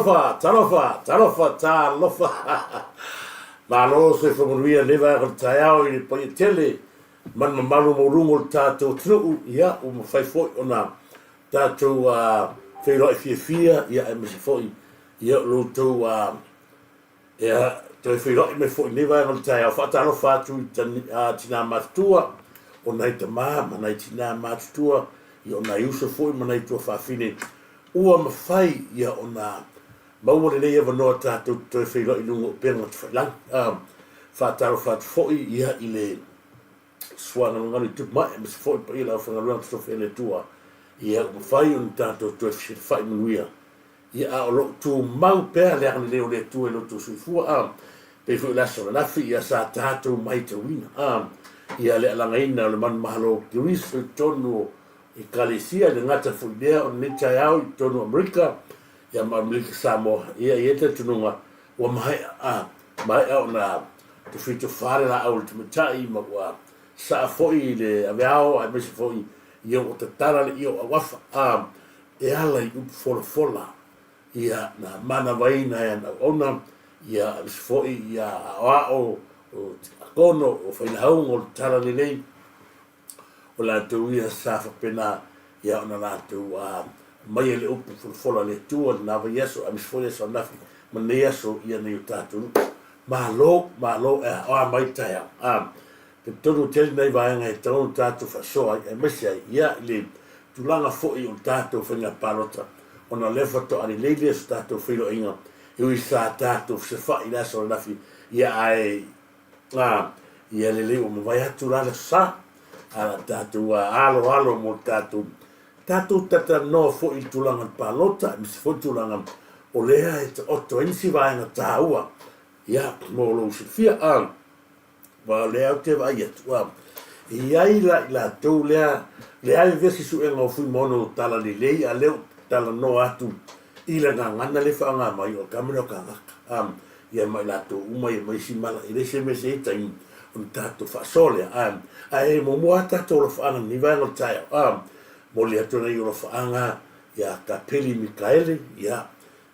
Talofa, talofa, talofa, talofa. Malo soifua manuia lenei vaega o le taeao i le paia tele ma le mamalu maualuga o le tatou atunuu. Ia, ua mafai foi ona tatou feiloai fiafia, ia aemaise foi ia o lo outou Ia, toe feiloai mai foi i lenei vaega o le taeao. Faatalofa atu i tinā matutua, o nai tama ma nai tinā matutua, ia o nai uso foi ma nai tuafafine ua mafai ia ona maua lenei avanoa tatou te toe feiloai i luga o upega tafailagi. Faatalofa atu foi ia i le suagalugalo i tupu mai, aemaise foi le paia o le aufaigaluega totofi a le Atua, ia ua mafai ona tatou toe fesilafai manuia. Ia, a o lo o tumau pea le agalelei o le Atua i lo outou soifua, a, pei foi o le aso ananafi, ia, sa tatou maitauina, a, ia, le alagaina o le manumalo o Keriso i totonu o Ekalesia, e le gata foi i lea, o lenei taeao i totonu o Amerika, ia, ma Amerika Samoa, ia, e i ai le talitonuga ua maea, a, maea ona tofitofa le laau a le tamaitai, ma ua saa foi le aveao, aemaise foi, ia, ua tatala le io auafa, a, e ala i upu folafola, ia, na manavaina e ana auauna, ia, aemaise foi ia aoao o tiakono, o failauga o le talalelei, o latou ia sa faapena ia ona latou aumaia le upu folafola a le Atua i lena vaiaso, aemaise foi le aso ananafi ma lenei aso ia nai o tatou nuu. Malo, malo e aoa mai le taeao. Talitonu tele nai vaega e tatau ona tatou faasoa ai, aemaise ai ia i le tulaga foi o le tatou faiga palota, ona o lea faatoa lelei lea o se tatou feiloaiga e ui sa tatou fesafa'i i le aso ananafi, ia ae ia lelei ua mavae atu la le aso sa, ae o le a tatou aloalo mo le tatou tatou talatalanoa foi i le tulaga o le palota, aemaise foi le tulaga o lea e taoto ai nisi vaega taua ia mo lou silafia. Aua o lea ou te vaai atu, a e i ai la i latou lea, leai vevesi suega o Fuimaono Talalelei, a lea ou te talanoa atu i le gagana lea e faaaoga mai, o le kama lea o Kagaka, a ia ma i latou uma ia ma isi mala, e leai se mea se i ai taimi ona tatou faasoa lea, a ae muamua lava tatou alofaaga i lenei vaega o le taeao, a momoli atu nai alofaaga ia Kapeli Mikaele, ia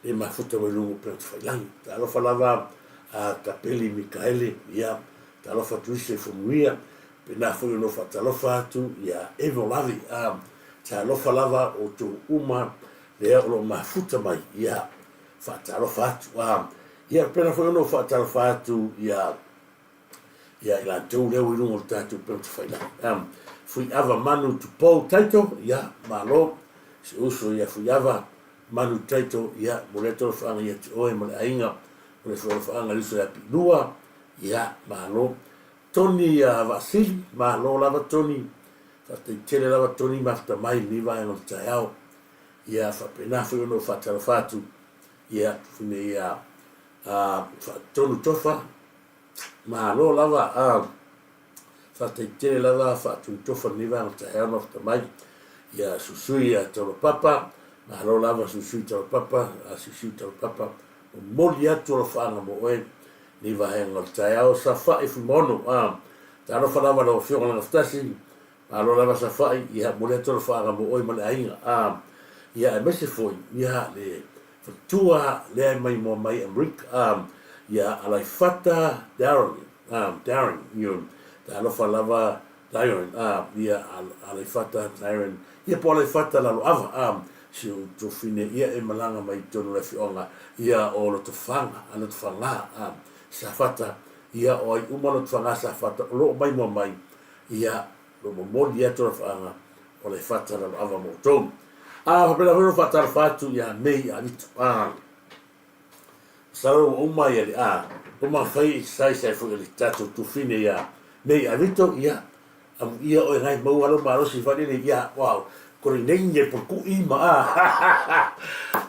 e mafuta mai luga o upega tafailagi. Talofa lava a Kapeli Mikaele, ia, talofa atu isi e Fuamuia, pena foi ona ou faatalofa atu ia Evo Lavi, a, talofa lava outou uma lea o lo o mafuta mai, ia, faatalofa atu, a, ia, pena foi ona ou faatalofa atu ia ia i latou lea ua i luga o le tatou upega tafailagi. A, Fuiava Manu Tupou Taito, ia, malo, si uso ia Fuiava, Manu Taito, ia, mo lea tolofaaga ia te oe ma le aiga, mo le tolofaaga i le uso ia Piilua, ia, malo. Toni ia Vaasili, malo lava Toni, faafetai tele lava Toni mafuta mai i lenei vaega o le taeao. Ia, faapena foi ona ou faatalofa atu, ia, tufune ia, Faatonu Tofa, malo lava, Faafetai tele lava Faatuitofa lenei vaega taeao mafuta mai. Ia Susui ia Taulapapa, malo lava Susui Taulapapa, Siusiu Taulapapa, momoli atu alofaaga mo oe lenei vaega o le taeao. Safa'i Fuimaono, talofa lava lau Afioga Lagafatasi, malo lava Safa'i, ia momoli atu alofaaga mo oe ma le aiga. Ia aemaise foi ia le Faletua lea e maimoa mai Amerika, ia Alaifata Darren, Darren, ioe, talofa lava Darren, ia Alaifata Darren, ia po o Alaifata Laloava, si ou tuafafine ia e malaga mai i totonu o le afioaga ia o Lotofaga, Lotofaga, Safata, ia o ai uma Lotofaga Safata o lo o maimoa mai, ia o lo o momoli atu alofaaga o Alaifata Laloava mo outou. A faapena foi ona faatalofa atu ia Mei Alito. A masalo ua uma ia le a uma fai exercise ai foi a le tatou tufine ia Mei Alito, ia amuia oe nai maua lou malosi foi lele ia wow kore nei ne pulku'i ma a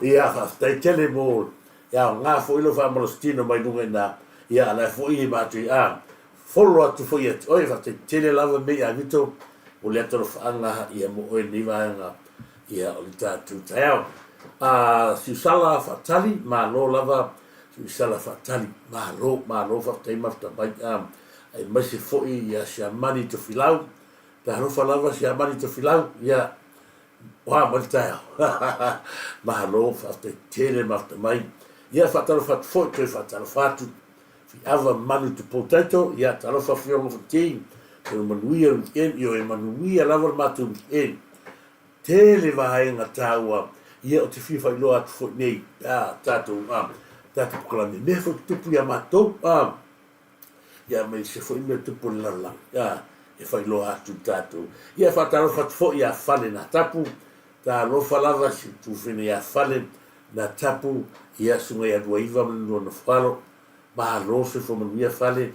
ia faafetai tele mo e aoga foi lou faamalositino mai luga i ina ia a la foi e matou a Follow atu foi ia te oe, faafetai tele lava Mei Avito mo lea tolofaaga ia mo oe lenei vaega ia o le tatou taeao. A Siusala Faatali, malo lava Siusala Faatali, malo, malo faafetai mafuta mai a aemaise foi ia Siamani Tofilau, talofa lava Siamani Tofilau, ia. O a mai le taeao? Malo, faafetai tele mafuta mai. Ia, faatalofa atu foi, toe faatalofa atu. Fiava manu to potato, ia, talofa Afioga Fonti, toe manuia le weekend, ioe, manuia lava le matou weekend. Tele vaega taua, ia, ou te fia faailoa atu foi nei, a, tatou, a, tatou polokalame, mea foi tutupu ia matou, a, ia ma isi foi mea tupu i le lalolagi, a, e faailoa atu i tatou. Ia, faatalofa atu foi ia Fale Natapu, talofa lava si tufine ia Fale Natapu, ia susuga ia Luaiva ma le lua nofoalo, Malo soifua manuia Fale,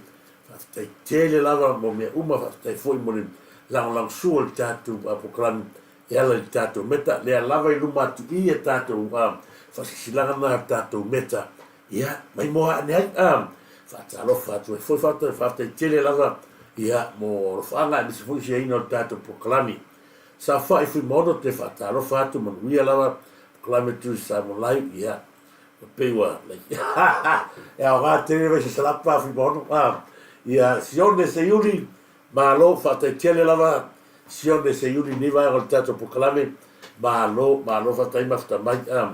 faafetai tele lava mo mea uma, faafetai foi mo le lagolagosua i le tatou polokalame e ala i le tatou meta, lea lava i luma atu i a tatou faasilasilaga na a le tatou meta, ia mai moa ane ai a, faatalofa atu ai foi faafetai, faafetai tele lava ia mo alofaaga aemaise foi siaina o le tatou polokalame. Saofai Fuimaono te faatalofa atu manuia lava polokalame tu i Samoa Live, ia pei ua like e aoga tele mai se salapa Fuimaono a ia Sione Seiuli malo faafetai tele lava Sione Seiuli nei vaega o le tatou polokalame malo malo faafetai mafuta mai a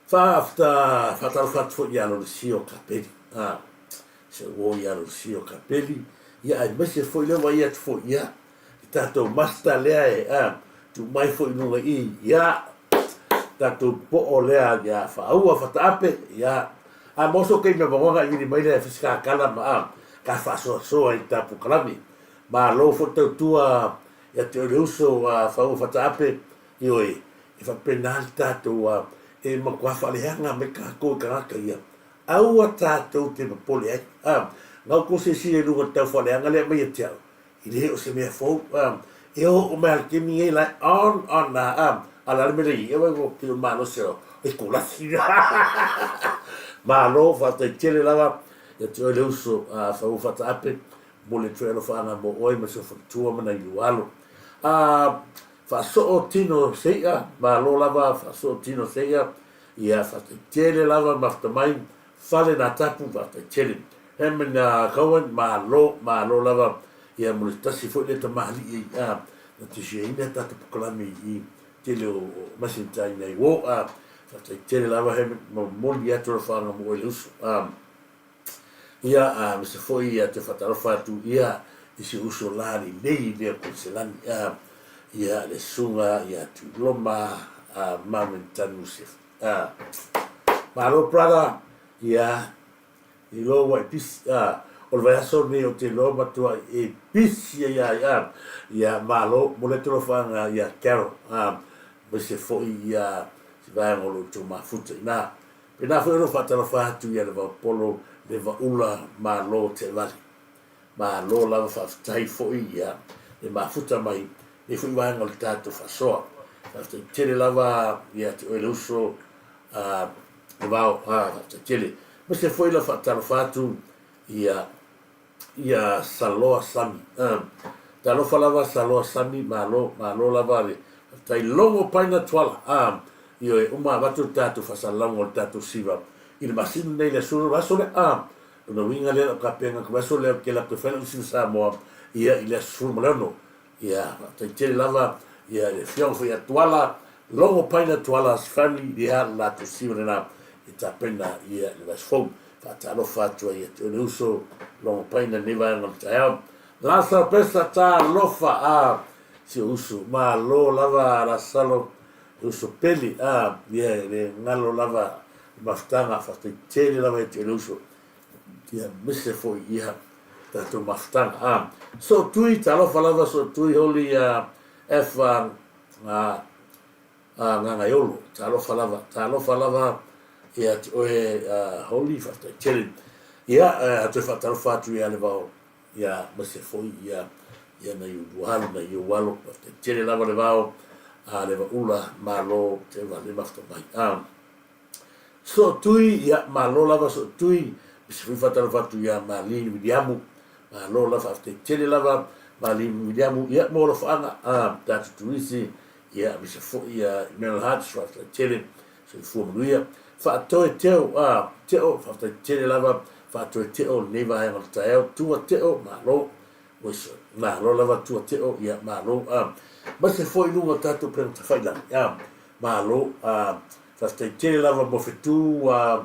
faafta faatalofa atu foi ia Lolesio Kapeli a se uo ia Lolesio Kapeli ia aemaise foi lea ua ia atu foi ia le tatou master lea e a tuu mai foi i luga i ia tatou poo lea ia faaua fataape ia a mo so kei me vagoga i vili mai lea fisika kala ma a ka faasoasoa i tapu kalami malo fo tautua ia te ole uso a faaua fataape ioe e faapena le tatou a e matua faaleaga mai kākou i tagata ia aua tatou te popole ai a ngau ko se sile luga tau faaleaga lea mai ia te au E le o se mea fou, e oo mai le taimi nei la on on a a la le mea i e wai ko ki malo se o e kulasi. Malo faafetai tele lava ia te oe le uso a fa u fataape mo le toe alofaanga mo oe ma si ou faletua ma nai lua alo. A faasoo tino se i'a, malo lava faasoo tino se i'a, ia faafetai tele lava mafuta mai fale nā tapu faafetai tele. Herman Cohen, malo, malo lava ia mo le tasi foi lea tamalii a na tusiaina tatou polokalame i tele o masini taina i uo a faafetai tele lava Herman ma momoli atu alofaga mo oe le uso a ia a aemaise foi ia te faatalofa atu ia i si uso la lelei lea Koneselani a ia le susuga ia Tuiloma a Marvin Tanuse a malo brother ia I loa ua e pisi, a, o le vaiaso lenei ou te iloa matuai e pisi ai a ia, ia malo, momoli atu alofaga ia Carol, a, aemaise foi ia si vaega o lo outou mafuta i ina. Pena foi o lo faatalofa atu ia Levaopolo, Levaula, malo Tevale. Malo lava faafetai foi ia le mafuta mai nei foi vaega o le tatou faasoa. Faafetai tele lava ia te oe le uso, a, Levao, a, faafetai tele. Aemaise foi lau faatalofa atu ia ia Saloa Sami. A, talofa lava Saloa Sami, malo, malo lava le faafetai. Logo Paina Tuala, a, ioe, uma avatu le tatou faasalalauga o le tatou siva i le masina nei le aso, le aso lea, a, lona uiga lea lau kapena atu aso lea ou te alu atu e fai lau siva Samoa, ia, i le aso 16. Ia, faafetai tele lava ia le afioga foi ia Tuala, Logo Paina Tuala's family, ia le latou siva lena e tapena ia le vaiaso fou. Faatalofa atu ai ia te oe le uso, Logo Paina i lenei vaega o le taeao. Lasalo Pesa, talofa, a, si ou uso, malo lava Lasalo, le uso pele, a, ia e le galo lava le mafutaga, faafetai tele lava ia te oe le uso. Ia aemaise foi ia tatou mafutaga. A Sootui, talofa lava Sootui holi ia F a Gagaiolo, talofa lava, talofa lava ia te oe holi, faafetai tele. Ia toe faatalofa atu ia Levao, ia aemaise foi ia ia nai ou alo, nai ou alo, faafetai tele lava Levao, a Levaula, malo te vale mafuta mai. A Sootui, ia, malo lava Sootui, aemaise foi faatalofa atu ia Malini Viliamu, malo lava, faafetai tele lava Malini Viliamu, ia, mo alofaaga, a, tatou turisi, ia, aemaise foi ia Emmanuel Harts, faafetai tele, soifua manuia. Faatoe Teo, a, Teo, faafetai tele lava, Faatoe Teo, lenei vaega o le taeao, Tua Teo, malo. Ueso. Malo lava tua teo, ia, malo, a. Aemaise foi i luga o tatou upega tafailagi, a. Malo, a. Faafetai tele lava mo fetu, a,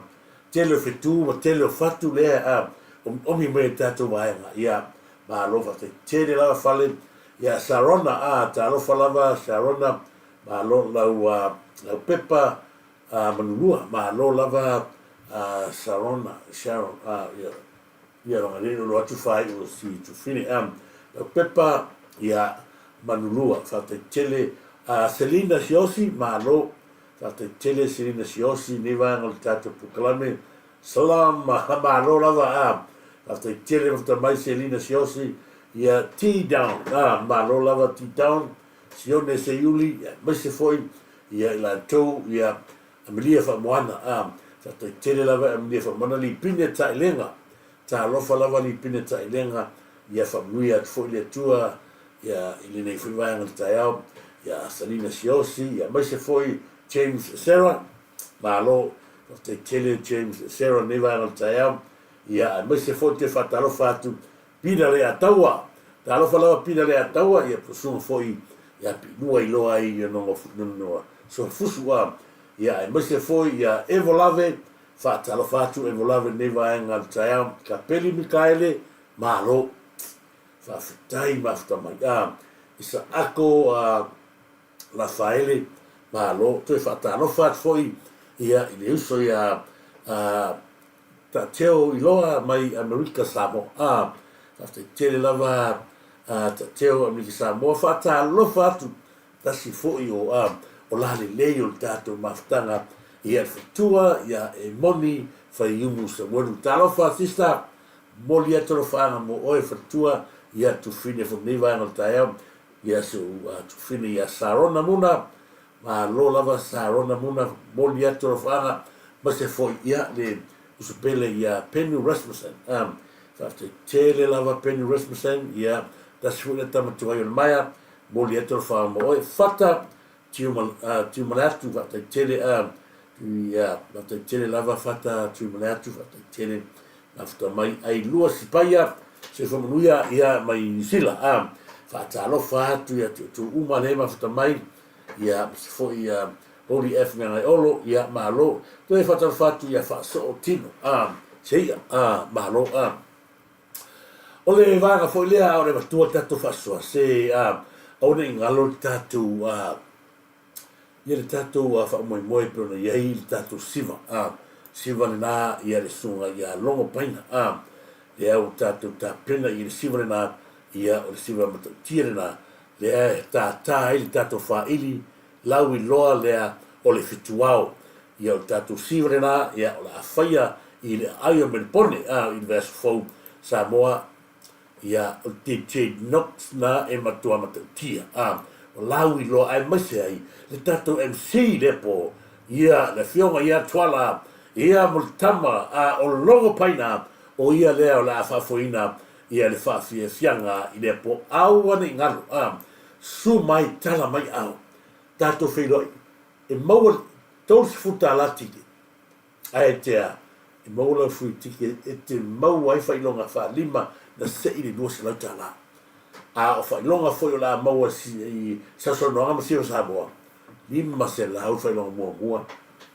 tele o fetu ma tele o fatu lea, a, omiomi mai e tatou vaega, ia. Malo, faafetai tele lava fale, ia, Sarona, a, talofa lava Sarona, malo lau, a, lau pepa, a, manulua, malo lava, a, Sarona, Sharon, a, ia. Ia lona lei lolo atu faaiu o si Tufine am lau pepa ia Manulua faafetai tele a Selina Siosi malo faafetai tele Selina Siosi nei vaega o le tatou polokalame Salam malo lava a faafetai tele mafuta mai Selina Siosi ia T down a malo lava T down Sione Seiuli aemaise foi ia i latou ia Amelia Faamoana, a, faafetai tele lava Amelia Faamoana Lipine Taelega, talofa lava Lipine Taelega, ia faamanuia atu foi le Atua ia i lenei foi vaega o le taeao, ia Salina Siosi, ia aemaise foi James Sarah, malo, faafetai tele James Sarah lenei vaega o le taeao, ia aemaise foi toe faatalofa atu Pina Leataua, talofa lava Pina Leataua, ia pusuga foi ia Piilua i loa ai ia nono soafusu a, ia aemaise foi ia Evo Lave, faatalofa atu Evo Lave lenei vaega o le taeao, Kapeli Mikaele, malo, faafetai mafuta mai a, Isaako a Lafaele, malo, toe faatalofa atu foi ia i le uso ia a Tateo Iloa mai Amerika Samoa. A, faafetai tele lava a Tateo Amerika Samoa, faatalofa atu tasi foi o a o la lelei o le tatou mafutaga ia le faletua ia Emoni Faiumu Samuelu. Talofa sister, momoli atu alofaaga mo oe faletua ia Tufine foi lenei vaega o le taeao ia si ou Tufine ia Sarona Muna Malo lava Sarona Muna moli atu alofaaga aemaise foi ia le uso pele ia Penny Rasmussen um faafetai tele lava Penny Rasmussen ia tasi foi lea tama tuai o le maea moli atu alofaaga mo oe Fata Tiumaleatu faafetai tele um ia faafetai tele lava Fata Tiumaleatu faafetai tele mafuta mai ai lua sipaia soifua manuia ia mai Niu Sila um faatalofa atu ia te outou uma lea mafuta mai ia aemaise foi ia Holy F Gagaeolo, ia malo. Toe faatalofa atu ia Faasoo Tino, a, Seia, a, malo, a. O le vaega foi lea a o le avatua le tatou faasoa, se, a, aua ne i galo le tatou, a, ia le tatou faamoemoe pei ona i ai le tatou siva, a, siva lena ia le susuga ia Logo Paina, a, lea ua tatou tapena i le siva lena, ia o le siva matautia lena, lea e tātā ai le tatou faaili lauiloa lea o le fituao. Ia o le tatou siva lena, ia o le a faia i le aai o Melipone, a, i le vaiaso fou Samoa, ia o le DJ Knox na e matua matautia, a, o lauiloa aemaise ai le tatou MC lea po, ia le afioga ia Tuala, ia mo le tama, a, o Logo Paina, o ia lea o le a faafoeina ia le faafiafiaga i lea po aua ne i galo, a, su mai tala mai ao, tatou feiloai, e maua le 30 tala tike, ae te a, e maua lau free ticket e te maua ai faailoga faalima na sei le 200 tala. A o faailoga foi o le a maua i sausaunoaga ma Siva Samoa, 500 faailoga muamua,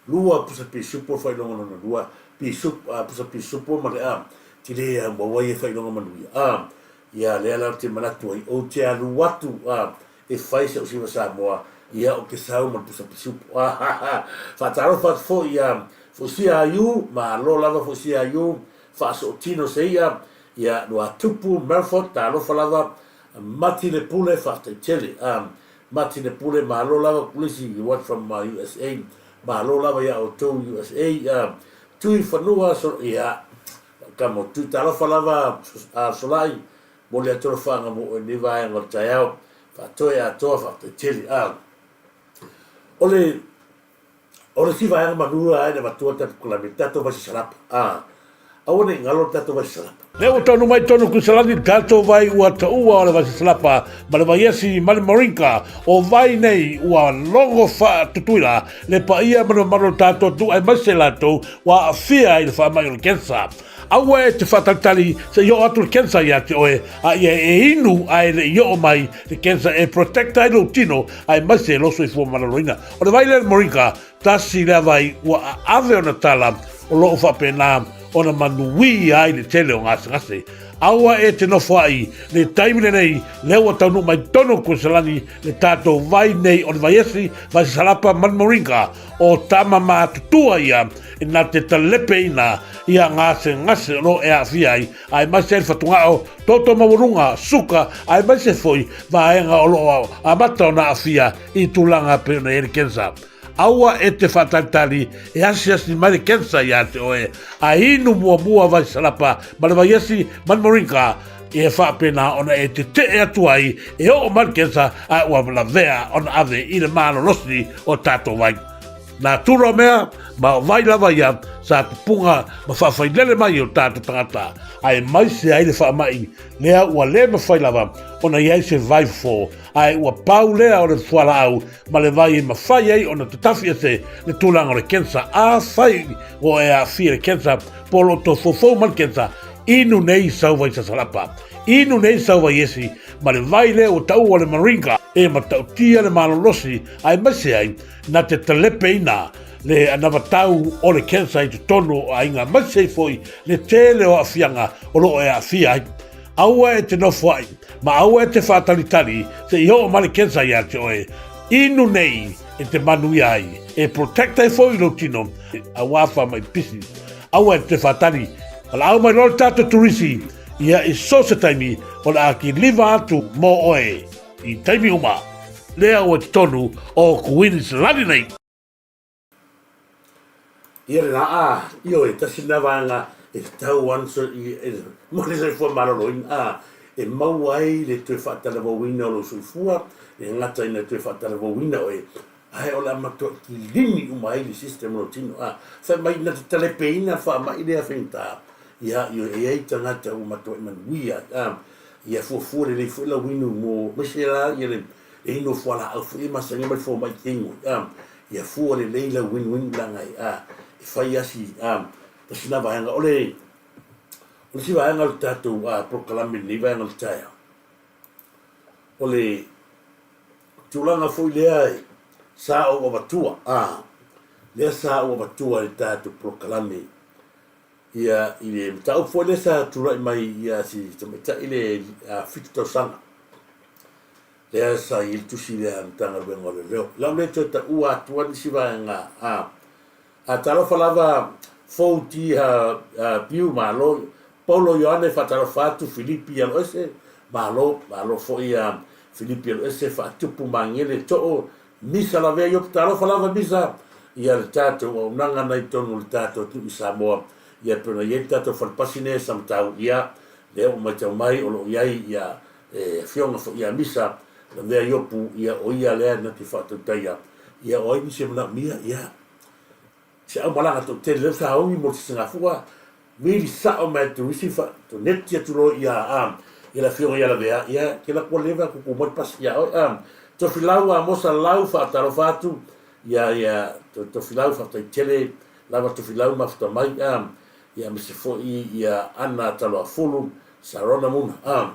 lua pusa pisupo faailoga lona lua, pisupo, a, pusa pisupo ma le, a, tele a maua ia faailoga manuia. A, ia lea la ou te manatu ai, ou te alu atu, a, e fai sau Siva Samoa, ia ou te sau ma le pusa pisupo. A, ha, ha, faatalofa atu foi ia Foisia Aiu, malo lava Foisia Aiu, faasootino se ia, ia Luatupu Melford, talofa lava, Mati le Pule, faafetai tele. A, Mati le Pule, malo lava Kulisi, you watch from USA, malo lava ia outou USA, ia Tui Fanua, so, ia, kamo, Tui talofa lava a Solai, moli atu alofaga mo oe nei vaega o le taeao, faatoe atoa, faafetai tele. A, o le, O le isi vaega manu a e le avatua le tatou kalame, le tatou vai sasalapa. A, aua ne i galo le tatou vai sasalapa. Lea ua taunuu mai tonu Kuisalani le tatou vai ua taua o le vai sasalapa ma le vai esi ma le moringa. O vai nei ua logo faa-Tutuila le paia ma le mamalu o le tatou atunuu aemaise latou ua aafia i le faamai o le cancer. Aua e te faatalitali se i oo atu le cancer ia te oe, a ia e inu ae le i oo mai le cancer e protect ai lou tino aemaise lou soifua maloloina. O le vai lea le moringa, tasi lea vai ua aave ona tala o loo faapena ona manuia ai le tele o gasegase. Aua e te nofoai le taimi lenei lea ua taunuu mai totonu o Kuesalani le tatou vai nei o le vaiesi, vai sasalapa ma le moringa. O tama matutua ia e na te talepeina ia gasegase o loo e aafia ai, aemaise ai le fatugao, toto maualuga, suka, aemaise foi vaega o loo amata ona aafia i tulaga pei ona i ai le cancer. Aua e te faatalitali e asiasi mai le cancer ia te oe, a inu muamua vai salapa ma le vaiesi ma le moringa, e faapena ona e tetee atu ai e oo mai le cancer a ua lavea ona ave i le malolosi o tatou vai. Nā tūroa mea, ma o vai lava ia sa pupunga ma faafailele mai e o tatou tagata, aemaise ai le faamai lea ua le mafai lava ona i ai se vai fofo, ae ua pau lea o le fualaau ma le vai e mafai ai ona tatafi ese le tulaga o le cancer. Afai ua e aafia i le cancer po o lo o tofoufou ma le cancer, inu nei sau vai sasalapa, inu nei sau vai esi, ma le vai lea ua taua o le moringa e matautia le malolosi aemaise ai na te talepeina le anavatau o le cancer i totonu o aiga aemaise ai foi le tele o aafiaga o lo o e aafia ai. Aua e te nofoai ma aua e te faatalitali se i oo mai le cancer ia te oe. Inu nei e te manuia ai, e protect ai foi lou tino aua faamai pisi. Aua e te faatali, valaau mai loa le tatou turisi ia i so se taimi o le a kiliva atu mo oe i taimi uma. Lea ua i totonu o Kuiniselani nei. Ia le laa, ioe, tasi lena vaega e tatau ana i mo le soifua maloloina, a, e maua ai le toe faatalavouina o lou soifua, e gata ina toe faatalavouina oe, ae o le a matuai kilini uma ai le system o lou tino, a, fai mai na te talepeina le faamai lea faigata, ia, ioe, e i ai tagata ua matuai manuia, a, ia fuafua lelei foi lau inu mo, aemaise la ia le inu o fualaau foi e masani ai ma le fomai keimo, a. Ia fua lelei lau winuwinu leaga e a e fai asi a tasi na vaega o le o le isi vaega o le tatou a polokalame lenei vaega o le taeao o le tulaga foi lea e sa ou avatua a lea sa ou avatua i le tatou polokalame ia i le mataupu foi lea sa tulai mai ia si tamaitai le a 7 tausaga Lea sa i ai le tusi lea a le Matagaluega o Leoleo. O lau lea toe taua atua nisi vaega a a talofa lava Fou Ti Ha Piu malo Paulo Ioane faatalofa atu Filipi Aloese malo malo foi a Filipi Aloese faatupu magele too Misa lavea Iopu talofa lava Misa ia le tatou auaunaga na i totonu o le tatou atunuu i Samoa ia pei ona i ai le tatou falepasi nei a Samatau ia lea ua matau mai o lo o i ai ia E afioga foi ia Misa, lavea Iopu, ia o ia lea na te faatautaia, ia o ai nisi e manaomia, ia se aumalaga toatele lea sa ogi mo le sisigafua, vili sao mai atu isi fa, toneti atu loa ia a, ia le afioga ia Lavea, ia kela kua leva kuku mai le pasi ia oe, a, Tofilau Amosa Lau faatalofa atu, ia ia Tofilau faafetai tele lava Tofilau mafuta mai, a, ia aemaise foi ia Ana Taloafulu, Sarona Muna, a.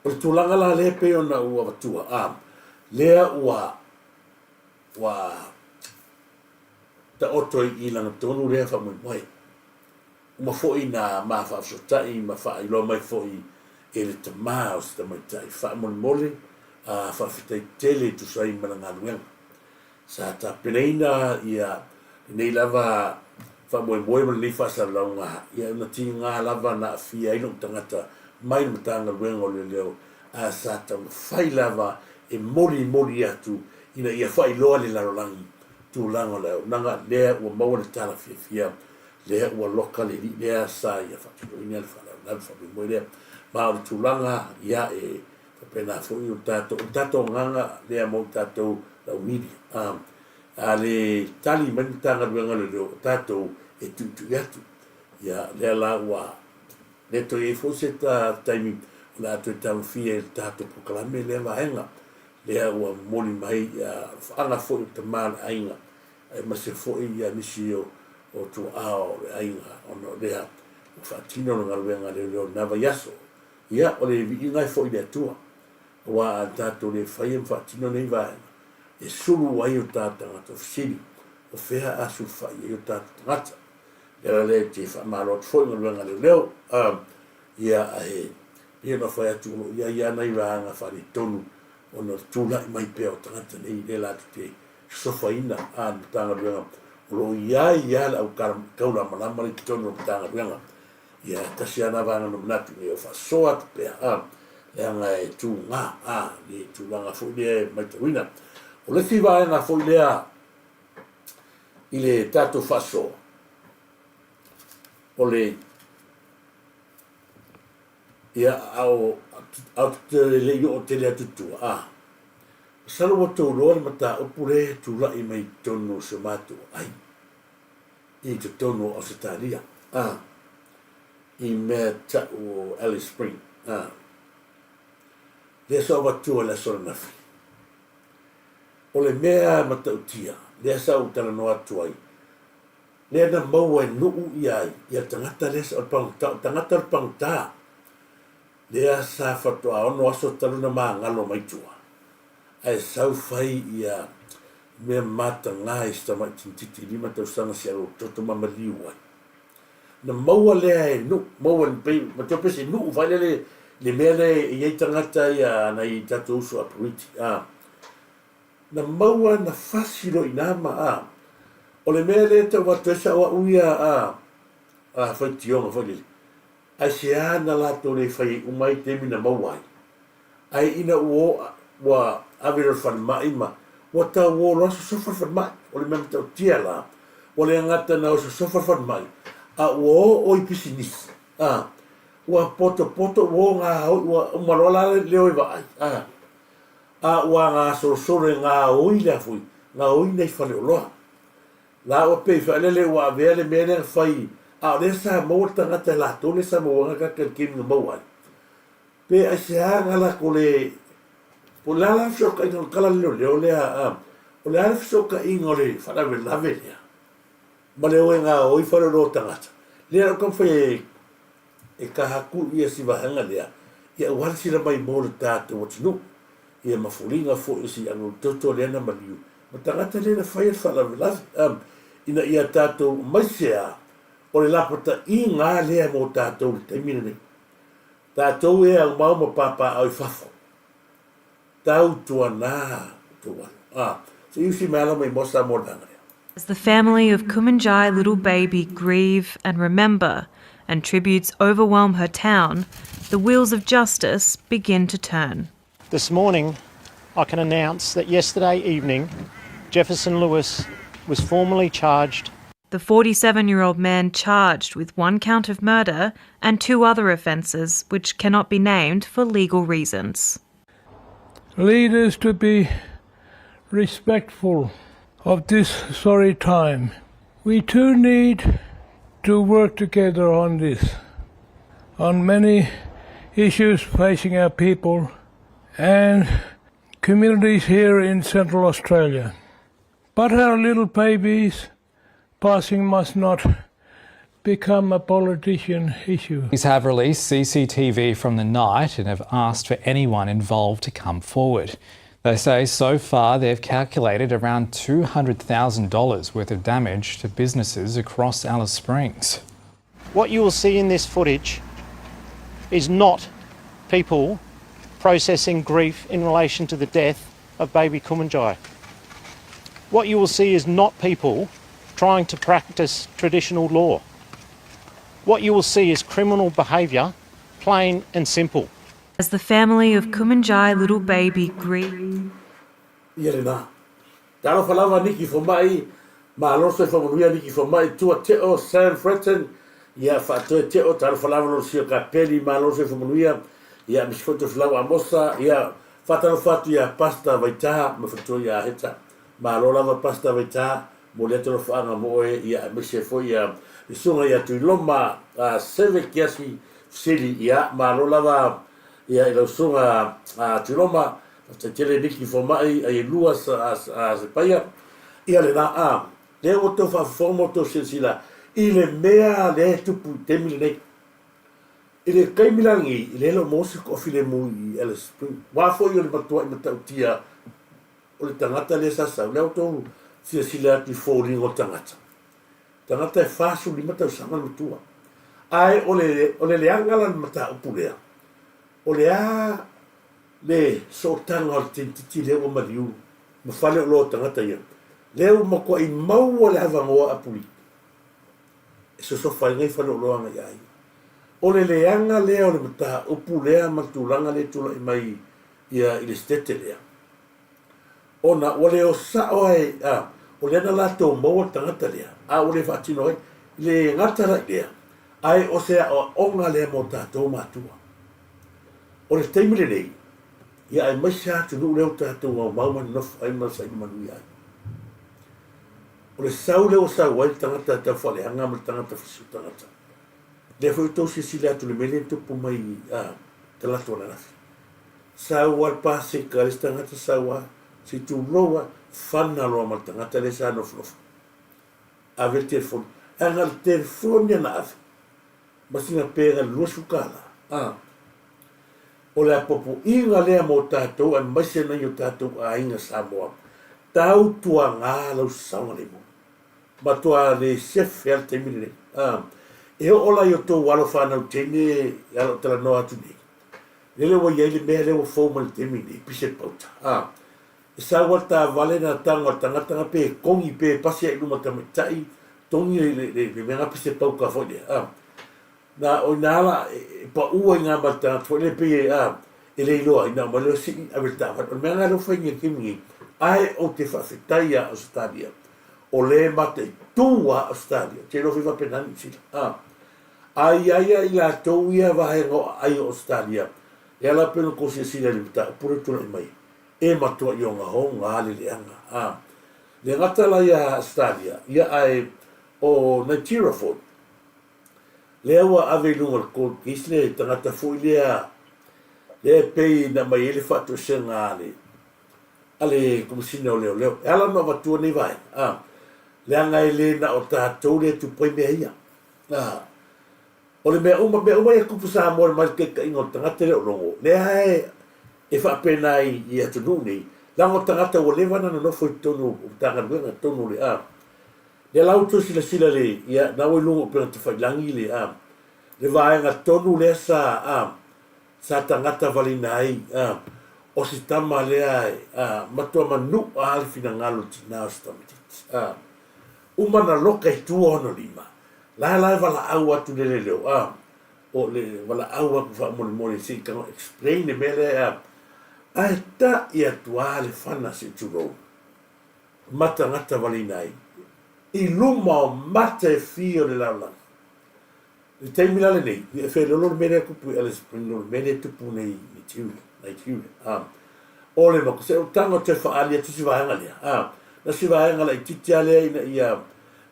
O le tulaga la lea e pei ona ou avatua, a, lea ua, ua taoto i i lana tonu lea faamoemoe. Uma foi na ma faafesootai ma faailoa mai foi e le tama o se tamaitai faamolemole, a, faafetai tele e tusa ai ma le galuega. Sa tapenaina ia lenei lava faamoemoe ma lenei faasalalauga ia ona tiga lava na aafia ai lou tagata mai le Matagaluega o Leoleo ae sa taumafai lava e molimoli atu ina ia faailoa le lalolagi tulaga o le auaunaga lea ua maua le tala fiafia lea ua loka le alii lea sa ia faatinoina le faalavelave faamoemoe lea ma o le tulaga ia e Faapena foi o tatou, o le tatou agaga lea mo i tatou lau media. A, a le tali mai le Matagaluega o Leoleo, o tatou e tuitui atu. Ia, lea la ua le toe i ai foi se taimi o le a toe tagofia e le tatou polokalame lea vaega. Lea ua momoli mai ia alofaaga foi o tama o le aiga, aemaise foi ia nisi o tuaa o le aiga ona o lea. Ua faatino le galuega a leoleo i lena vaiaso. Ia, o le viiga e foi i le Atua, aua a tatou le faia ma faatino nei vaega, e sulu ai o ta tagata fesili, o fea a sulufai ai o tatou tagata. O le ala lea e te faamalo atu foi i galuega a leoleo. Ia, ae pei ona fai atu o lo o i ai lava nai vaega faaletonu ona o le tulai mai pea o tagata nei lea latou te sosofaina a le Matagaluega o lo o i ai lava le au taulamalama lea i totonu o le Matagaluega. Ia, tasi lava lena vaega na manatu ina ia faasoa atu pea, a, leaga e tuga, a, le tulaga foi lea e matauina. O le isi vaega foi lea i le tatou faasoa, o le, ia, a o, a ou te le i oo tele atu i tua, a, masalo ua outou iloa le mataupu lea e tulai mai i totonu o si o matou aai i totonu o Ausetalia, a, i mea tau o Alice Spring, a, lea sa ou avatua i le aso ananafi. O le mea matautia, lea sa ou talanoa atu ai, lea na maua e nuu ia ai, ia le tagata lea, o le pagota, o le tagata o le pagota, lea sa faatoa ono aso talu ona magalo mai tua, ae sau fai ia mea mataga i si tamai tintiti lima tausaga si alototo ma maliu ai. Na maua lea e nuu, maua e pei, matua pei se nuu fai lele le mea lea e i ai tagata ia nai tatou uso Aporiti, a. Na maua na fasi loa i ina ma a. O le mea lea e tau atu ai sau au ia a, a faitioga foi lele, aisea na latou le fai ai uma ai taimi na maua ai? Ae ina ua o ua ave loa i le falemai ma ua tau o loa sosofa le falemai. O le mea matautia la, ua le gata na o sosofa le falemai, a ua oo i pisinisi, a, ua potopoto ua o gaoi, ua uma loa la le o e vaai, a, a ua gasolosolo e gaoi le a foi, gaoi nai faleoloa. La ua pei faalele ua avea le mea lea na fai, a o lea sa maua le tagata e latou lea sa maua ai tagata i le taimi na maua ai. Pe aisea na latou le, po o le a la le fesootaiga o le tala leoleo lea, a, o le a le fesootaiga o le faalavelave lea ma le o e gaoi faleoloa o tagata, lea la ua taumafai e e taha atu ia si vaega lea, ia aua le sila mai mo le tatou atunuu, ia ma foliga foi o si alualutoto lea na maliu ma tagata lea na faia le faalavelave, a, ina ia tatou aemaise a o le lapataiga lea mo tatou i le taimi lenei. Tatou e aumau ma papaaao i fafo, tautuana outou alo. A, se i usi mai ala mai mo Samoa le vaega lea. As the family of Kumanjai little baby grieve and remember, and tributes overwhelm her town, the wheels of justice begin to turn. This morning, I can announce that yesterday evening, Jefferson Lewis was formally charged. The 47 year old man charged with one count of murder and two other offences which cannot be named for legal reasons. Leaders to be respectful of this sorry time. We too need to work together on this, on many issues facing our people and communities here in Central Australia. But our little babies passing must not become a politician issue. Police have released CCTV from the night and have asked for anyone involved to come forward. They say so far they've calculated around $200,000 worth of damage to businesses across Alice Springs. What you will see in this footage is not people processing grief in relation to the death of baby Kumanjai. What you will see is not people trying to practice traditional law. What you will see is criminal behaviour, plain and simple. As the family of Kumanjai little baby grieve. Ia lena. Talofa lava Niki Fomai, malo soifua manuia Niki Fomai, Tua Teo, Sam Fretton, ia Faatoe Teo, talofa lava lona sio Kapeli, malo soifua manuia, ia aemaise foi Tofilau Amosa, ia faatalofa atu ia Pastor Vaitaha ma faletua ia Heta, malo lava Pastor Vaitaha mo lea talofaanga mo oe, ia aemaise foi ia le susuga ia Tuiloma Seve Kiasi Fesili, ia malo lava ia i lau susuga Tuiloma, Faafetai tele Niki Fomai ai e lua se paia ia lena a lea ua outou faafofoga ma outou silasila I le mea lea e tupu i le taimi lenei. I le taimi la lenei, e le o maua se toafilemu i Alice Springs. Aua foi o le matuai matautia o le tagata lea sa sau, lea ua outou silasila atu i foliga o le tagata. Tagata e 45 tausaga le matua. Ae o le, o le leaga la o le mataupu lea, o le a le sootaga o le teimititi lea ua maliu ma fale oloa o tagata ia, lea ua matuai maua le avanoa a puliki e sosofa ai nei fale oloa a nai aiga. O le leaga lea o le mataupu lea ma le tulaga lea e tulai mai ia i le setete lea, ona ua le o sao ai, a, o lea na latou maua le tagata lea, a ua le faatino ai. E le gata la i lea, ae o se aoaoga lea mo tatou matua. O le taimi lenei, ia aemaise lava atunuu lea ua tatou aumau ma nonofo ai ma saili manuia ai. O le sau lea ua sau ai le tagata tau faaleaga ma le tagata fasiu tagata. Lea foi ua outou silasila atu i le mea lea na tupu mai a talaatu ananafi. Sau lava le paseka a le isi tagata sau lava, se i tulou lava, fana loa ma le tagata lea sa nofonofo. Ave le telefoni. Leaga le telefoni a na ave, ma sina pega i le 20 tala, a. O le apoapoaiga lea mo tatou aemaise nai o tatou aiga Samoa, tautuaga lau saogalemu. Matua le sefe lava le taimi lenei. A. E oo la i outou alo fanau teine i ala o talanoa atu nei, lele ua i ai le mea lea ua fou mai le taimi lenei, pise pauta. A. E sau lava le taavale na tago a le tagata na pe togi pe pasi ai i luma o le tamaitai, togi le mea na pise pauta foi lea. A. Na o ina la e pau ai ngā ma le tagata foi lea pei e, a, e le iloa ai, na aumai loa sii ave i le taavale. O le mea lena lea ua fai nei i le taimi nei, ae ou te faafetai ia Ausetalia, o lea e mataitu lava Ausetalia, ou te iloa foi faapena Niu Sila, a. Ae i ai ia i latou ia vaega o aai o Ausetalia, e ala pei ona tou silasila i le mataupu lea ua tulai mai, e matuai ogaoga lava le leaga, a. Le gata la ia Ausetalia, ia ae o Nigeria foi, Lea ua ave i luga o le court case le tagata foi lea lea e pei na aumai ai le faatoesega a le a le Komesina o Leoleo. E ala ona avatua nei vaega, a, leaga e le na o tatou lea e tupu ai mea ia. A, o le mea uma, mea uma ia e tupu Samoa mai le taitaiga o le tagata lea o Logo, lea e, e faapena i, i atunuu nei, leaga o tagata ua leva ona nonofo i totonu o Matagaluega, totonu o le, a, Lea la ua toe silasila le, ia, na ua i luga o upega tafailagi le, a, le vaega tonu lea sa, a, sa tagata valeina ai, a, o si tama lea e, a, matua manua lava le finagalo o le tina o si tamaitiiti. A, uma na loka i tua ona lima, la la e valaau atu le leoleo, a, o le valaau atu faamolemole se i tago explain le mea lea, a, ae ta'i atu lava le fana se i tulou. Matagata valeina ai i luma o mata e fia o le lalolagi. I le taimi la lenei, ia e felolo le mea lea e tupu i Alice Springs, o le mea lea e tupu nei i Nigeria, Nigeria. A, o le mako, se o taga toe faaali atu si vaega lea. A, na si vaega laitiiti lava lea ina ia,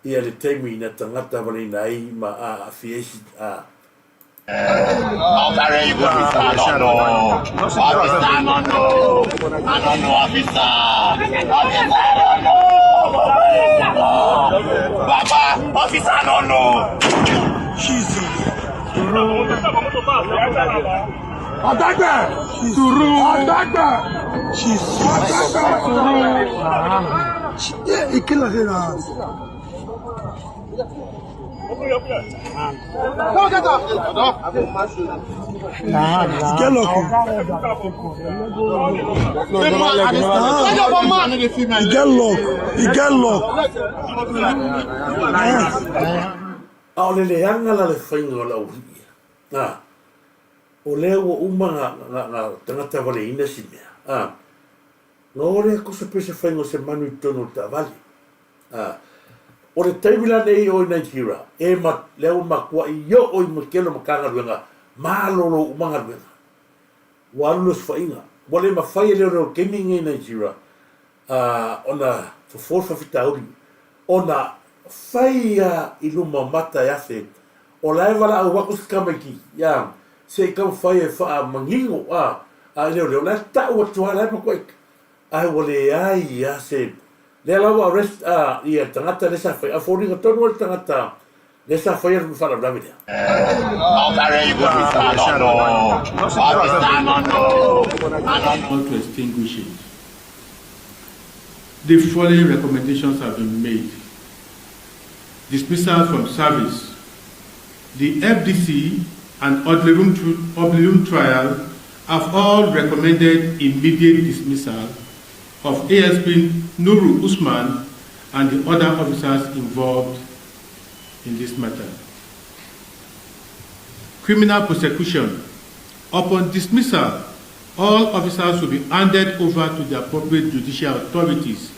ia le taimi na tagata valeina ai ma aafia ai si, a, A o le leaga la le faiga o le aualii ia, a, o lea ua uma na, na, na tagata valeina si mea, a, na o lea tusa pei se faiga o se manu i totonu o le taavale. A, o le taimi la nei o i Nigeria, e ma, lea ua matuai oo i tele o Matagaluega, malolo uma galuega. Ua alu le osofaiga. Ua le mafai e leoleo o le taimi lenei i Nigeria, a, ona fofo le faafitauli, ona fai a i luma o mata e afe, o la e valaau atu si tamaiti, ia, se i taumafai e faamanino, a, a e leoleo, la e tau atu lava, la e matuai Ae ua leai a se lea la ua arrest a ia le tagata lea sa fai a foliga tonu a le tagata. Lea sa faia le faalavelave lea. Not to extinguish it. The following recommendations have been made. Dismissal from service. The FDC and Odlum trial have all recommended immediate dismissal of ASP Nuru Usman and the other officers involved in this matter. Criminal prosecution. Upon dismissal, all officers will be handed over to the appropriate judicial authorities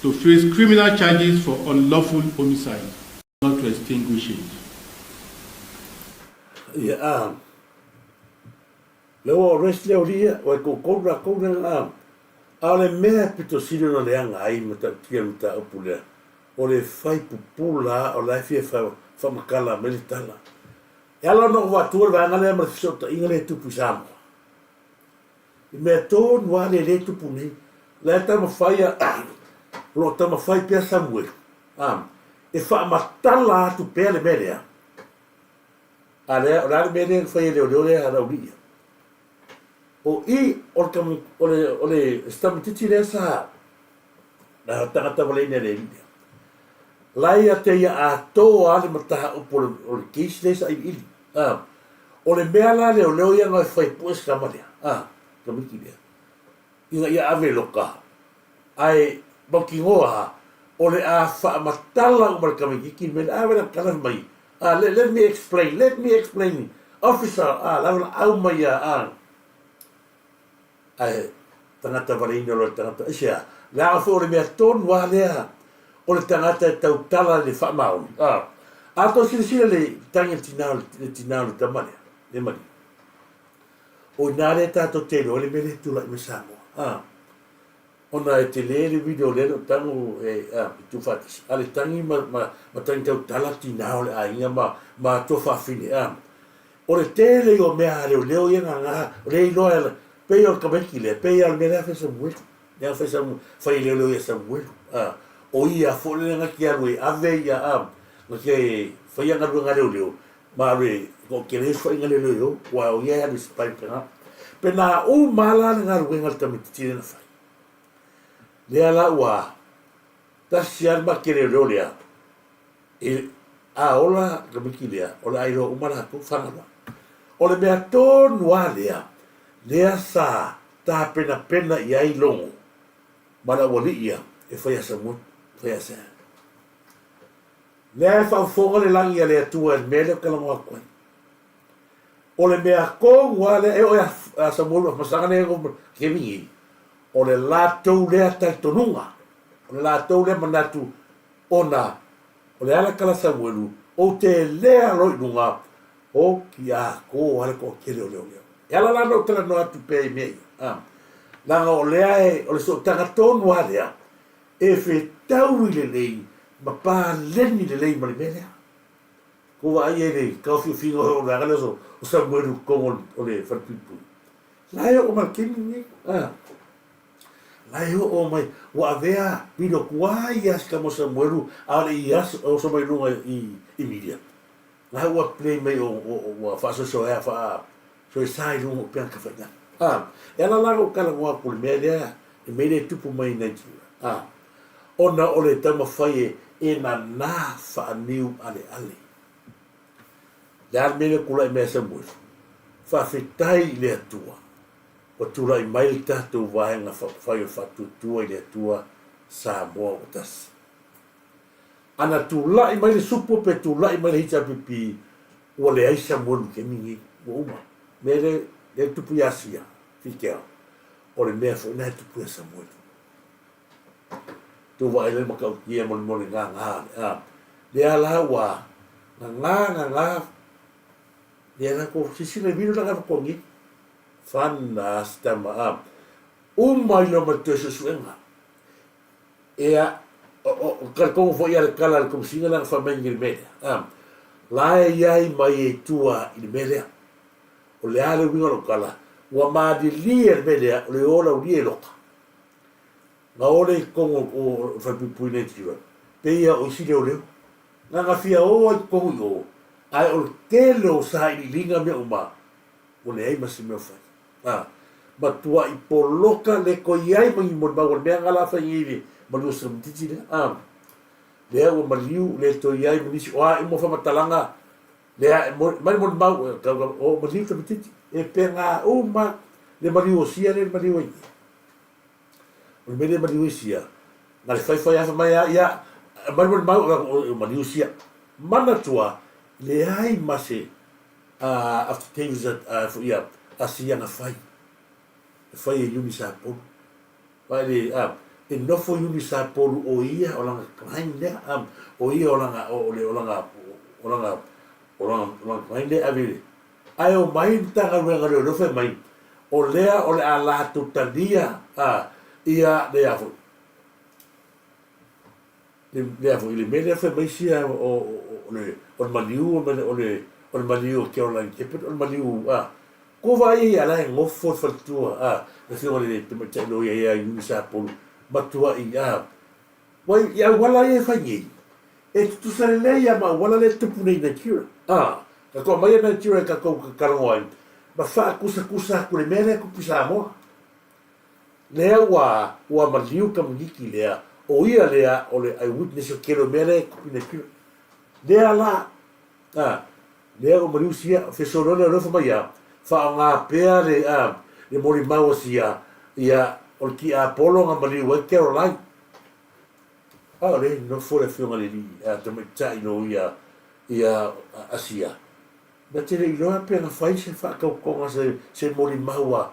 to face criminal charges for unlawful homicide, not to extinguish it. Ia, a. Le ua arrest lea o lia, ua e koukou lakou lea, a. A o le mea pito sili ona leaga ai matautia le mataupu lea, o le fai pupula o la e fia faamatala mai le tala. E ala ona ou avaatua le vaega lea ma le fesootaiga lea e tupu i Samoa. I mea tonu lava lea e tupu nei, la e taumafai a, o lo o taumafai pea Samuelu, a, e faamatala atu pea le mea lea. A lea, o le a le mea lea na fai e leoleo lea a Laulii ia? O i, o le, o le, o le tamaitiiti lea sa, na tagata waleina e le alii lea. La ia te ia atoa le mataupu o le case lea sa iliili. A, o le mea la leoleo ia na fai pue se tama lea, a, tamaiti lea, ina ia ave i loka, ae mautinoa a, o le a faamatala uma le tamaititi le mea lea, a vela tala mai, a, let, let me explain, let me explain, officer, a, la vela au mai a, a, Ae tagata valeina loa le tagata. Aisea? Leaga foi o le mea tonu lava lea o le tagata e tautala i le faamaoni. A, a tou silasila i le tagi a le tina, le tina o le tama lea, le malie. O ina lea tatou te iloa ai le mea lea e tulai mai Samoa. A, ona e tele le video lea na ou tago e, a, e tuufaatasi. A le tagi ma, ma, ma tagi tautala tina o le aiga ma, ma tuafafine. A, O le tele ia o mea a leoleo ia ngāngā, o lea iloa e pei o le tamaiti lea, pei lava o le mea lea fai Samuelu, lea fai Samu, fai e leoleo ia Samuelu, a, o ia foi lea na te alu e ave ia, a, na te faia galuega a leoleo, ma alu e toatele suaiga leoleo, aua o ia e alu e spy pena. Pena uma lava la le galuega a le tamaititi lea na fai. Lea la ua tasi lava le make leoleo lea, E, a ola le tamaiti lea, o le a iloa uma latou fagaloa. O le mea tonu lava lea, lea sa tapenapena i ai Logo ma le aualii ia e fai a Samuelu, fai a Sam. Lea e faafofoga le lagi a le Atua i le mea lea ou te talanoa atu ai. O le mea tonu lava lea, e oo ia Samuelu a masaga lea e kemi nei, o le latou lea talitonuga, o le latou lea manatu Ona o le ala kala Samuelu, ou te le alo i luga o ki a ko ale toatele o leoleo. E ala la na ou talanoa atu pea i mea ia, a, leaga o lea e, o le sootaga tonu lava lea, e fetaui lelei ma paleni lelei ma le mea lea. Kou vaai ai le taofiofiga o le vaega lea o Samuelu i totonu o le falepuipui. La e oo mai le taimi lenei, a. La e oo mai, ua avea pilo tuai ia si tama o Samuelu a o le i oso mai luga i i media. La ua play mai o, o, o ua faasoesoea faa soesa i luga o upega tafailagi. A, e ala la lou talanoa atu i le mea lea, le mea lea e tupu mai i Nigeria. A, ona o le taumafai e, e nanā faaniu aleale. Le a le mea lea tulai mai a Samuelu? Faafetai i le Atua Ua tulai mai le tatou Vaega Faaupufai o le Faatuatua i le Atua Samoa ua tasi. Ana tulai mai le supo pe tulai mai le HRPP, ua leai Samoa i le taimi lenei, ua uma. Mea lea, lea e tupu i Asia, Fitiao, o le mea foi lena e tupu ia Samoa. Tou vaai le matautia molemole gagā, a, lea la ua gagā, gagā, lea la kou silasila i vilo la ka nei. Whana si tama a uma i loma toe suesuega. Ea, o, o, o talitonu foi ia le tala a le Komesina lea na fai mai i le mea lea. A, la e iai mai e tua i le mea lea. O le a le uiga o lau tala, ua malilie le mea lea, o le o laulia i loka. Na o lea i totonu o, o, o le falepuipui nei i Titiroa. Pei ia o isi leoleo. Na na fia o ai totonu i o, ae o le tele o sailiiliga mea uma, ua leai ma se mea o fai. A, matuai poloka le toe i ai ma ni molimau o le mea na la fai nei le maliu o se tamaitiiti lea. A, lea ua maliu le toe i ai ma nisi, o a uma faamatalaga, lea e mai le molimau, e tau o maliu tamaitiiti. E pena uma le maliu o sia lea le maliu ai. O le mea lea maliu ai sia, na le faifai lava fai mai lava, ia, aumai le molimau, o maliu sia. Manatua, leai ma se affidavit foi a sia na fai, e fai e Iuni Sapolu. Aua e le, e nofo Iuni Sapolu o ia o lana client lea, o ia o lana, o le, o lana, o lana, o lana, o lana client lea e ave i le, Ae o mai le Matagaluega Leoleo fai mai, o lea o le a latou talia a ia le a foi, le a foi, le mea lea fai mai sia o, o, le, o le maliu, o le, o le maliu o Caroline Jepperd, o le maliu, a, ko vaai ia la e nofo le faletua, a, le afioga i le tamaitai loia ia Iuni Sapolu, matuai, a, Wai, i auala ia e fai nei, e tutusa lelei lava ma auala lea e tupu nei i Nigeria. A, ka toa mai a Nigeria i tatou talanoa ai, ma faakusakusa atu le mea lea e tupu i Samoa. Lea ua, ua maliu community lea, o ia lea o le eyewitness o le tele o mea lea e tupu i Nigeria. Lea la, a, lea ua maliu sia, fesolo lea o lea fai mai a, faaaoga pea le, a, le molimau a sia, ia, o le tiapolo na maliu ai Caroline. A o lea e nofo le afioga i le alii tamaitai loia ia Asia, na te le iloa pe na fai se faatautoga se se molimau a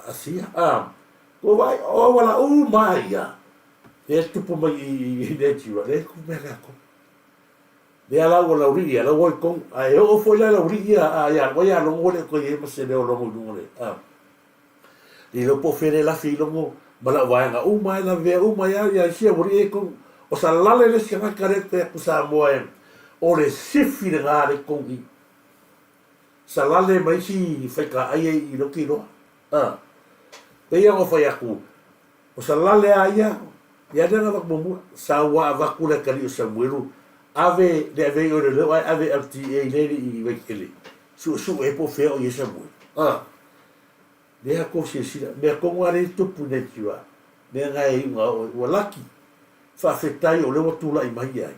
Asia. A, ua vaai, o auala uma lava ia, lea e tupu mai i Nigeria, lea e tupu mai ia tatou. Lea la ua laulii ia, la ua i totonu, ae oo foi la laulii ia, ia, ua ia logo ua le toe i ai ma se leo logo i luga o le, a. Le iloa po o fea le lafi i logo ma lau vaega uma e lavea uma ai lava ia sia ualii e tonu. O Salale le isi tagata lea fai atu Samoa e o le sifi lena le tonu i Salale ma isi faitaai e i lote iloa. A. Pei ona fai atu o Salale a ia ia lea na avatu muamua sa ua avatu le atalii o Samuelu ave le ave i o le leo ae ave LTA le i Vaitele suesue po o fea o i ai Samuelu. A. Mea kou silasila, mea tonu a lea e tupu nei ki wa, mea na e iuga oe, ua laki, faafetai o lea ua tulai mai ai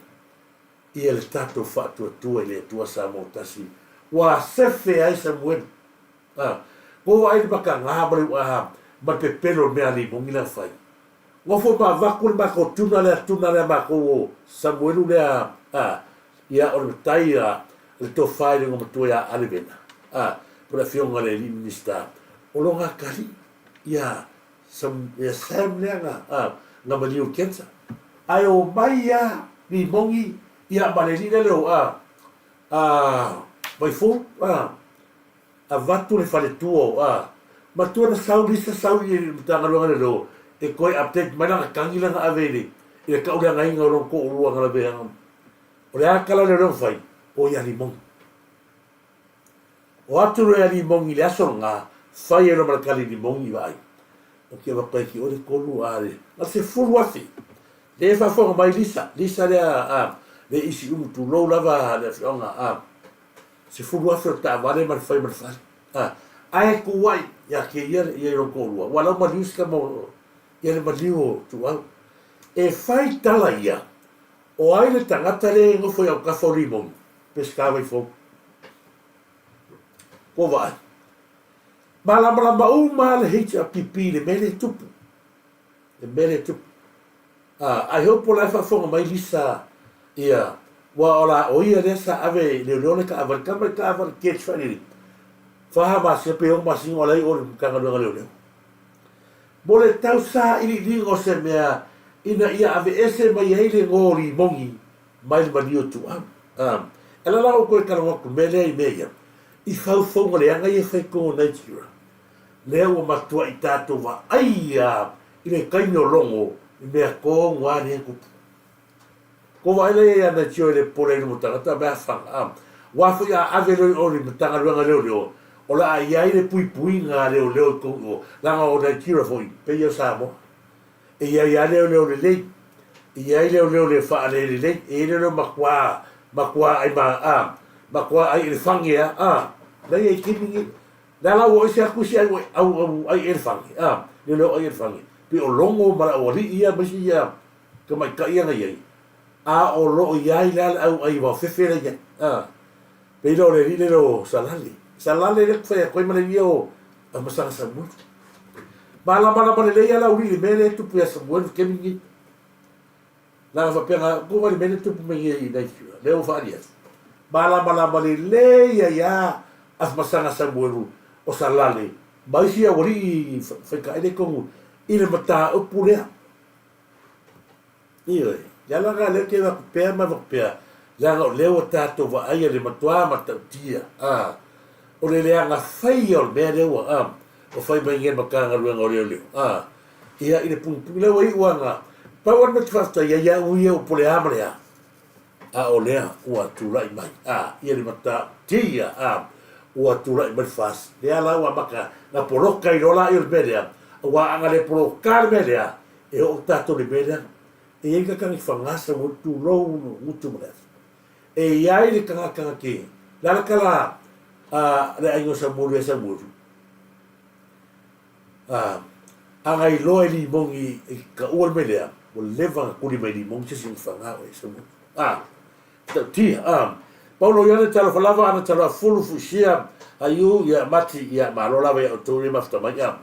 ia le tatou faatuatua i le Atua Samoa tasi, ua sefe ai Samuelu. A, ua vaai le mataga ma le uaha ma le pepelo o le mea a Limoni la fai. Nofo ma avatu le matou tuna lea tuna lea matou o Samuelu lea a, ia o le matai a le tofa i le igoamatua ia Alevena a, po o le afioga i le alii Minista o lona atalii ia Sam, ia Sam lea na a, na maliu i cancer. Ae omai a Limoni ia ma le alii lea leo a, a Vaifou a, avatu le faletua o a matua na sau lisa sau i le Matagaluega Leoleo e toe update mai lana tagi lea na ave i le i le tauleagaina o lona toalua na lavea o le a tala leoleo na fai o ia Limogi o atu loa ia Limogi i le aso lena fai ai loa ma le tali Limogi vaai ou te avatu ai ki oe le tolu a le na le 10,000 lea e faafofoga mai Lisa Lisa lea a le isi umu tulou lava le afioaga a 10,000 o le taavale ma le fai ma le fale. A, ae tu ai ia te ia ia i lou toalua, ua lau maliu si tama o, ia le maliu o Tuau. E fai tala ia, o ai le tagata lea e nofo i autafa o Limoni, Peseta Vaifou. Ko vaai. Malamalama uma le HRPP i le mea lea e tupu. Le mea lea e tupu. A, I hope o la e faafofoga mai Lisa ia, ua o la o ia lea sa ave i leoleo le taavale, tama le taavale catch failele, fa masina pe ono masina o la e i o i le Matagaluega a Leoleo. Mo le tau sailiiliga o se mea ina ia aveese mai ai le igoa o Limoni mai le maliu o Tuau. A, e ala la outou e talanoa atu mea lea i mea ia, i faufauga leaga ia e fai i totonu o Nigeria. Lea ua matuai tatou vaai a i le taimi o Logo i mea tonu a lea e tupu. Ko vaai la ia ia tio e le popole ai luma tagata mea fanga a. Ua foi a ave loa i o i le Matagaluega Leoleo o le a i ai le puipuiga a leoleo i totonu o, leaga o Nigeria foi pei ia o Samoa. E i ai a leoleo lelei. E i ai leoleo le faalelelei, e i ai leoleo matua, matua ai ma, a, matua ai elefange a, a, lea i kimi ni, lea la ua ese atu isi ai au, au ai elefange, a, leoleo ai elefange, pei o Logo ma le aualii ia ma isi ia tamaitai ia na i ai, a o lo o i ai la le au ai vaofefe lea i ai, a, pei la o le alii lea o Salale, Salale lea ou te fai atu ai ma le alii ia o Amasaga Samuelu. Malamalama lelei lava le aualii i le mea lea e tupu ia Samuelu i le taimi lenei. Leaga faapea na tuu mai le mea lea e tupu mai nei i Nigeria, lea ua faaali atu. Malamalama lelei ai lava Afamasaga Samuelu o Salale ma isi aualii faitaele i totonu i le mataupu lea. Ioe, le ala lena lea ou te avatu pea ma avatu pea, leaga o lea ua tatou vaaia le matua matautia, a, o le leaga faia o le mea lea ua, a, ua fai mai nei e le Matagaluega o Leoleo, a, ia, i le punupunu lea ua iu ana, pau lava le mea ou te faafetai ai au ia po o le a ma le a, a o lea ua tulai mai, a, ia le matautia, a, ua tulai mai le FAST, lea la ua amata na poloka ai loa laia o le mea lea, aua a na le poloka le mea lea, E oo tatou i le mea lea, e i ai le tagata fagasa ua tulou gutu ma le afi. E i ai le tagata na te lalata la a le aiga o Samuelu ia Samuelu, a, a na iloa e Limoni i taua le mea lea, ua leva na tuli mai Limoni se isi na faga oe Samuelu. A, tautia, a, Paulo ia le talofa lava ana taloa fulu fuisia aiu ia mati ia malo lava ia outou ia mafuta mai a.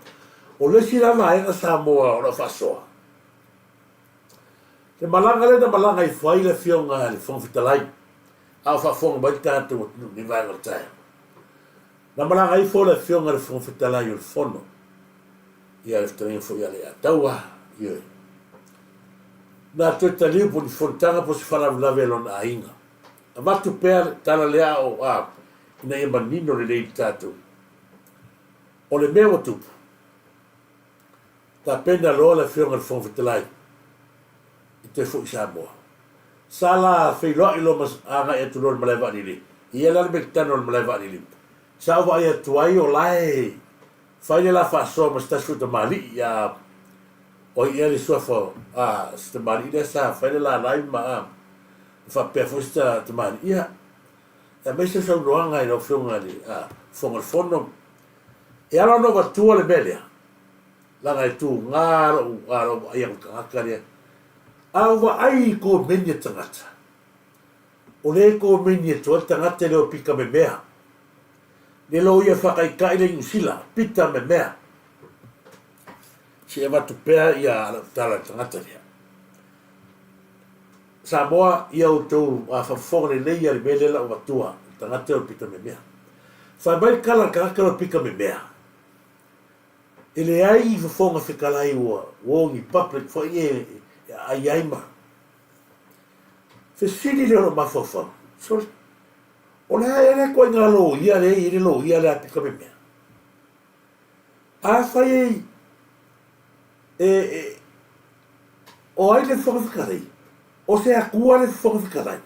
O le isi la vaega Samoa o lau faasoa. Le malaga lea na malaga ifo ai le afioga i le Fofoga Fetalai a o faafofoga mai le tatou atunuu i lenei vaega o le taeao. Na malaga ifo le afioga i le Fofoga Fetalai o le Fono ia le fetalaiga foi ia Leiataua, ioe. Na toe taliu po o ni fonotaga po o se faalavelave a lona aiga. Avatu pea le tala lea a o a ina ia manino lelei i le tatou. O le mea ua tupu, tapena loa le Afioga i le Fofoga Fetalai e toe foi i Samoa. Sa la feiloai loa ma agai atu loa i le malae vaalele. E i ai la le meketana o le malae vaalele. Sa ou vaai atu ai o la e fai le la faasoa ma se tasi foi tamalii ia o ai ea le suafa a se tamalii lea sa fai le la live ma a faapea foi se tamalii ia e aumai se saunoaga i lau afioga i le Fofoga o le Fono e ala ona avatua le mea lea leaga e tuga lou a lou vaai atu i le tagata lea a ou vaai i komeni a tagata o lea e komeni atu ai le tagata e le o pita memea Le loia faataitai le Niu Sila, Peter Memea. Se i avatu pea ia lau tala i le tagata lea. Samoa, ia outou faafofoga lelei ia le mea lea la ou avatua i le tagata lea o Peter Memea. Fai mai le tala a le tagata lea o Peter Memea, e leai ni fofoga fetalai ua o ni public foi e aai ai ma fesili lea o lou mafaufau, sole, O le a ea lea ituaiga loia lea e i ai le loia lea a Pita Memea? Afai e, e, e, o ai le Fofoga Fetalai? O se Atua le Fofoga Fetalai?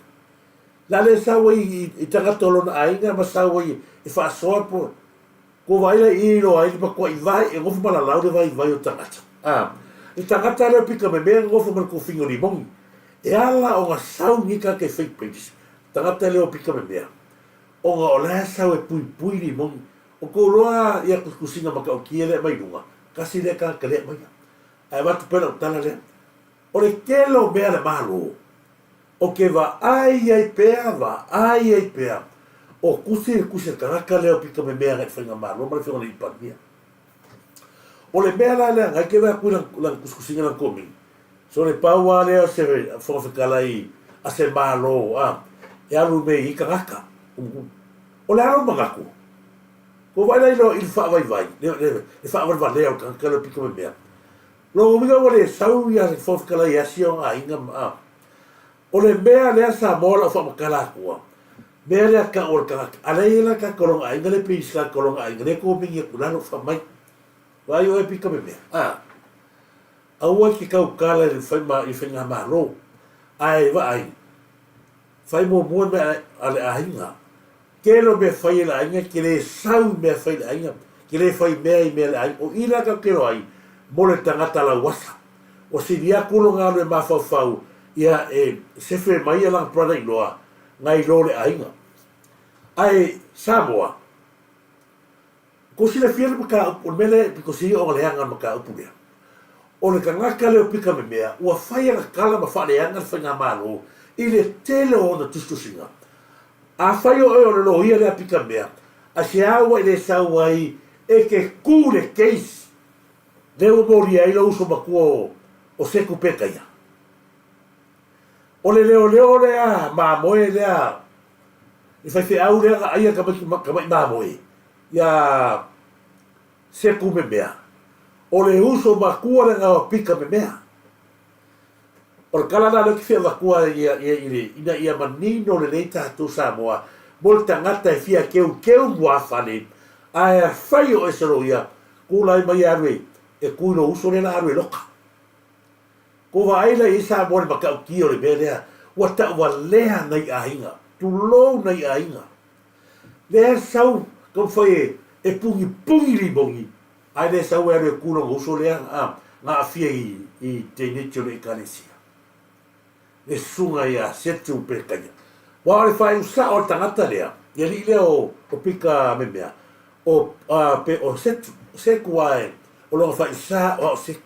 Le a le sau ai i, i tagata o lona aiga ma sau ai e faasoa po Kua vaai la i iloa ai le matuai vae e nofo ma lalau le vaivai o tagata. A, le tagata lea o Pita Memea e nofo ma le tofiga o Limoni. E ala ona sau nei tagata i fake pages, tagata lea o Pita Memea, ona o la e sau e puipui Limoni. O tou iloa ia tusitusiga matautia lea e aumai i luga, tasi lea tagata lea e aumaia. Ae avatu pea lau tala lea. O le tele o mea a le Malo, Ou te vaai ai pea, vaai ai pea, o tusi le tusi a le tagata lea o pito memea agai i le faigamalo ma le afioga i le alii Palemia. O le mea la lea nai te vaai atu i lana tusitusiga lana komini, so le pau lava lea o se Fofoga Fetalai a se Malo a, e alu mea i tagata. O le a lou manatu? Ua vaai la i le faavaivai, le faavalevalea o le tagata lea o pito memea. Lona uiga ua le sau ia le Fofoga Fetalai e asi ona aiga ma a. O le mea lea Samoa lau faamatala atua, mea lea tau o le tagata, a lea e i ai la tagata o lona aiga lea pei se tagata o lona aiga lea komeni atu lalo fai mai, vaai oe pita me mea, a. Aua e te tautala i le fai ma i le faigamalo, ae vaai, fai muamua le mea a le aiga. Tele o mea fai e le aiga, e te le sau i mea fai i le aiga, e te le fai mea i mea a le aiga. O i la tatou te iloa ai, mo le tagata lauasa. Ua sili atu lona alu e mafaufau. Ia, e sefe mai ia lana brother in law ngai lo le aiga. Ae Samoa, Ko silafia le mataupu, o le mea lea e pito sili ona leaga le mataupu lea, o le tagata lea o Pita Memea, ua fai ana tala ma faaleaga le faigamalo i le tele o ona tusitusiga. Afai o oe o le loia lea a Pita Memea, aisea ua e le sau ai e te tu i le case lea ua molia ai lou uso matua o Seku Pekaia? O le leoleo lea mamoe lea, le faifeau lea na aia tamaiti mamoe ia Seku Memea, o le uso matua lena o Pita Memea. O le tala lena lea ou te fia avatua ina ia manino lelei tatou Samoa mo le tagata e fia keukeu muafale ae afai o ese loia, tulai mai e alu e tu i lou uso lea la alu e loka. Ko vaai la i ai Samoa i le matautia o le mea lea, ua tauvalea nai aiga, tulou nai aiga. Lea sau taumafai e e pugipugī limogi, ae le sau e alu e ku lona uso lea na aafia i teineiti o le Ekalesia, le susuga ia Setu Pekaia. Aua o le faaiu sao a le tagata lea, le alii lea o Pita Memea, o o Setu, Seku ae o lona faaiu sao o Seku.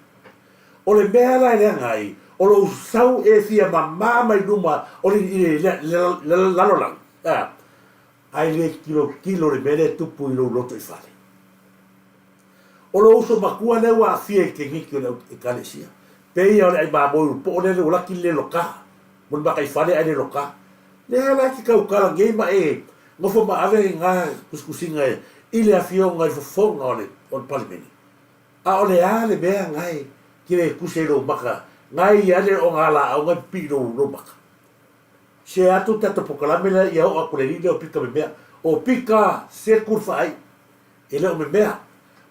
O le mea la e leaga ai, o lou sau e fia mamā mai luma o le i le lalolagi, a, ae le tilotilo le mea lea e tupu i lou loto i fale. O lou uso matua lea ua aafia i keniki o le Ekalesia, peia o le ai mamoe ulu po'o lea ua laki le loka, mo le makaifale ae le loka. Lea la e te tautala nei ma e nofo ma ave na tusitusiga i le afioga i le fofoga o le Palemene. A o le a le mea gae ke le tusi ai lou maka, gae ia le o nga laau gae pipii lou lou maka. Se atu tatou pokalame lea ia oo atu le alii lea o Pita memea. O Pita se ku le faai, e le o memea.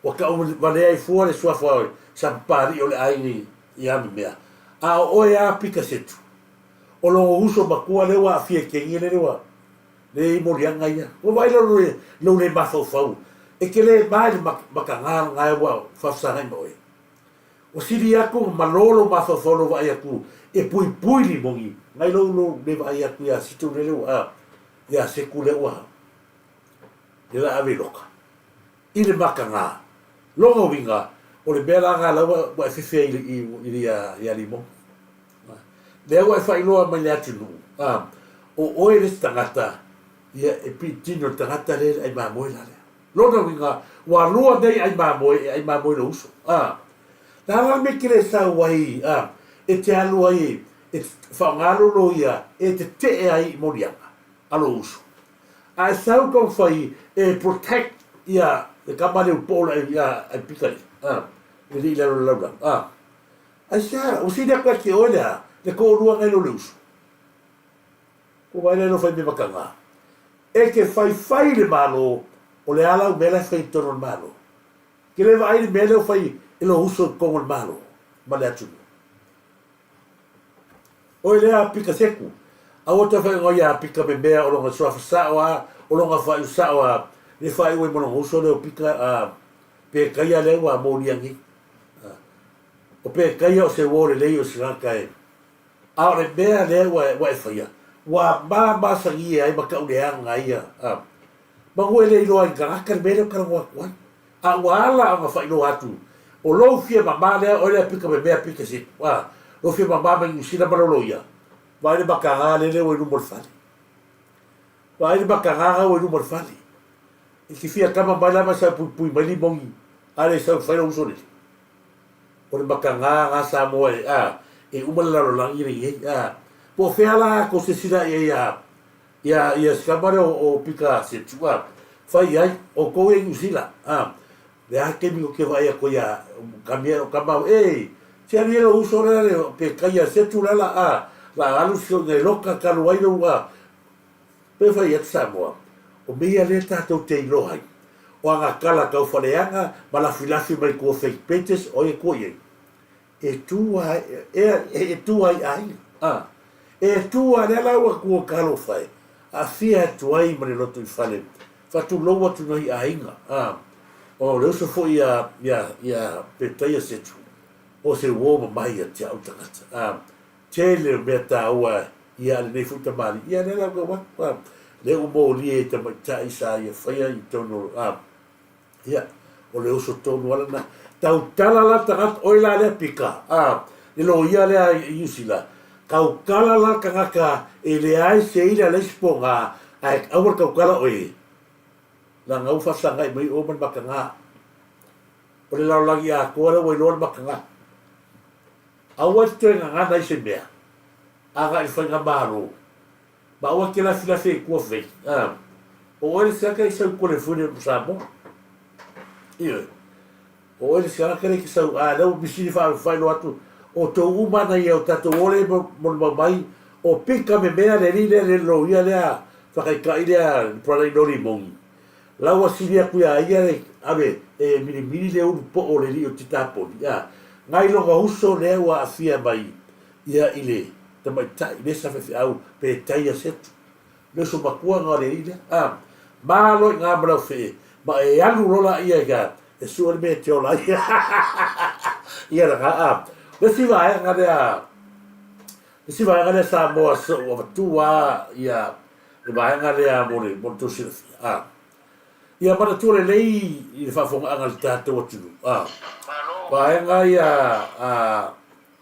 Ua tau valea ai fua le suafa o sa papalii o le aiga ia memea. A o oe a Pita Setu, o lou uso matua lea ua aafia i kegi lele ua Le i moliaga ia. Ua vaai lou le lou le mafaufau e te le ma i le makaga lena ua faafesagai ma oe. Ua sili atu ma malo lou mafaufau lou vaai atu e puipui limogi nai lou lou le vaai atu ia Situ lele ua ia Seku lea ua le la ave i loka. I le makaga. Lona uiga o le mea la lena la ua e fefe ai i le ia limogi. Lea ua e faailoa mai le atunuu, a, o oe le isi tagata, ia, e pitino le tagata lea i le ai mamoe la lea. Lona uiga, ua lua nei ai mamoe e ai mamoe lou uso, a. Le a la le mea e te le sau ai, a, e te alu ai e faaaoga lou loia e tetee ai i moliaga a lou uso. A e sau taumafai e protect ia le tama lea ua poo le ai pika lea, a, e le i lalo i le laulau, a. Aisea, ua sili atu ia te oe le a, le toalua nai lo le uso? Ko wai lea no fai me makaga? E te whaiwhai le Malo, o le a lau mea la e fai i totonu o le Malo? Ke le vaai le mea lea ua fai e lou uso i totonu o le Malo ma le atunuu. Oe lea a Pika Seku, aua toe whai ngoia a Pika me mea o longa suafa sao a, o longa whaiu sao a, le whaiu e mo longa uso lea o Pika a, pe kaia lea ua molia nei. O Pekaia o se uo lelei o se tagata e, a o le mea lea ua, ua e faia, ua mamasagia ai ma tau leaga ia, a. Manu e le iloa ai tagata le mea lea ou talanoa atu ai. A ua ala ona faailoa atu, o lou fia mama lea, oe lea pika memea pika se, a, lou fia mama mai Niu Sila ma lou loia, vaai le makaga lele ua i luma o le fale. Vaai le makaga ua i luma o le fale. E te fia kama mai la ma sau puipui mai limogi, a le sau fai lou uso lele. O le makaga ga Samoa e, a, e uma le lalolagi lenei, a. Po o fea la kou silasila i ai a, ia, ia si kama lea o, o Pita Setu, a, fai i ai, o kou e Niu Sila, a. Le a taimi ou te vaai atu ai ia kami, o kama, e, se alu ia lou uso lea le, pe kai ia Setu la la, a, la alu si nei loka talu ai lou, a, Pe fai atu Samoa, o mea ia lea tatou te iloa ai, o aga tala tau faleaga ma lafilafi mai tua fake pages o ai e tua i ai? E tu a e, e tu ai aiga. A, e tu a lea la ua tua talofa e, aafia atu ai ma le loto i fale, faatulou atu nai aiga. A, o le uso foi ia, ia, ia Petaia Setu, o se uo mamae ia te au tagata. A. Tele o mea taua ia a lenei foi tamalii, ia lea la ua tau atu, a, lea ua molia i tamaitai sa ia faia i totonu o, a, ia, o le uso tonu lava lena. Tautala la le tagata, oe la lea pika, a, le loia lea i Niu Sila, tautala la le tagata e leai se ila leai se poga, ae aua le tautala oe, leaga ua faasagai mai oe ma le mataga. O le lalolagi atoa lea ua iloa le mataga. Aua e te toe gagana i se mea, agai i le faigamalo, ma aua e te lafilafi ai i tua fei. A, o oe le siaka i sau kole fule mo Samoa. Ioe. O oe le siaka le ke sau, a lea ua misi le faailoa atu, o tou uma ana ia o tatou ole molimau mai, o pika me mea le alii lea le loia lea whakaikai lea le brother in law Limongi. La ua sili atu iā ia le ave e milimili le ulu poʻo o le alii o Titaponi, a ngai lona uso lea ua aafia mai ia i le tamaitai le sa faifeau pe taia setu. Le uso matua na o le alii lea, a malo i na ma lau fee ma e alu loa laia ia e sue le mea e te ola ai. Ia lena, a le isi vaega lea, le isi vaega lea Samoa sa ou avatua ia le vaega lea mo le mo le tou silafia a. Ia manatua lelei i le faafofogaaga a le tatou atunuu a. Vaega ia a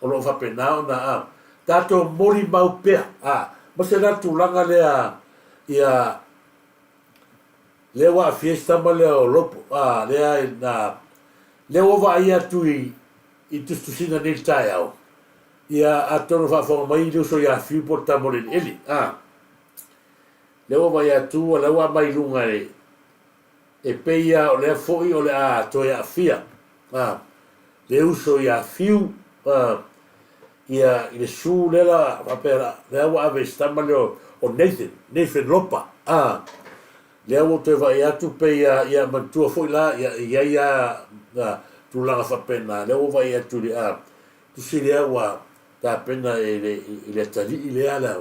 o lo o faapena ona a tatou molimau pea a ma se la tulaga lea ia lea ua aafia ai si tama lea o Lopo a lea na lea ua vaaia atu i i tusitusiga nei i le taeao ia atonu faafofoga mai le uso ia Fiu po o le tama o le eleele a. Lea ua vaai atu o lea ua aumai i luga e e pei lava o lea foi o le a toe aafia a le uso ia Fiu a ia i le su lea la faapea la lea ua ave i si tama lea o Nathan, Nathan Lopa a lea ua ou toe vaai atu pei lava ia manatua foi la ia e i ai lava tulaga faapena lea ua vaai atu i le a tusi lea ua tapena e le i le atalii lea la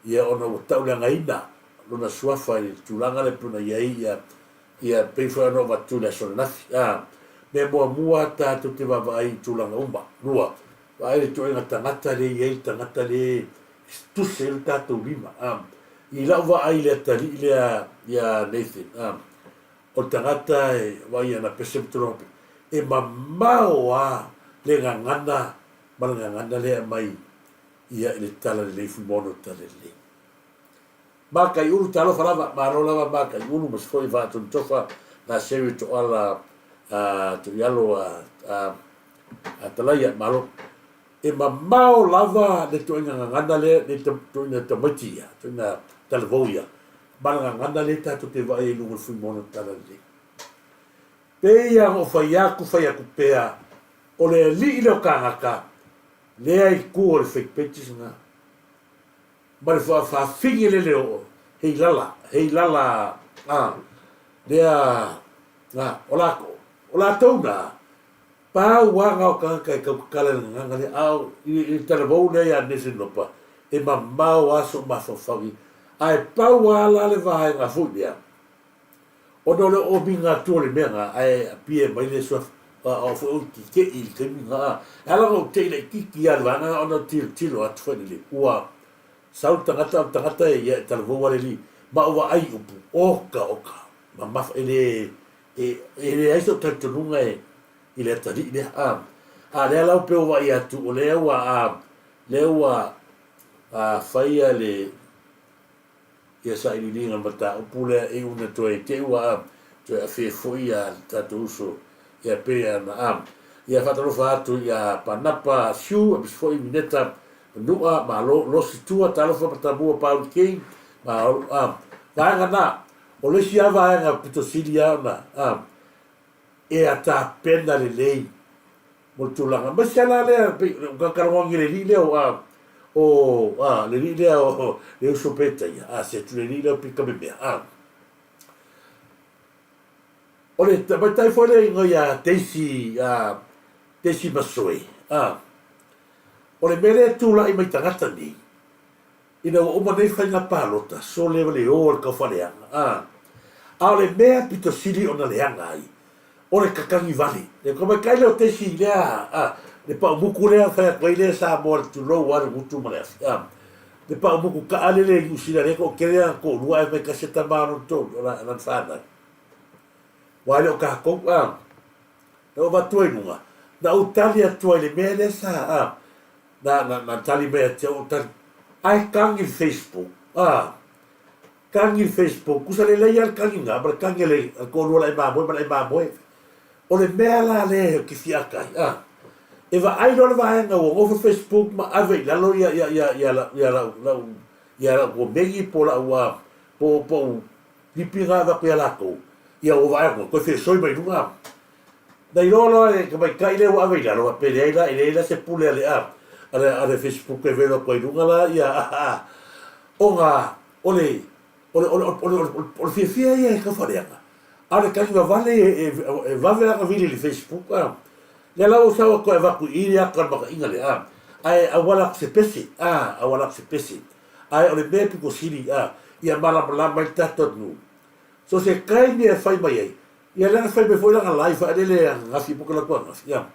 ia ona ua tauleagaina lona suafa i le tulaga lea pei ona i ai ia ia pei foi ona avatu i le aso ananafi. A, mea muamua tatou te vaavaai i tulaga uma. Lua, vaai le ituaiga tagata lea e i ai le tagata lea e tusi ai le tatou lima. A, i lau vaai i le atalii lea ia Nathan, a, o le tagata e vaai ana pese ma tulaga faapena, e mamao lava le gagana ma le gagana lea e aumai ia i le Talalelei Fuimaono Talalelei. Makaiulu talofa lava, malo lava Makaiulu ma se foi Vaatonitofa na Seri Toala a Tuialo a a a Talaia, malo. E mamao lava le ituaiga gagana lea, le ituaiga tamaiti ia, ituaiga talavou ia, ma le gagana lea tatou te vaai ai i luga o le Fuimaono Talalelei. Pei lava ona ou fai atu, fai atu pea, o le alii lea o kānaka, lea i tua o le fake pages lena, ma le faafine lele o Heilala, Heilala, a, lea, a, o latou, o latou na, pau lava na o tagata e tautatala i le gagana lea, a o i le talavou lea ia Nelson Lopa, e mamao lava sou mafaufau i ai. Ae pau lava la le vaega foi lea, Ona o le oomiga atu o le mea na, ae appear mai le suafa, a o foi ou te te'i i le taimi na. E ala ona ou te'i laitiiti lava i le vaega na ona ou tilotilo atu foi lele, ua sau le tagata, o le tagata e ia e talavou lava le alii, ma ou vaai i upu, oka oka, mamafa, e le, e, e leai sou talitonuga e, i le atalii lea. A, a lea la ua pei ua vaai atu, o lea ua, a, lea ua, a, faia le, ia sailiiliga mataupu lea i una toe te i ua toe afea foi ia le tatou uso ia pei ana a ia faatalofa atu ia Panapa Siu aemaise foi Mineta Manua malo Losi Tua talofa Matamua Pauli King malo a vaega na o le isi a vaega pito sili a ona a e a tapena lelei mo le tulaga. Aemaise lava la lea, pei o ka talanoa i le alii lea o, a, o, a, le alii lea o, le uso Petaia, a, se atu le alii lea o Pita Memea, a. O le tamaitai foi lea ingoa ia Daisy, a, Daisy Masoe, a. O le mea lea e tulai mai tagata nei, Ina ua uma nei faiga palota, sole le o a le taufaaleaga, a. A o le mea pito sili ona leaga ai, o le kakagi vale. E ka maikai lea o teisi lea, a. Le paumuku lea fai atu ai lea Samoa le tulou a le gutu ma le afi a. Le paumuku kaale le Niu Sila lea toatele a toalua ae mai tasi a tama o lona tolu o lana fanau. Aua e le o tatou a. Na ou avatu ai i luga, na ou tali atu ai i le mea lea sa a, na, na, na tali mai ia te au, ou tali, ae kagi le Facebook a. Kagi le Facebook, kusa lelei lava le kagiga ma le kagi a le toalua o le ai mamoe ma le ai mamoe. O le mea la lea ou te fia ata ai, a, e vaai loa le vaega ua nofo Facebook ma ave i lalo ia, ia, ia, ia, lau, ia lau, lau, ia lau komeni po o lau, a, po, po o lipi na avatu ia latou, ia ua vaai atu, toe fesoi mai luga. Na iloa loa e tamaitai lea ua ave i lalo, faapea e leai la, e leai la se pule a le, a, a le, a le Facebook e velo atu ai i luga la, ia, a, ona o le, o le, o le, o le, o le fiafia ia e tau faaleaga, a o le tagi vavale e, e vave lana vili i le Facebook, a. Lea la ua sau atu e avatu i i le ata o le mataʻiga lea, a, ae auala atu se pese, a, auala atu se pese. Ae o le mea e pito sili, a, ia malamalama ai le tatou atunuu. So se taimi e fai mai ai, ia lea na fai mai foi lana live faaeleele ananafi po o kela atu ananafi, a.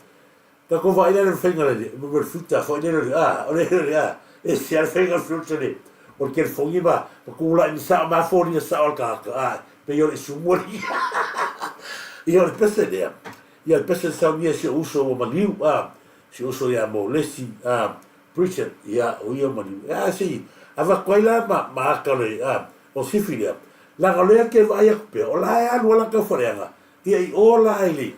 Tatou vaai la i le faiga o le o le filter foi lele o le a, o le o le a, e ese lava le faiga o le filter le o le telefoni ma ma tulai ma sao ma foliga sao a le tagata, a, pei o le isumu alii. Ia o le pese lea, ia le pese na saunia e si ou uso ua maliu, a, si ou uso ia Molesi, a, Bridget, ia, o ia ua maliu. A, se i avatu ai la ma ma ata o le, a, o sifi lea, leaga o lea e te vaai atu pea, o la e alu lava lana taufaleaga, ia i o la i le,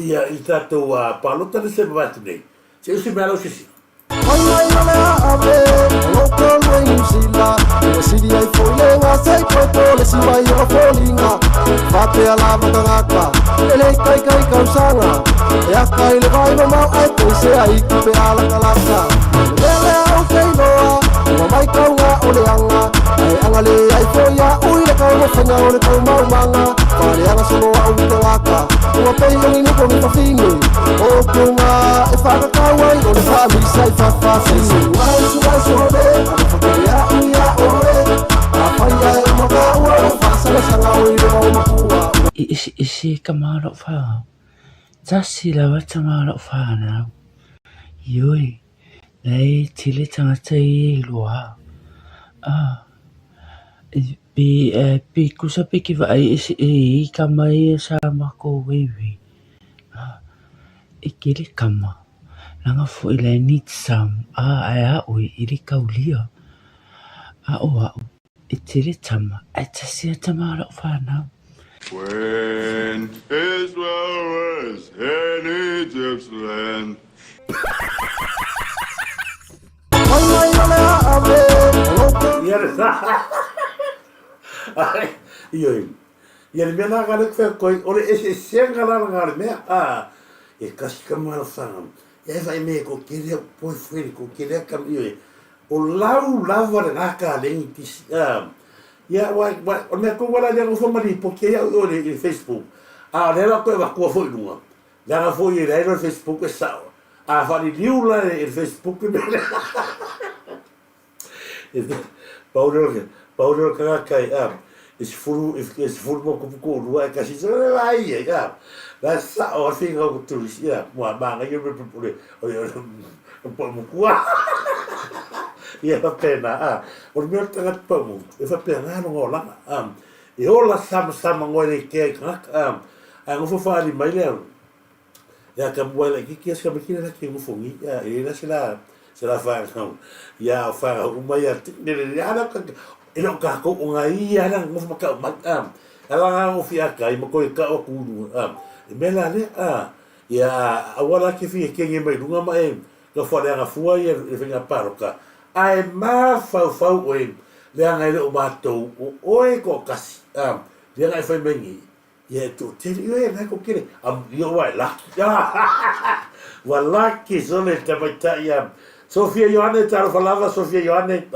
Ia i tatou palota le se mavae atu nei. Se usi mea lau sisi. Fai mai o le aave o lou tolu e Niu Sila Ua sili ai foi le gase i popo le si mai o foliga Faapea lava tagata e le ikaika i tausaga E aka i le vai mamao ae peisea i tupe a latalata Le mea lea ou te iloa ua maitauga o le aga Ae aga leai foi a'u i le taumafaiga o le taumaumaga Faaleaga solo a'u i tagata ua pei o ni nofo ni fafine O upuga e whakatau ai o le whaamisa i fafafine Suai suai sole alofa tele a'u iā oe Afai ae uma tāua o whaasalasaga o i luma o makua I eseese ka ma o lau whanau. Tasi lava tama o lau whanau. Ioe, nei tele tangata ia i loa. Ah, Pe pe kusa pe ke vaai e se e i kama ia sa makou weiwei. E kele kama, langa foi le need some a ae a oe i le kaulia. A o a'u, e tele tama, ae tasi a tama a la'u fanau. When Israel was in Egypt's land. Ioe, ia le mea la ka le fai koi, o le eseesega la langa le mea, a, e kasi ka malafanga, ia e fai me ko kele au boyfriend, ko kele a kam, ioe, o lau lava le ngā ka lengi tisi, a, ia, wa, wa, o le mea kou wala le ngofo mali po kia iau i o le, i le Facebook, a, o le la koe wakua foi lunga, leaga foi e leai loa le Facebook e sao, A faaliliu la e le Facebook le mea lea. Pau lea o le, pau lea o le tagata e, a, e sefulu, e sefulu ma ono tupu toalua ae tasi, sole le vaai ai, a. La e sao lava le faiga o turisi, a, ua manaia le mea o le, o le, o le paumutu, a. Ia e faapena, a. O le mea o le tagata paumutu, e faapena lona olaga, a. E ola samasama noa e le kea i tagata, a. Ae nofo faaali mai le, Ia ka mua la kiki as ka makina la ki ngofo ngi ia e la se la se la fa ngau ia o fa uma ia ne le ia la ka e lo ka ko o ngai ia la ngofo ma ka ma a ala nga ngofi a kai ma ko ka o ku lu a e me la le a ia a wala ke fi ke ngi mai lunga ma e ka fa le nga fua ia e fenga paro ka a e ma fau fau o e le anga e le o matou o oe ko kasi a le anga e fai mai ngi Ia e toatele, ioe na ko kele, am ia ua e laki. Ua laki sole le tamaitai ia Sofia Ioane, talofa lava Sofia Ioane,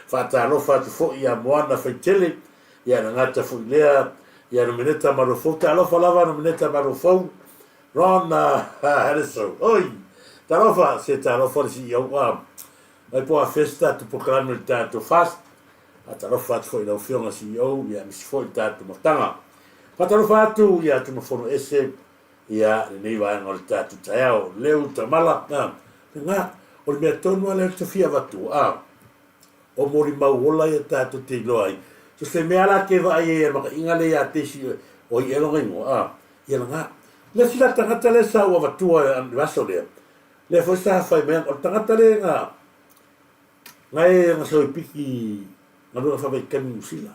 faatalofa atu foi ia Moana Faitele, ia na gata foi lea ia Nomeneta Malofou, talofa lava Nomeneta Malofou, Ron Harrison, oi, talofa, se talofa le CEO, mai po a festa atu polokalame o le tatou fast, Faatalofa atu foi i lau Afioga CEO, ia aemaise foi le tatou mataga. Faatalofa atu ia Tumafono Ese, Ia, lenei vaega o le tatou taeao, leu tamala, a, lena, o le mea tonu lava lea ou te fia avatu, a, o molimau ola ia tatou te iloa ai. So se mea la ke vaai ai e makaʻiga lea ia te isi o i e lona igoa, a, ia lena. Le isi la tagata lea sa ou avatua i le aso lea, lea foi sa fai mai, o le tagata lea na, na e na sau i piki galuega faavaitaimi i Niu Sila.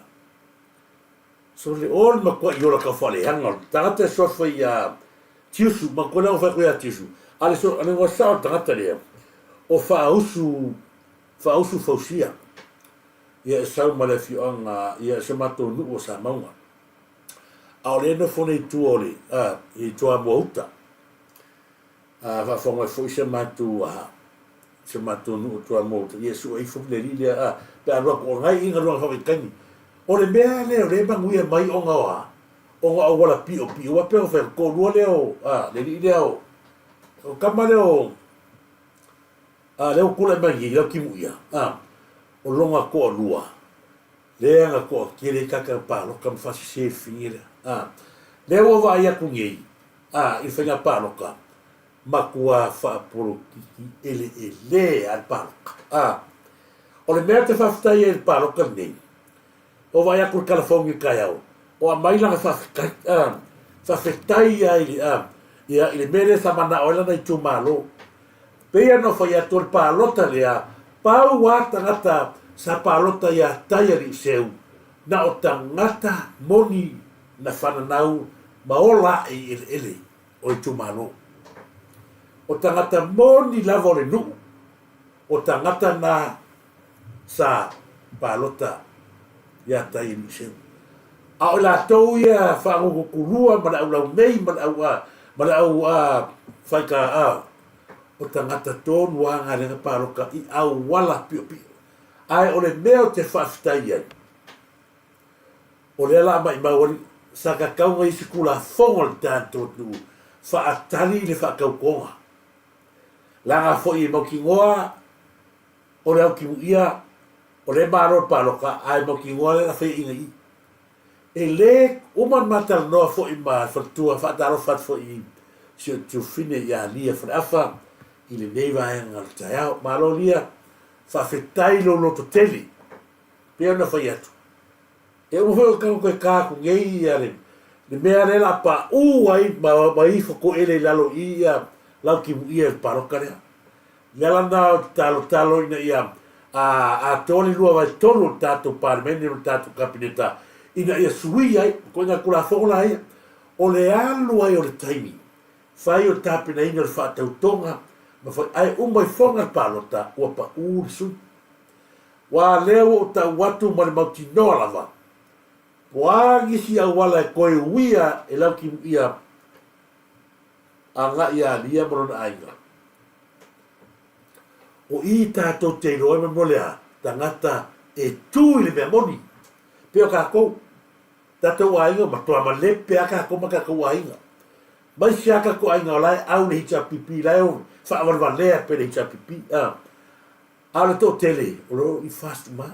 So le o le matuaʻi ola tau faaleaga o le tagata e suafa ia Tiusu, matua lea ona fai atu ia Tiusu, a le so, a le igoa sao o le tagata lea, o Faausu, Faausu Fausia, ia e sau ma le afioaga, ia si o matou nuu o Samauga. A o lea e nofo nei i tua o le, a, i Toamua uta. A faafofoga mai foi si a matou, a, si o matou nuu Toamua uta, ia sue ifo le alii lea, a, pe a alu atu o lena e i galuega faavaitaimi. O le mea lea o lea e manuia mai ona o a? Ona o auala piopio, aua pei ona fai atu, toalua lea o, a, le alii lea o, o tama lea o, a, lea ua tulai mai nei, Lautimuia, a, o lona toalua, lea na toatele ai tagata na palota ma faasese i le fine lea, a. Lea ua vaai atu nei, a, i le faiga palota, matua faapolokiki eleele a le palota. A, o le mea ou te faafetai ai i le palota lenei, ua vaai atu i le California i le taeao, o aumai lana faafetai, a, faafetai ia i le, a, ia, i le mea lea sa manao ai lana itumalo. Pei ona fai atu o le palota lea, pau a tagata sa palota ia Taialiuseu, na o tagata moni na fananau ma ola ae i eleele o itumalo. O tagata moni lava o le nuu, o tagata na sa palota ia Taialiuseu. A o i latou ia faagogokulua ma le au laumei ma le au a, ma le au a faika a, o tagata tonu a nga lea palota i auala piopio. Ae o le mea ou te faafetai ai, o lea la maimau ali sa tatau na isi Tulafono a le tatou atunuu faatali i le faatautoga. Leaga foi e mautinoa o le autimuia o lea e malo le palota ae mautinoa lea na faiaina i i. E le uma ona ma talanoa foi ma le faletua, faatalofa atu foi i si ou tuafafine ia Lia Faleafa i lenei vaega o le taeao. Malo Lia, faafetai lou loto tele. Pei ona fai atu, e uma foi o tago toe ta atu nei ia le, le mea lea la paʻu ai ma, ma ifo toele i lalo i ia Lautimuia i le palota lea. Le ala lena o te talotalo ina ia a, atoa le 2/3 o le tatou Palemene ma le tatou Kapeneta ina ia sui ai, ituaiga Tulafono la ia, o le alu ai o le taimi, fai o le tapenaina o le faatautoga ma fai, ae uma ifoga le palota ua paʻu le sui. Ua lea ua ou tau atu ma le mautinoa lava, po a nisi auala e toe uia e Lautimuia agai ia Lia ma lona aiga. O i tatou te iloa ai ma mea o le a, tagata e tu i le mea moni. Pei o tatou, tatou aiga, matua malepe a tatou ma tatou aiga. Mai se a tatou aiga o la e au le HRPP, la e faavalevalea pea le HRPP. A, a o le toatele, o lo o i fast ma.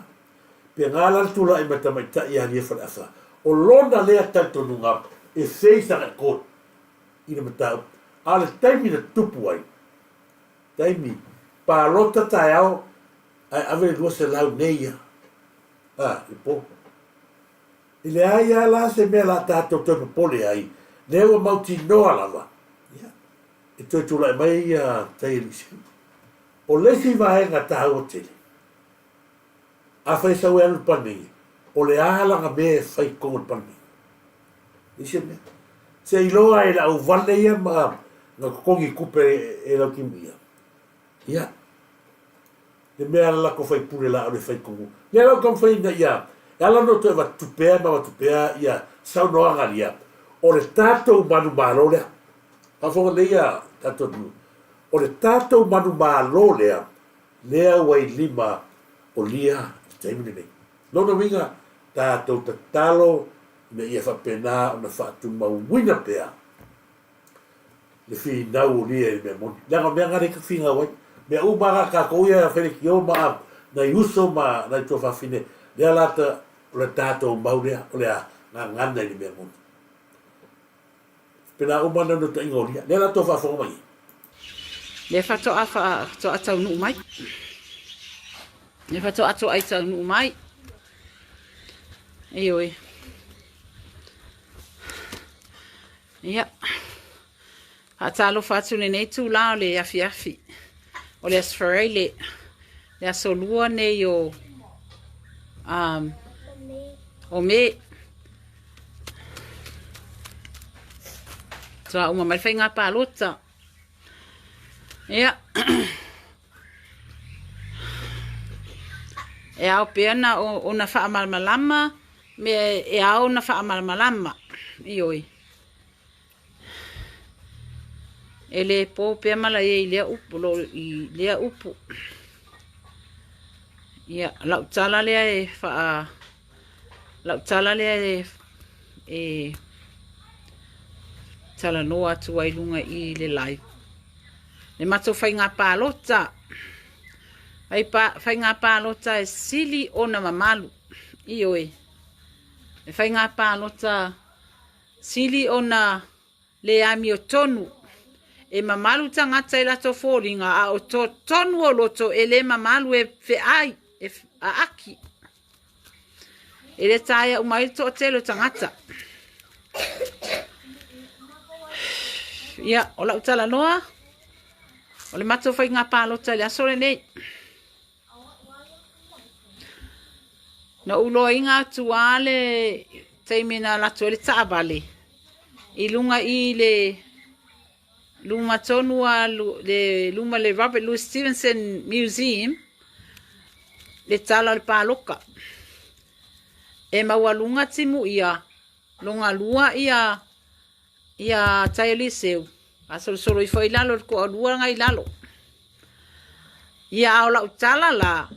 Pe nga la le tulai mai tamaitai ia Lia Faleafa, o lona lea talitonuga e face agai court i le mataupu. A o le taimi na tupu ai, taimi, palota taeao ae ave le 200 nei ia, a, i po. E leai a la se mea la tatou toe popole ai, lea ua mautinoa lava, ia, e toe tulai mai ia Taialisi. O le isi vaega taua tele, Afai e sau e alu i le Palemene, o le a lana mea e fai i totonu o le Palemene? Leai se mea. Se iloa e le auvale ia ma na totogi tupe e Lautimuia, ia, le mea a le latou faipule la o le fai tonu. Lea la ua taumafai ina ia, e ala ona toe avatu pea ma avatu pea ia saunoaga ia, o le tatou manumalo lea. Faafofoga lelei ia tatou atunuu. O le tatou manumalo lea, lea ua i lima o Lia i le taimi lenei. Lona uiga, tatou tatalo ina ia faapena ona faatumauina pea le finau o Lia i le mea moni. Leaga o mea na lea e finau ai. Mea uma lava tatou ia Felekio ma nai uso ma nai tuafafine, lea la ta, o le tatou mau lea, o le a, gagana i le mea moni. Pena uma na naunautaiga o lia. Lea la tou faafofoga mai ai. Lea faatoa faatoa taunuu mai. Lea faatoa toai taunuu mai. Ioe. Ia. Faatalofa atu lenei itulā o le afiafi o le Aso Faraile, le aso lua nei o, um, o Me. Toa uma mai le faiga palota. Ia. E ao pea na ona faamalamalama mea e ao ona faamalamalama. Ioe. E le po pea malaia i lea upu, lo, i lea upu. Ia, lau tala lea e faa, lau tala lea e, e talanoa atu ai luga i le live. Le matou faiga palota, fai pa, faiga palota e sili ona mamalu. Ioe, le faiga palota Sili ona le amiotonu. E mamalu tagata i latou foliga, a o totonu o loto e le mamalu e feai, e aaki. E le taea uma ai le toatele o tagata. Ia, o lau talanoa, o le matou faiga palota i le aso lenei. Na ou loaina atu lava le taimi na alu atu ai le taavale i luga i le luma tonu lava le luma le Robert Louis Stevenson Museum le tala o le paloka. E maualuga timu ia logalua ia ia tai o Liceu, fasolosolo ifo ai i lalo i le toalua na i lalo. Ia a o lau tala la,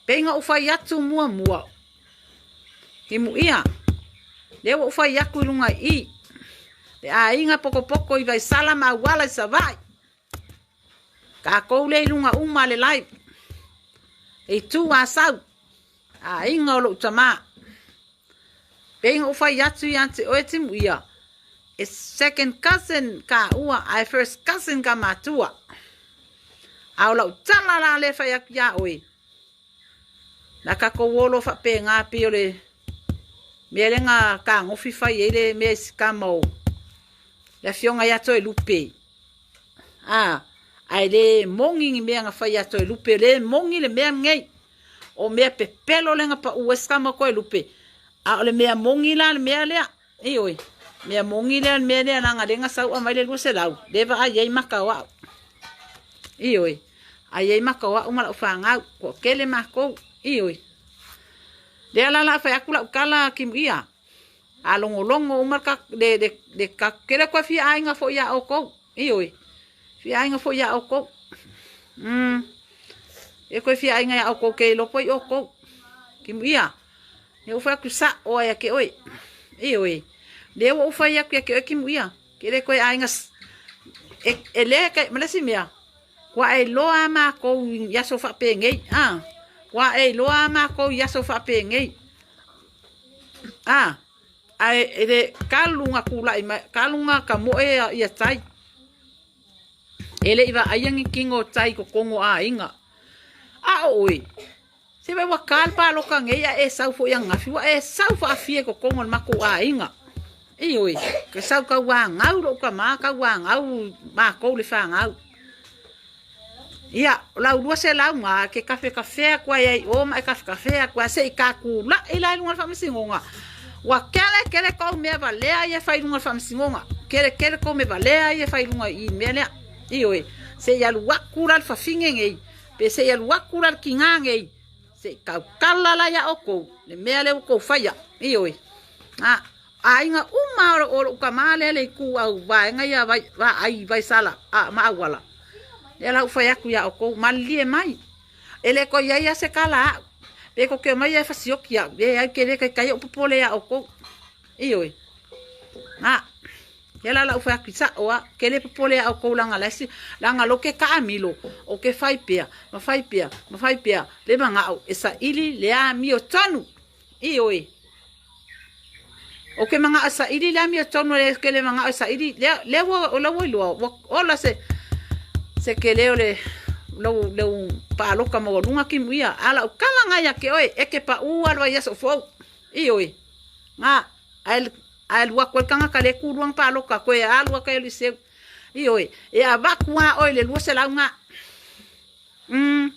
pei na ou fai atu muamua, timuia, lea ua ou fai atu i luga i i, le aiga pokopoko i Vaisala ma Auala i Savaii, tatou lea i luga uma le live, e itu Asau, aiga o lou tamā. Pei na ou fai atu ia te oe Timuia, e second cousin kāua ae first cousin ka matua. A o lau tala la lea e fai atu iā oe, na tatou o loa faapena pei o le mea lea na tagofi fai ai le mea i si tama o le afioga ia Toelupe. A, ae le moni ni mea na fai ia Toelupe, le moni le mea lenei. O mea pepelo lea na pau ai si tama o Toelupe, a o le mea moni la le mea lea. Ioe, mea moni lea le mea lea leaga lea na sau aumai le 200, lea e vaai ai maka o au. Ioe, ai ai maka o au ma lau fanau, toatele matou. Ioe. Lea la o le a fai atu lau tala Kimuia, a logologo uma le, le, le, le, le fia aiga foi iā outou. Ioe, fia aiga foi iā outou. E koe fia aiga iā outou ke iloa poe i outou. Kimuia, lea ua fai atu sa'o a ia te oe. Ioe, lea ua ou fai atu ia te oe Kimuia, ke le koe aiga e, e le ke, ma le isi mea, ua e iloa a makou i aso faapenei, a, ua e iloa a makou i aso faapenei. A, ae e le kalu na tulai mai, kalu na kamoe ia tai. E le i vaaia ni kino o tai i totonu o aiga. A o oe, se vai ua ka le paloka nei a e sau foi ananafi, ua e sau faafia i totonu o le matou aiga. Ioe, ke sau tauanau lou tama, tauanau matou le fanau. Ia, o lau 200 na, e ke kafekafea atu ai ai i o ma e kafekafea atu ai, se i tatula'i la i luga o le faamasinoga. Ua kele kele kou mea valea ia e fai i luga o le faamasinoga. Kele kele kou mea valea ia e fai i luga i le mea lea. Ioe, se i alu atu la le fafine nei, pe se i alu atu la le tinā nei, se i tautala la iā outou le mea lea ua tou faia. Ioe, a. Aiga uma o lou tama lea le itu au vaega ia vai, vaai Vaisala a, ma Auala. Lea la ua fai atu ia outou, malilie mai. E le toe iai a se kala a'u. Pe tou te omai e fasioki a'u, leai ke le taitai o'u popole ia outou. Ioe. A, lea la la ou fai atu i sa'o a, ke le popole ia outou leaga la e leaga lo ke taamilo, o ke fai pea, ma fai pea, ma fai pea, le mana'o e saili le amiotonu. Ioe. Ou ke manao e saili le amiotonu e le ke le manao e saili, lea, lea ua, o la ua iloa, ua ola se, se kele o le, lou, lou paloka maualuga kimu ia. A lau kala nga ia ke oe, e ke paʻū a le vaiaso fou. Ioe. Nga, ae, ae alu aku ai le tagata le kūlua na paloka, koe alu aka i Liceu. Ioe, e avaku a oe le 200 nga. Umm.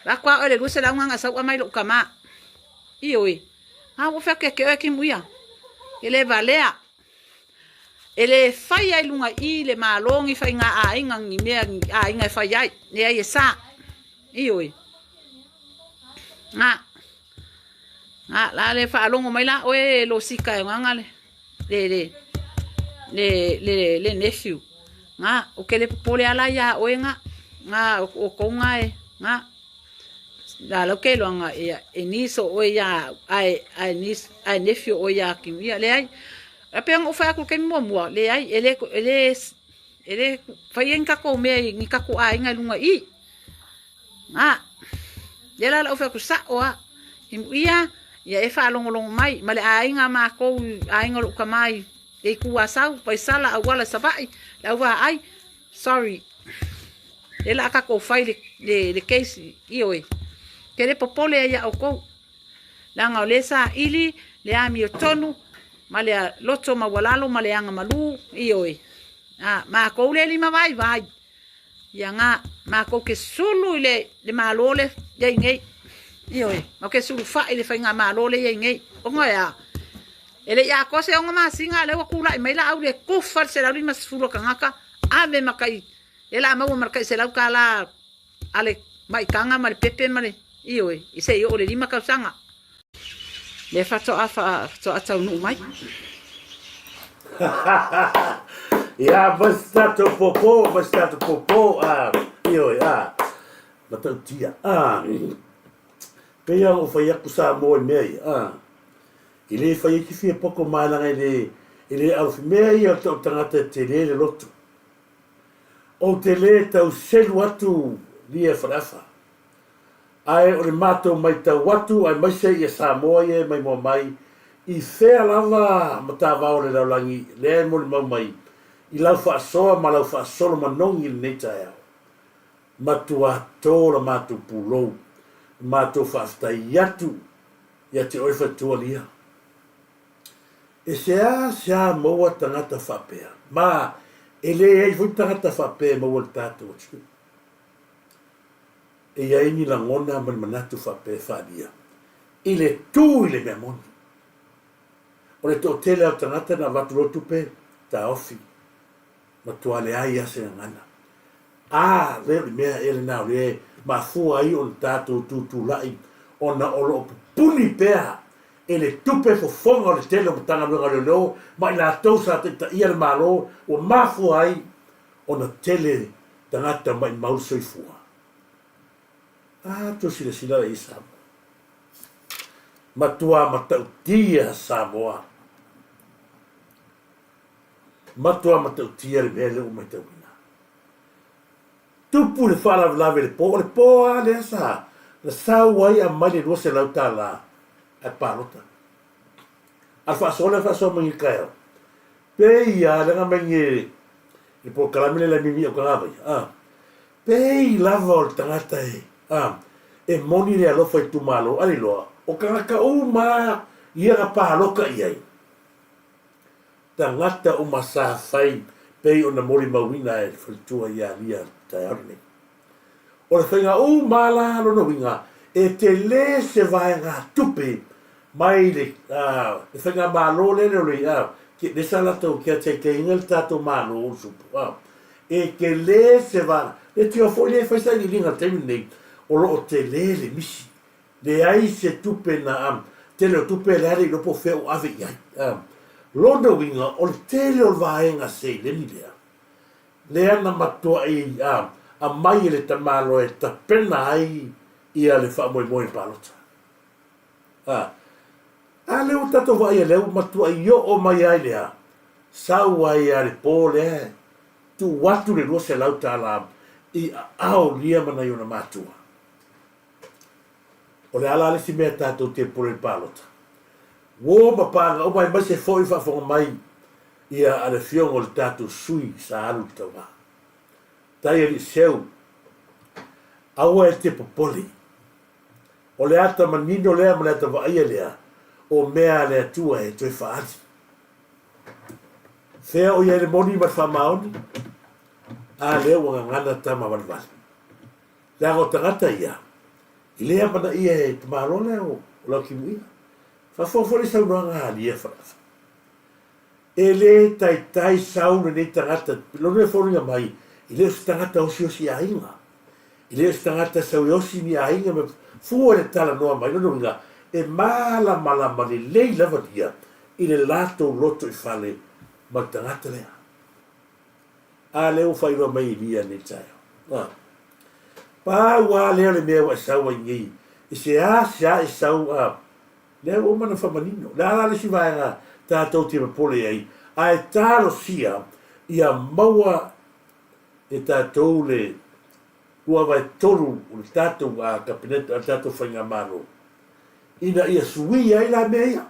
Avatu a oe le 200 nga na sauʻa mai loʻu kamā. Ioe. A ua fea ke oe kimu ia. E le valea. E le fai ai luga i le malo ni faiga aiga ni mea ni aiga e fai ai. Leai e sa. Ioe. Nga. Nga la le faalogo mai la oe e losika e ogaga le le le le le le nephew. Nga o ke le popole ala ia oe nga. Nga o kou nga e nga. La lau ke loanga ia e niece o oe ia ae ae niece ae nephew o oe ia ki ia leai. A pe ona fai aku ke muamua leai e le e le e le fai ai ni takou mea ni takou aiga i luga i i. Nga. Lea la lau fai atu sa'o a. I muia, ia e faalogologo mai ma le aiga a makou, aiga o lou tama i le itu Asau, Vaisala, Auala i Savaii, le au vaai, sorry. Lea la a tatou fai le, le, le case, ioe. Ke le popole ai ia outou. Leaga o lea saili le amiotonu ma le loto maualalo ma le agamalu, ioe. A, makou le limavaivai. Ia nga, makou ke sulu i le, le Malo le iai nei. Ioe, makou ke sulufa'i i le faigamalo le iai nei. Ona e a? E le i atoa se 6 masina a lea ua tula'i mai la au le kufa le 150 o tagata, ave ma tai, lea la a maua ma le tai $100 a le maitaga ma le pepe ma le, ioe, i se i oo i le 5 tausaga. Lea faatoa faatoa taunuu mai. Ia, mai se tatou pōpō, mai se tatou pōpō, ā, ioe, ā, matautia, ā, pei lava ona ou fai atu Samoa i mea ia, ā, i le fai ai se fia poto ma leaga e le, e le alofi mea ia o le tagata e tele le loto. Ou te le tau selu atu lia Faleafa. Ae o le matou maitau atu aemaise ia Samoa ia e maimoa mai i fea lava matavao o le lalolagi lea e molimau mai i lau faasoa ma lau faasolo manogi i lenei taeao. Matua tō la matou pulou, matou faafetai atu ia te oe Faletua Lia. E seasea maua tagata faapea, ma e leai foi tagata faapea e maua i le tatou atunuu. E i ai ni lagona ma ni manatu faapea e faaalia i le tū i le mea moni. O le toatele lava o tagata na avatu loa tupe, taofi, matua leai lava se gagana. A lea o le mea ea lena o lea e mafua ai ona tatou tutulai ona o lo o pupuni pea e le tupe fofoga o le tele o Matagaluega o Leoleo ma i latou sa taitaia le Malo ua mafua ai ona tele tagata maimau le soifua. A tou silasila la i Samoa. Matua matautia Samoa. Matua matautia le mea lea ua matauina. Tupu le faalavelave i le po, o le po lava lea sa na sau ai aumai le $200 ae palota. A le faasoa lea faasoa mai i le taeao. Pei lava leaga mai i le polokalame lea le mimi au tagata a. Pei lava o le tagata e a e moni le alofa itumalo a le iloa o tagata uma ia na paloka i ai. Tagata uma sa fai pei ona molimauina e le faletua ia Lia taeao lenei. O le faiga uma la lona uiga e tele se vaegatupe mai le le faigamalo lele o le lea sa latou caretaker-ina le tatou Malo o le supo e tele se vaega le tio foi lea e fai sailiiliga i le taimi lenei o lo o tele le misi leai se tupe na tele o tupe lea le iloa po o fea ua ave i ai lona uiga o le tele o le vaega seleni lea lea na matuai aumai e le tamaloa e tapena ai ia le faamoemoe i le palota. A, a lea ua tatou vaaia lea ua matuai oo mai ai lea, sau ai lava le po lea, tuu atu le $200 i aao lia ma nai ona matua. O le a la le isi mea tatou te pule i le palota? Uo ma paaga uma aemaise foi faafofoga mai ia a le afioga o le tatou sui sa alu i le tauga. Tai alii seu, aua e te popole. O le ata manino lea ma le ata vaaia lea o mea a le Atua e toe faaali. Fea o i ai le moni ma le faamaoni? A lea ua gagana tama valevale. Leaga o tagata ia, i le amanaia e tamaloa lea o Laukimuia. Faafofoga foi le saunoaga a Alia Faleafa. E le taitai sau lenei tagata, lona e foliga mai, e le o se tagata osiosi aiga. E le o se tagata sau e osi ni aiga ma fua i le talanoa mai. Lona uiga, e malamalama lelei lava ia i le latou loto i fale ma le tagata lea. A lea ua faailoa mai e Elia nei taeao. A. Pau lava lea o le mea ua e sau ai nei, i se a e sau a, lea ua uma ona faamanino. O le a la le isi vaega tatou te popole ai, ae talosia ia maua e tatou le 2/3 o le tatou Kapeneta, o le tatou Faigamalo, ina ia suia ai la mea ia.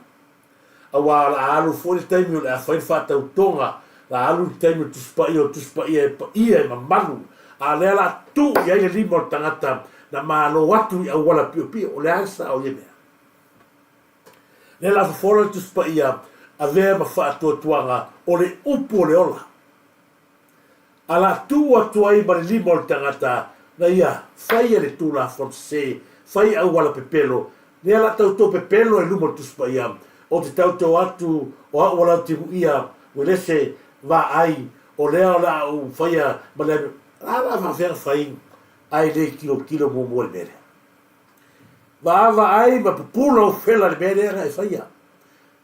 Aua o le a alu foi le taimi o le a fai le faatautoga, o le a alu le taimi o le Tusi Paia, o le Tusi Paia e paia e mamalu, a o lea o le a tuu i ai le lima o le tagata na malo atu i auala piopio. O le a le sao o ia mea? Lea o le a fofola le Tusi Paia, avea ma faatuatuaga o le upu o le ola. A la tuu atu ai ma le lima o le tagata na ia faia le tulafono sese, fai auala pepelo, lea la tauto pepelo i luma o le Tusi Paia, ou te tauto atu o a'u a Lautimuia Uelese vaai o lea o le a ou faia ma le amio. A la faafefea ona fai ae le tilotilo muamua i le mea lea? Vaavaai ma pupula ou fela i le mea lea na e faia.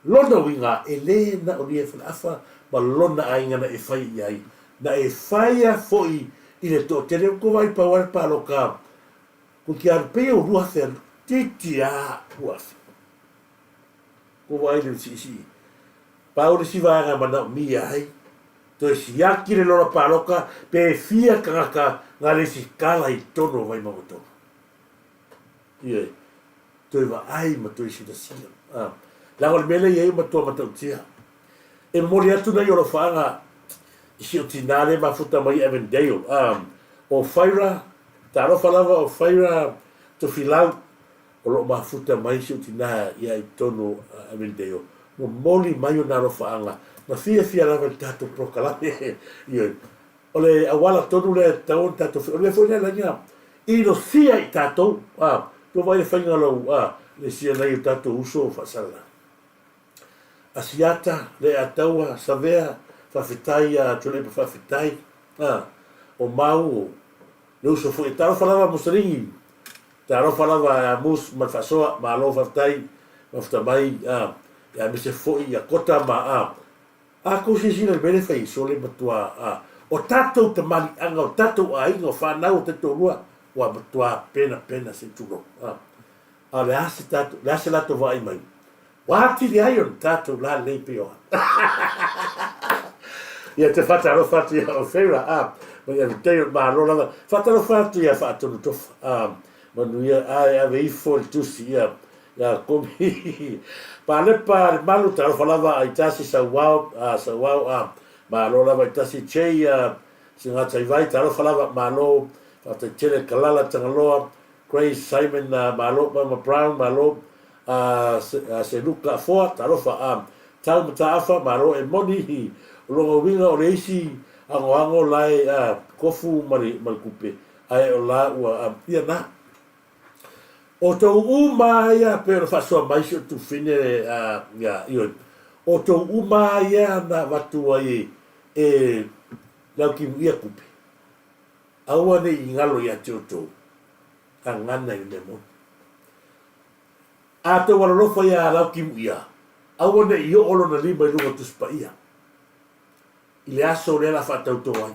Lona uiga, e le na o lia Faleafa ma lona aiga na e faia i ai, na e faia foi i le toatele o kou vaai pau ai le paloka ko ki alu pei o 2000 alu titi a 2000. Ko vaai le siisii. Pau le isi vaega e manaomia ai, toe siaki le lola paloka pe fia tagata na le isi kala i totonu o Vaimauga 3. Ioe. Toe vaai ma toe silasila. A. Leaga o le mea lea e i ai ua matua matautia. E momoli atu nai alofaaga i si ou tinā lea e mafuta mai i Avondale. A. O Faira, talofa lava o Faira Tofilau o lo o mafuta mai si ou tinā ia i totonu o Avondale. Momoli mai ona alofaaga na fiafia lava i le tatou polokalame. Ioe. O le auala tonu lea e tatau ona tatou fai, o le mea foi lea laina inosia i tatou, a, tua vaai le faiga o lau, a, le sia nai o tatou uso faasalalau. Asiata, Leataua, Savea, faafetai ia Tuilaepa faafetai, a, o Mau, o le uso foi, talofa lava Mussolini, talofa lava ia Mus ma le faasoa, malo faafetai, mafuta mai, a, ia aemaise foi ia Kota ma, a, A kou silasila i le mea lea e fai ai sole matua a o tatou tamaliiaga, o tatou aiga, o fanau o taitoalua, ua matua penapena se tulou. A, a o le a se tatou, le a se latou vaai mai? Ua atili ai ona tatou lalelei pei o au. Ia te faatalofa atu ia Ofeira, a, mai Aviteio, malo lava. Faatalofa atu ia Faatonu Tofa, a, manuia, a e ave ifo le tusi, ia, Ia komi Palepa le malu talofa lava ai tasi sauao a sauao a malo lava i tasi Jay a Sigataivae talofa lava malo faafetai tele Kalala Tagaloa Grace Simon a malo Mama Brown malo a Seluka Afoa talofa a Tau Mataafa malo e moni o lona uiga o le isi agoago lae a kofu ma le kupe ae o la ua ia na O tou uma ia pei ona faasoa mai si ou tufine ia ioe, o tou uma ia na avatu ai e Laukimuia tupe, aua ne i galo ia te outou, gagana i le mea moni. A tou alolofa ia Laukimuia, aua ne i oo lona lima i luga o Tusi Paia, i le aso lea o le a faatauto ai.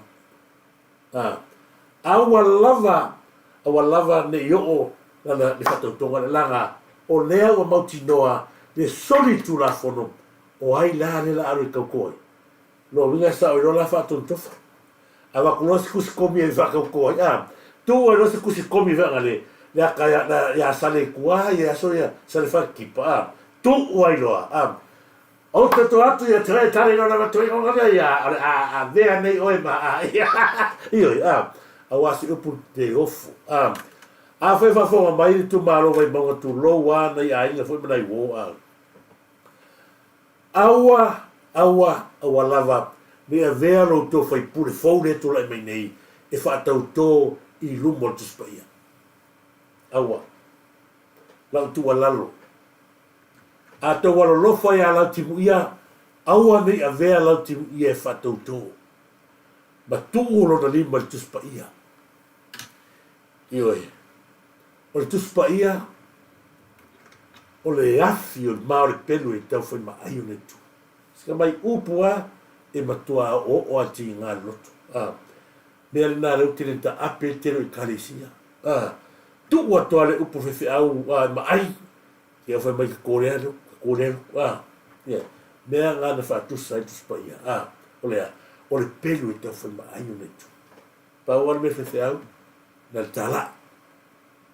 A, aua lava, aua lava ne i oo lana le faatautoga lea, leaga o lea ua mautinoa le soli Tulafono, o ai la lea la alu e tauto ai? Lona uiga e sao ai loa la faatonutofa. Avatu loa se tusi komi e faatauto ai, a, tuu ai loa se tusi komi foi le le ata ia, ia Sale i tua, ia aso ia Sale Faletipa, a. Tuu ai loa, a. Ou te to atu ia te oe tare lona matua ingoa lea ia o le a avea nei oe ma a ia ioe a aua se upu te ofo a afai faafofoga mai le itumalo Vaimauga tulou a nai aiga foi ma nai uo a aua aua aua lava ne i avea lo outou faipule fou lea e tulai mai nei e faatautō i luma o le Tusi Paia aua lau tuualalo A tou alolofa iā Lautimuia, aua ne i avea Lautimuia e faatautō, ma tuu lona lima i le Tusi Paia. Ioe, o le Tusi Paia, o le afi o le ma o le pelu e taufai ma ai ona itu. Sika mai upu a e matua oooo a tiga le loto. A, mea lena lea ou te le taape le tele o ekalesia. A, tuu atu a le upu faifeau a e maai, Ia fai mai ka kōlea leo, ka kōlea leo, ā, ia, mea ngā na whaatusa ai Tusi Paia, ā, o le a, o le pelu e tau whai ma ai ona itu. Pau lava le mea faifeau, na le tālaʻi.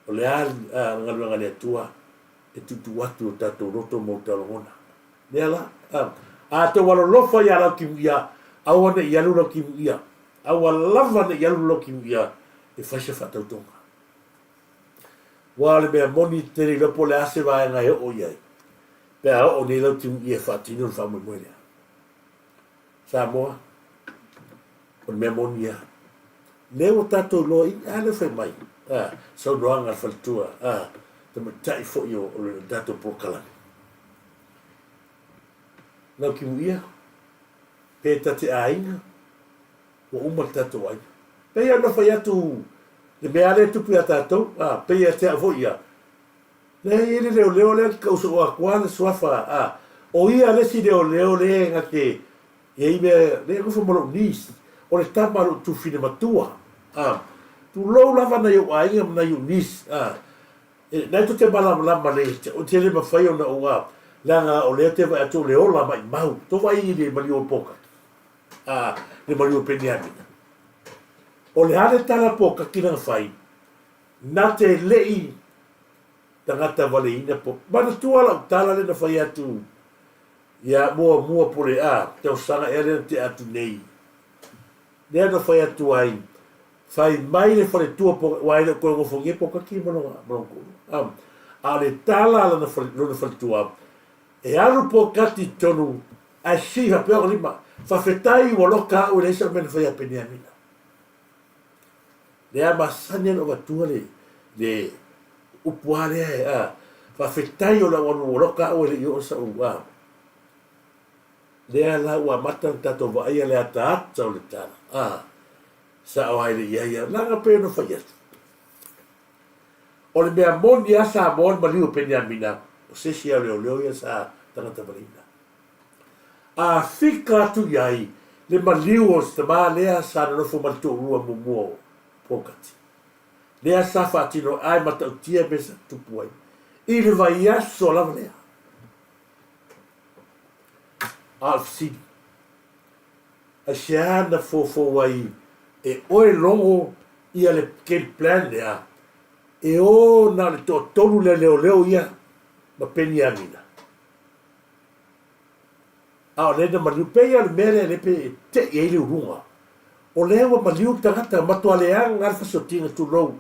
O le a, ā, le galuega a le Atua e tuutuu atu i o tātou loto ma o tātou lagona. Mea la, ā, a tou alolofa iā Laukimuia, aua ne i alu Laukimuia, aua lava ne i alu Laukimuia e fai se whaatautonga. Ua o le mea moni te le iloa po o le a se vaega e oo i ai pe a oo nei lau timuia e faatino le faamoemoe lea. Samoa, o le mea moni ia. Lea ua tatou iloa i a lea fai mai, a, saunoaga a le faletua, a, tamaitai foi o, o le tatou polokalame. Lau timuia, pe ta te aiga, Ua uma le tatou aiga. Pei ona fai atu le mea lea e tupu ia tatou, a, pei ia te au foi ia, lea e i ai le leoleo lea ke uso atu a le suafa, a, o ia le isi leoleo lea na te i ai mea, lea e nofo ma lou niece, o le tama a lou tufine matua, a, tulou lava nai ou aiga ma nai ou niece, a, e, na e tou te malamalama le, o te le mafai ona ou, a, leaga o lea te vaai atu o le ola maimau, tou vaai i le maliu o Pokaki. a le maliu o Peniamina. O le a le tala pōkaki na whai, na te lei tagata valeina po. Manatua lau tala le na whai atu ia mua mua po le a, tausaga ea le na te atu nei. Lea na whai atu ai, whai mai le whaletua po, wa e le koe ngofongia pōkaki ma longa, ma longa kuru. A, a le tala lana whale, lona whaletua, E alu pōkati tonu ae sii faapea ona lima, Fafetai ua loka au e leai sau mea na fai ia Peniamina. Lea masani ana avatua le, le upu a lea e, a, Fafetai o lau alu ua loka au e le i oo sau, a. Lea la ua amata ona tatou vaaia le ataata o le tala, a, sao ai le iai a, leaga pei ona fai atu. O le mea moni a Samoa le maliu o Peniamina, o se isi ao leoleo ia sa tagata valeina. A fika atu i ai le maliu o se tama lea sa nonofo ma le toalua muamua o Pokati. Lea sa faatino ae matautia mea sa tupu ai i le vaiaso lava lea. A o le fesili, aisea na foufou ai e oe logo ia le game plan lea e o na o le toatolu lea leoleo ia ma Peniamina? A o lea na maliu, pei lava o le mea lea lea pe e tei ai le uluga. O lea ua maliu le tagata, matua leaga lava le fasiotiga tulou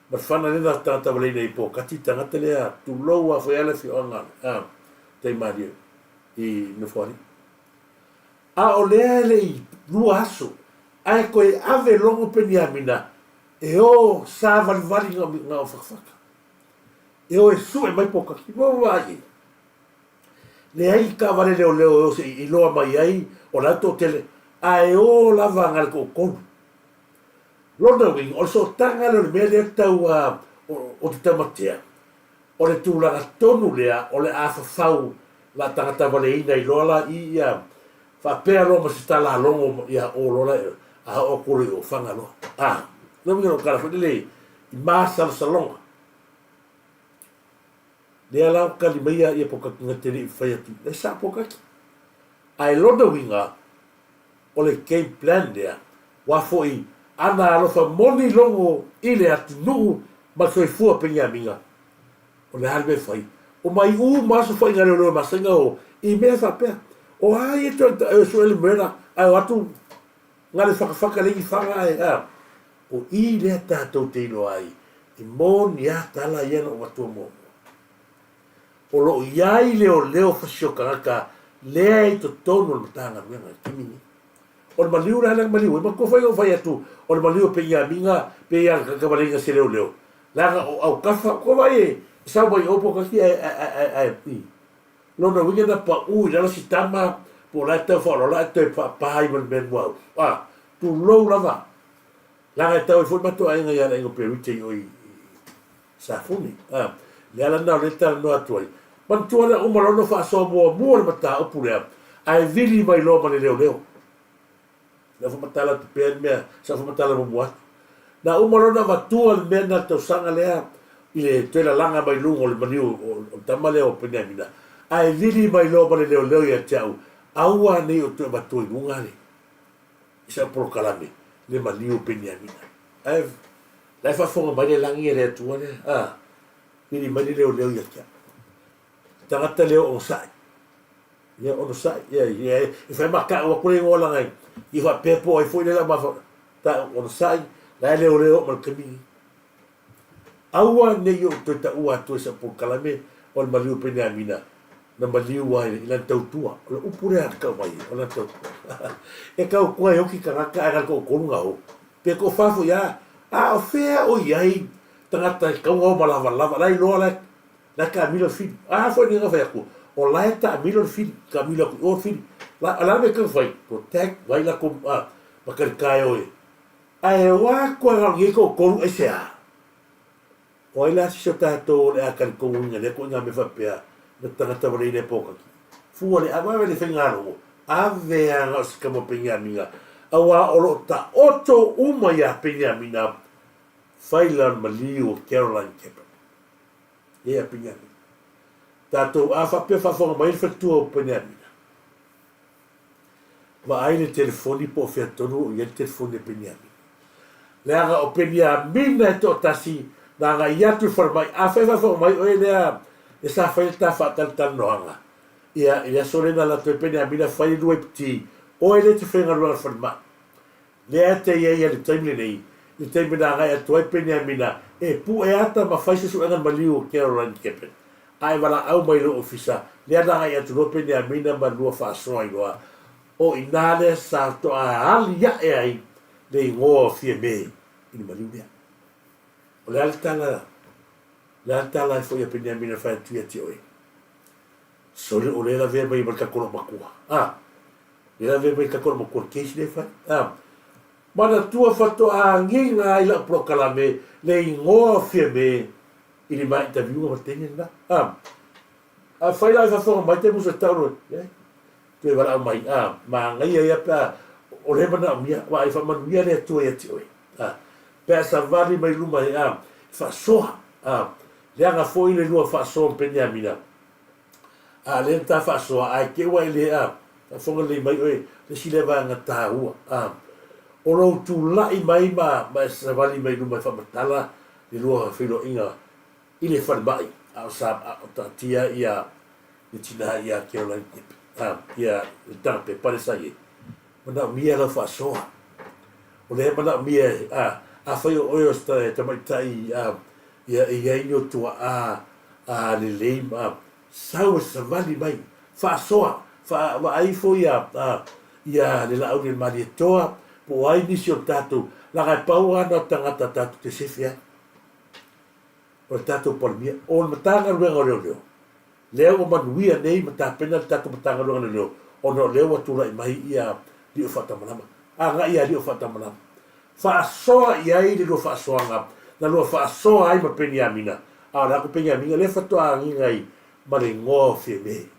ma le fana lea na tagata valeina i Pokati tagata lea tulou lava foi a le afioaga a Taimalie i Nofoalii. A o lea e le i lua aso, ae toe ave logo Peniamina e o savalivali nga o fakafaka, e o e sue mai Pokati. Ua vaai ai. Leai taavale leoleo e o se i iloa mai ai o la e toatele, ae o lava nga le toatolu. Lona uiga, o le sootaga lea o le mea lea tau a o te taumatea, O le tulaga tonu lea o le a fafau la tagata valeina i loa la i ia faapea loa ma se tala logo ia o loa la a oo atu loa i o Fagaloa. A, le uiga o lou tala foi lele i masalosaloga. Lea la o tali mai ia Pokaki na te le i fai atu, e sa Pokaki. Ae lona uiga, o le game plan lea, ua foi ana alofa moni logo i le atunuu ma le soifua Peniamina, o le a le mea e fai? O mai uma aso faiga leoleo masaiga o i mea faapea. O a ia toe e sue le murder ae o atu ngale whakawhaka le i whanga ae a. O i lea tātou te iloa ai e moni a tala ia na o matua muamua. O loo iai leoleo fasiokagaka lea i totonu o le Matagaluega i le taimi lenei. O le maliu la lea maliu ai, matua fai ou fai atu o le maliu o Peniamina pe ia kakavaleinga se leoleo. Leaga o aukafa, ko vai e sau mai o pokaki ae ae ae ae i. Lona uiga na pau i lalo si tama po o la e tau faaoloolo ae toe faapa ai ma le mea muau. A, tulou lava. Leaga e tau ai foi matou aiga ia le aiga o Perite i o i Safune. A, le ala lena o lea e talanoa atu ai. Manatua lea uma loa ona faasoa muamua le mataupu lea, ae vili mai loa ma le leoleo. Na faamatala atu pea le mea sa faamatala muamua atu. Na uma loa ona avatua le mea lena i le tausaga lea i le toe lalaga mai luga o le maliu o le tama lea o Peniamina, ae vili mai loa ma le leoleo ia te au, aua nei o toe avatua i luga le i sau polokalame le maliu o Peniamina. Ae la e faafofoga mai le lagi e le Atua lea, a, vili mai le leoleo ia te au. Tagata lea o onosai. Ia onosai, ia, ia, e fai ma tau atu le igoa laga i faapea po o ai foi lea lau mafa, tau onosai, la e leoleo ma le taimi lenei. Aua ne i ou toe taua atu e sau polokalame o le maliu o Peniamina, na maliu ai i lana tautua. O le upu lea na tau mai ai, o lana tautua. E tautua e oki tagata ae na o le toatolu na o. Pe toafa foi a, a o fea o i ai tagata e tau na o malavalava, la e iloa la e, la e taamilo le fili. A foi nei na fai atu, o la e taamilo le fili, taamilo atu i o le fili. La, o le a le mea e tau fai? Protect, vai latou a, ma talita e o e. Ae o atu a na o nei toatolu aisea? O ai la sisi o tatou o le a talitonuina lea ituaiga mea faapea na tagata wale i lea pōkaki? Fua le ave ave le faigalogo, ave a na o se tama o Peniamina, auā o lo o taoto uma iā Peniamina fai la o le maliu o Caroline Kepa. Ia ia Peniamina. Tatou a faapea faafofoga mai le faletua o Peniamina. Vaai le telefoni po o fea tonu o i ai le telefoni a Peniamina. Leaga o Peniamina e toatasi na agai atu i le falemai, afai faafofoga mai oe lea e sa fai le ta faatalatalanoaga, ia, i le aso lea na alu atu ai Peniamina fai le 2 pt, oe lea e te faigaluega i le falemai. Lea e te i ai i le taimi lenei, i le taimi na agai atu ai Peniamina e pue ata ma fai se suega maliu o Caroline Keppen, a e valaau mai i lou ofisa, lea na agai atu loa Peniamina ma lua faasoa ai loa, o i ina lea sa faatoa aliae ai le igoa o Fiame i le maliu lea. O le a le tala, o le a le tala e foi a Peniamina e fai atu ia te oe? Sole o lea e lavea mai ma le tatou loomatua. A! Lea ave mai tatou le matua case lea fai. A. Manatua faatoa agiga ai lau polokalame le igoa o Fiame i le ma interview ma taimi lena. A. A fai la e faafofoga mai te musa tau loa, leai. Toe valaau mai, a, manaia ia pe a o lea e manaomia, aua e faamanuia le Atua ia te oe. A. Pe a savali mai luma e, a, e faasoa. A. Leaga foi le lua faasoa ma Peniamina. A lea na ta faasoa, ae te ua e le a, faafofoga lelei mai oe, le isi lea vaega taua, a, o lou tulai mai ma, ma e savali mai luma e faamatala le lua feiloaiga i le falemai, a o sa, a o taatia ia le tina ia Caroline Kepe, a, ia le taga pepa lea sa i ai. Manaomia lau faasoa. O lea e manaomia e, a, afai o oe o se tamaitai, a, ia e i ai ni o tuaa, a lelei ma sau e savali mai, faasoa, faa, vaai ifo ia, a, ia le Laauli o le Malietoa, po o ai nisi o tatou, leaga e pau lava na o tagata tatou te sefe ai. O le tatou Palemia, o le Matagaluega o Leoleo, lea ua manuia nei ma tapena le tatou Matagaluega o Leoleo, ona o lea ua tulai mai ia Lio Faatamalama. Agai ia Lio Faatamalama. Faasoa i ai le lua faasoaga na lua faasoa ai ma Peniamina, a o le aku Peniamina lea faatoa agiga ai ma le igoa o Fiame.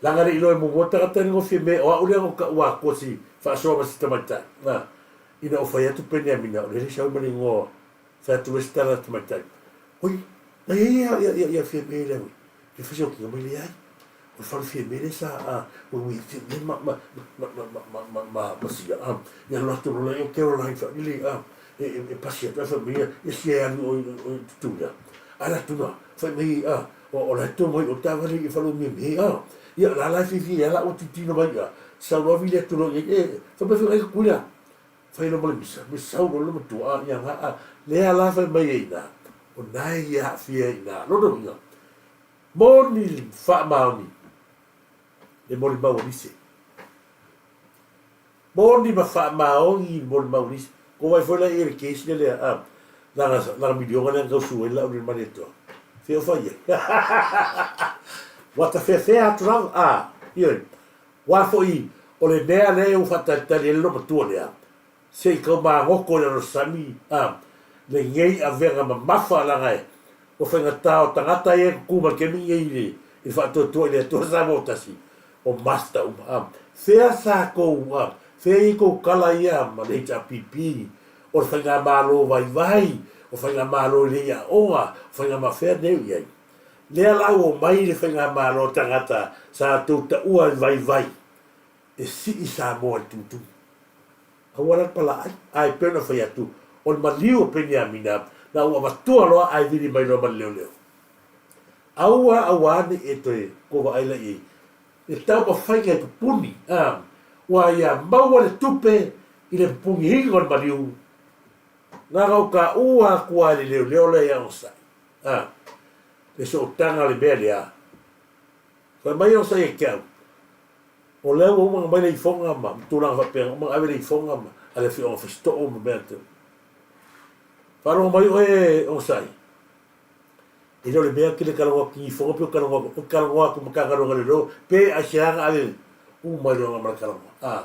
Leaga le iloa e muamua tagata le igoa Fiame, o au lea na ou taua atua si faasoa ma si tamaitai. Na, ina ua fai atu Peniamina, o lea le sau ma le igoa, fai atu le isi tala a le tamaitai, Oi, na i ai ia, ia, ia, ia Fiame lea oi, ke fasioti mai leai. O le fale Fiame lea sa, a, oi, oi, Fiame ma, ma, ma, ma, ma, ma, ma, ma, ma sia, a, ia alu atu loa lea o Caroline faanili, a, e, e, e pasi atu ai fai mai ia, ia sia e alu i o i, o i Tutuila. Ae la atu na, fai mai, a, O la e tou mai o le taavale i Faleomeme a. Ia la la e fiafia ai la ua tilotilo mai ia sau loa vili atu loa i ai e fai mai foi ai Tutuila fai loa ma le misa me sau loa le matua a ia nga a lea la fai mai ai ina o na e ia aafia ai ina lona uiga moni le faamaoni le molimau a Lise. Moni ma faamaoni le molimau lisi. Ko wai foi la i le case le lea, a, lana, lana miliona lea na tausu ai lau le Malietoa. Fea o fai ai. Ua ta feafea atu lava, a, ioe. Ua foi o le mea lea ua faatalitali ai le loomatua lea, se i tau magoto i lalo sami, a, lenei avega mamafa leaga e, ua faigata o tagata ia e tutu mai le taimi lenei i le, i le faatuatua i le Atua Samoa tasi, o master uma a. Fea sa kou a, fea i kou kala ia ma le HRPP, o le faigamalo vaivai, o faigamalo e le i aoga, o faigamalo, fea nei o i ai? Lea la ua omai le faigamalo a tagata sa tou taua e vaivai e sii Samoa i le tumutumu. Aua la le palaai, ae pei ona fai atu, o le maliu o Peniamina, na ua avatua loa ae vili mai loa ma le leoleo. Aua, aua ne i e toe kovaai la i ai le taumafaiga e pupuni, a, ua ia maua le tupe i le pupuniina o le maliu, na ona ou taua atu lava i le leoleo lea ia onosai, a, le sootaga o le mea lea. Fai mai onosai ia te au, o lea ua uma ona aumai le ifoga ma tulaga faapena, uma ona ave le ifoga ma a le afioaga Fasitoo ma mea te. Faalogo mai oe onosai. E le o le mea ou te le talanoa atu i ifoga pe ou talanoa atu, ou te talanoa atu i Matagaluega o Leoleo pe aisea na ave uma ai loa ma le talanoa. A,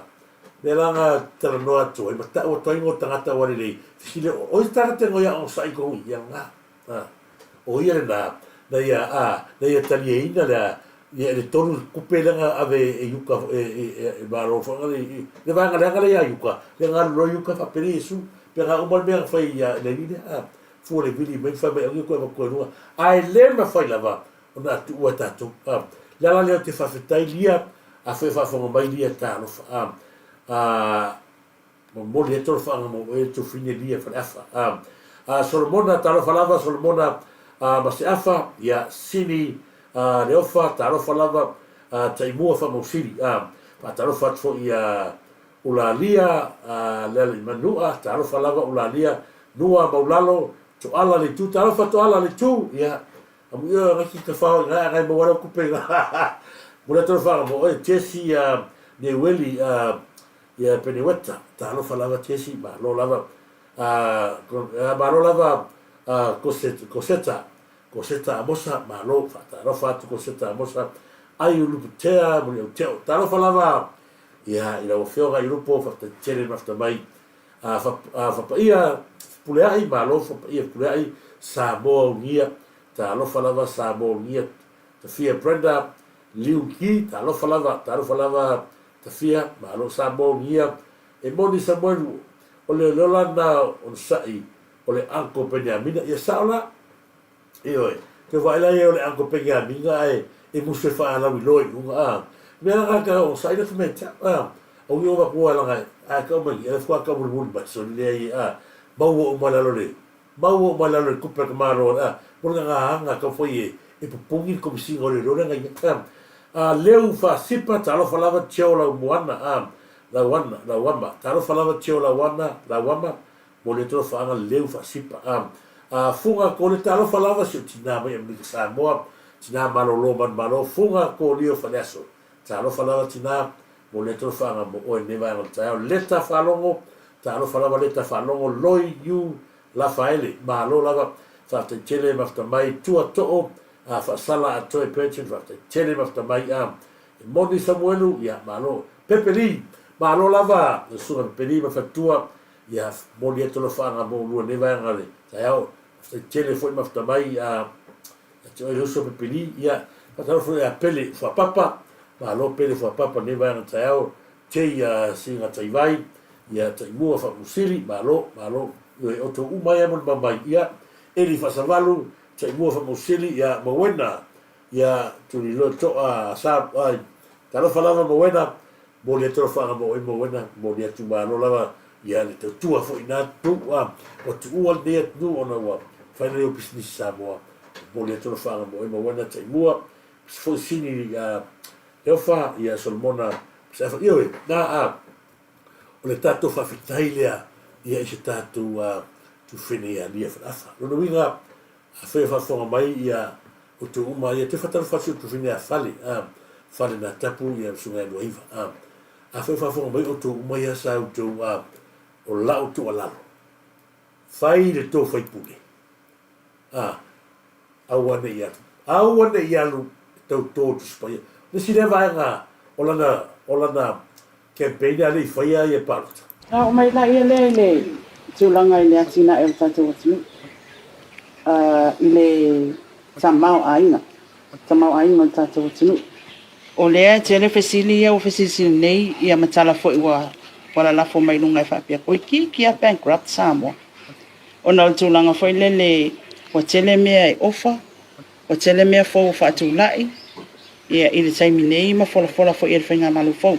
mea la na talanoa atu ai ma tau atu ai igoa o tagata ua lelei, fesili o ai se tagata e igoa onosai i totonu i i, ia lena. A, o ia lena, na ia, a, na ia talieina le a, ia le tonu kupe lea na ave e Iuka e, e, e, e malo foi na le, le vaega leaga lea ia Iuka, lea na alu loa Iuka faapelei Iesu, pe na uma le mea na fai ia le alii lea, a. Fua le vili mai fai mai auia koe avatu ai luga ae le mafai lava ona atuua e tatou a le ala lea ou te faafetai lia afai o faafofoga mai lia talofa a a momoli ai tolofaaga mo oe Tofine lia Faleafa a a Solomona talofa lava Solomona a Maseafa ia Sini a Leofa talofa lava a Taimua Faamausili a faatalofa atu foi ia Ulalia, Lealaimanua, talofa lava Ulalia, Nua, Maulalo, Toala le itu, talofa Toala le itu, ia, amu io ngai ki ka whao i ngai ngai maua lau kupe i ngā, mole atu whanga mo oe, Jesse, Neueli, ia Peneweta, talofa lava Jesse, malo lava, malo lava, Koseta, Koseta Amosa, malo, whaatalofa atu Koseta Amosa, ai Uluputea, muli au teo, talofa lava, Ia, i lau Afioga i Rupo, faafetai tele mafta mai. A, fa, a, fapaia Fepuleai, malo fapaia Fepuleai, Samoa Ugia, talofa lava Samoa Ugia, Tafia Brenda, Liu Ki, talofa lava, talofa lava Tafia, malo Samoa Ugia, e moni Samuelu, o le leola na onosai, o le Uncle Peniamina, ia sao la, Ioe, te vaai la ia o le Uncle Peniamina ae e musu e faalauiloa i luga, a. Mea la ka o sa ina me ta, a. O ni o va kua langa, a ka o mai, e fua ka muli muli mai, so le ai, a. Maua uma lalo le, maua uma lalo le kupe ka malo, a. Mo le nga anga ka foi e, e pupungi le komisinga o le lole nga ia, a. A leu fa sipa, talofa lava tio lau moana, a. Lau ana, lau ama, talofa lava tio lau ana, lau ama, Mo le tolofaaga leu faasipa a a Fuga ko le talofa lava si o tina mai Amerika Samoa tina malolo manumalo Fuga ko lio faleaso talofa lava tina mo le tolofaaga mo oe nei vaega o le taeao leta faalogo talofa lava leta faalogo loi yu Lafaele malo lava faafetai tele mafta mai tua too a faasala a toe Perchin faafetai tele mafta mai a e moni Samuelu ia malo Pepeli malo lava susuga Pepeli ma faletua Ia momoli atu alofaaga mo ulua nei vaega o le taeao. Faafetai tele foi mafuta mai ia te oe le uso Pepeli. Ia faatalofa foi ia Pele Fuapapa. Malo Pele Fuapapa nei vaega o le taeao. Tei ia Singa Taivai, ia Taimua Faamusili, malo, malo. Ioe outou uma ia molimau mai. Ia Eli Faasavalu, Taimua Faamusili, ia Mawena, ia Tuliloa Toa Sa, ai, talofa lava Mawena, Moli atu alofaga mo oe Mowena, moli atu malo lava ia le tautua foi na atunuu a ua tuua lenei atunuu ona ua fai lea o pisinisi Samoa. Momoli atu le faagamoe ma uena taimua, se foi sini ia Leofa, ia Solomona, se afa, ioe, na a, o le tatou faafetai lea ia i se tatou tufene ia Lia Faleafa. Lona uiga, afai o faafofoga mai ia outou uma, ia te faatalofa atu i tufene ia Fale, a, Fale na tapu ia Susuga ia Luaiva, a, afai o faafofoga mai outou uma ia sa outou, a, o lau tuualalo, fai le tou faipule, a, aua ne i alu, aua ne i alu e tauto Tusi Paia. O le isi lea vaega o lana, o lana campaign a le i faia ia palota. Ona oo mai laia lea i le tulaga i le atinae o le tatou atunuu, i le tamaoaiga, tamaoaiga o le tatou atunuu. O lea e tele fesili ia ua fesilisili nei ia ma tala foi ua lalafo mai luga e faapea, toeitiiti lava bankrupt Samoa. Ona o le tulaga foi lele ua tele mea e ofa, ua tele mea fou ua faatulai ia i le taimi nei ma folafola foi e le Faigamalo fou.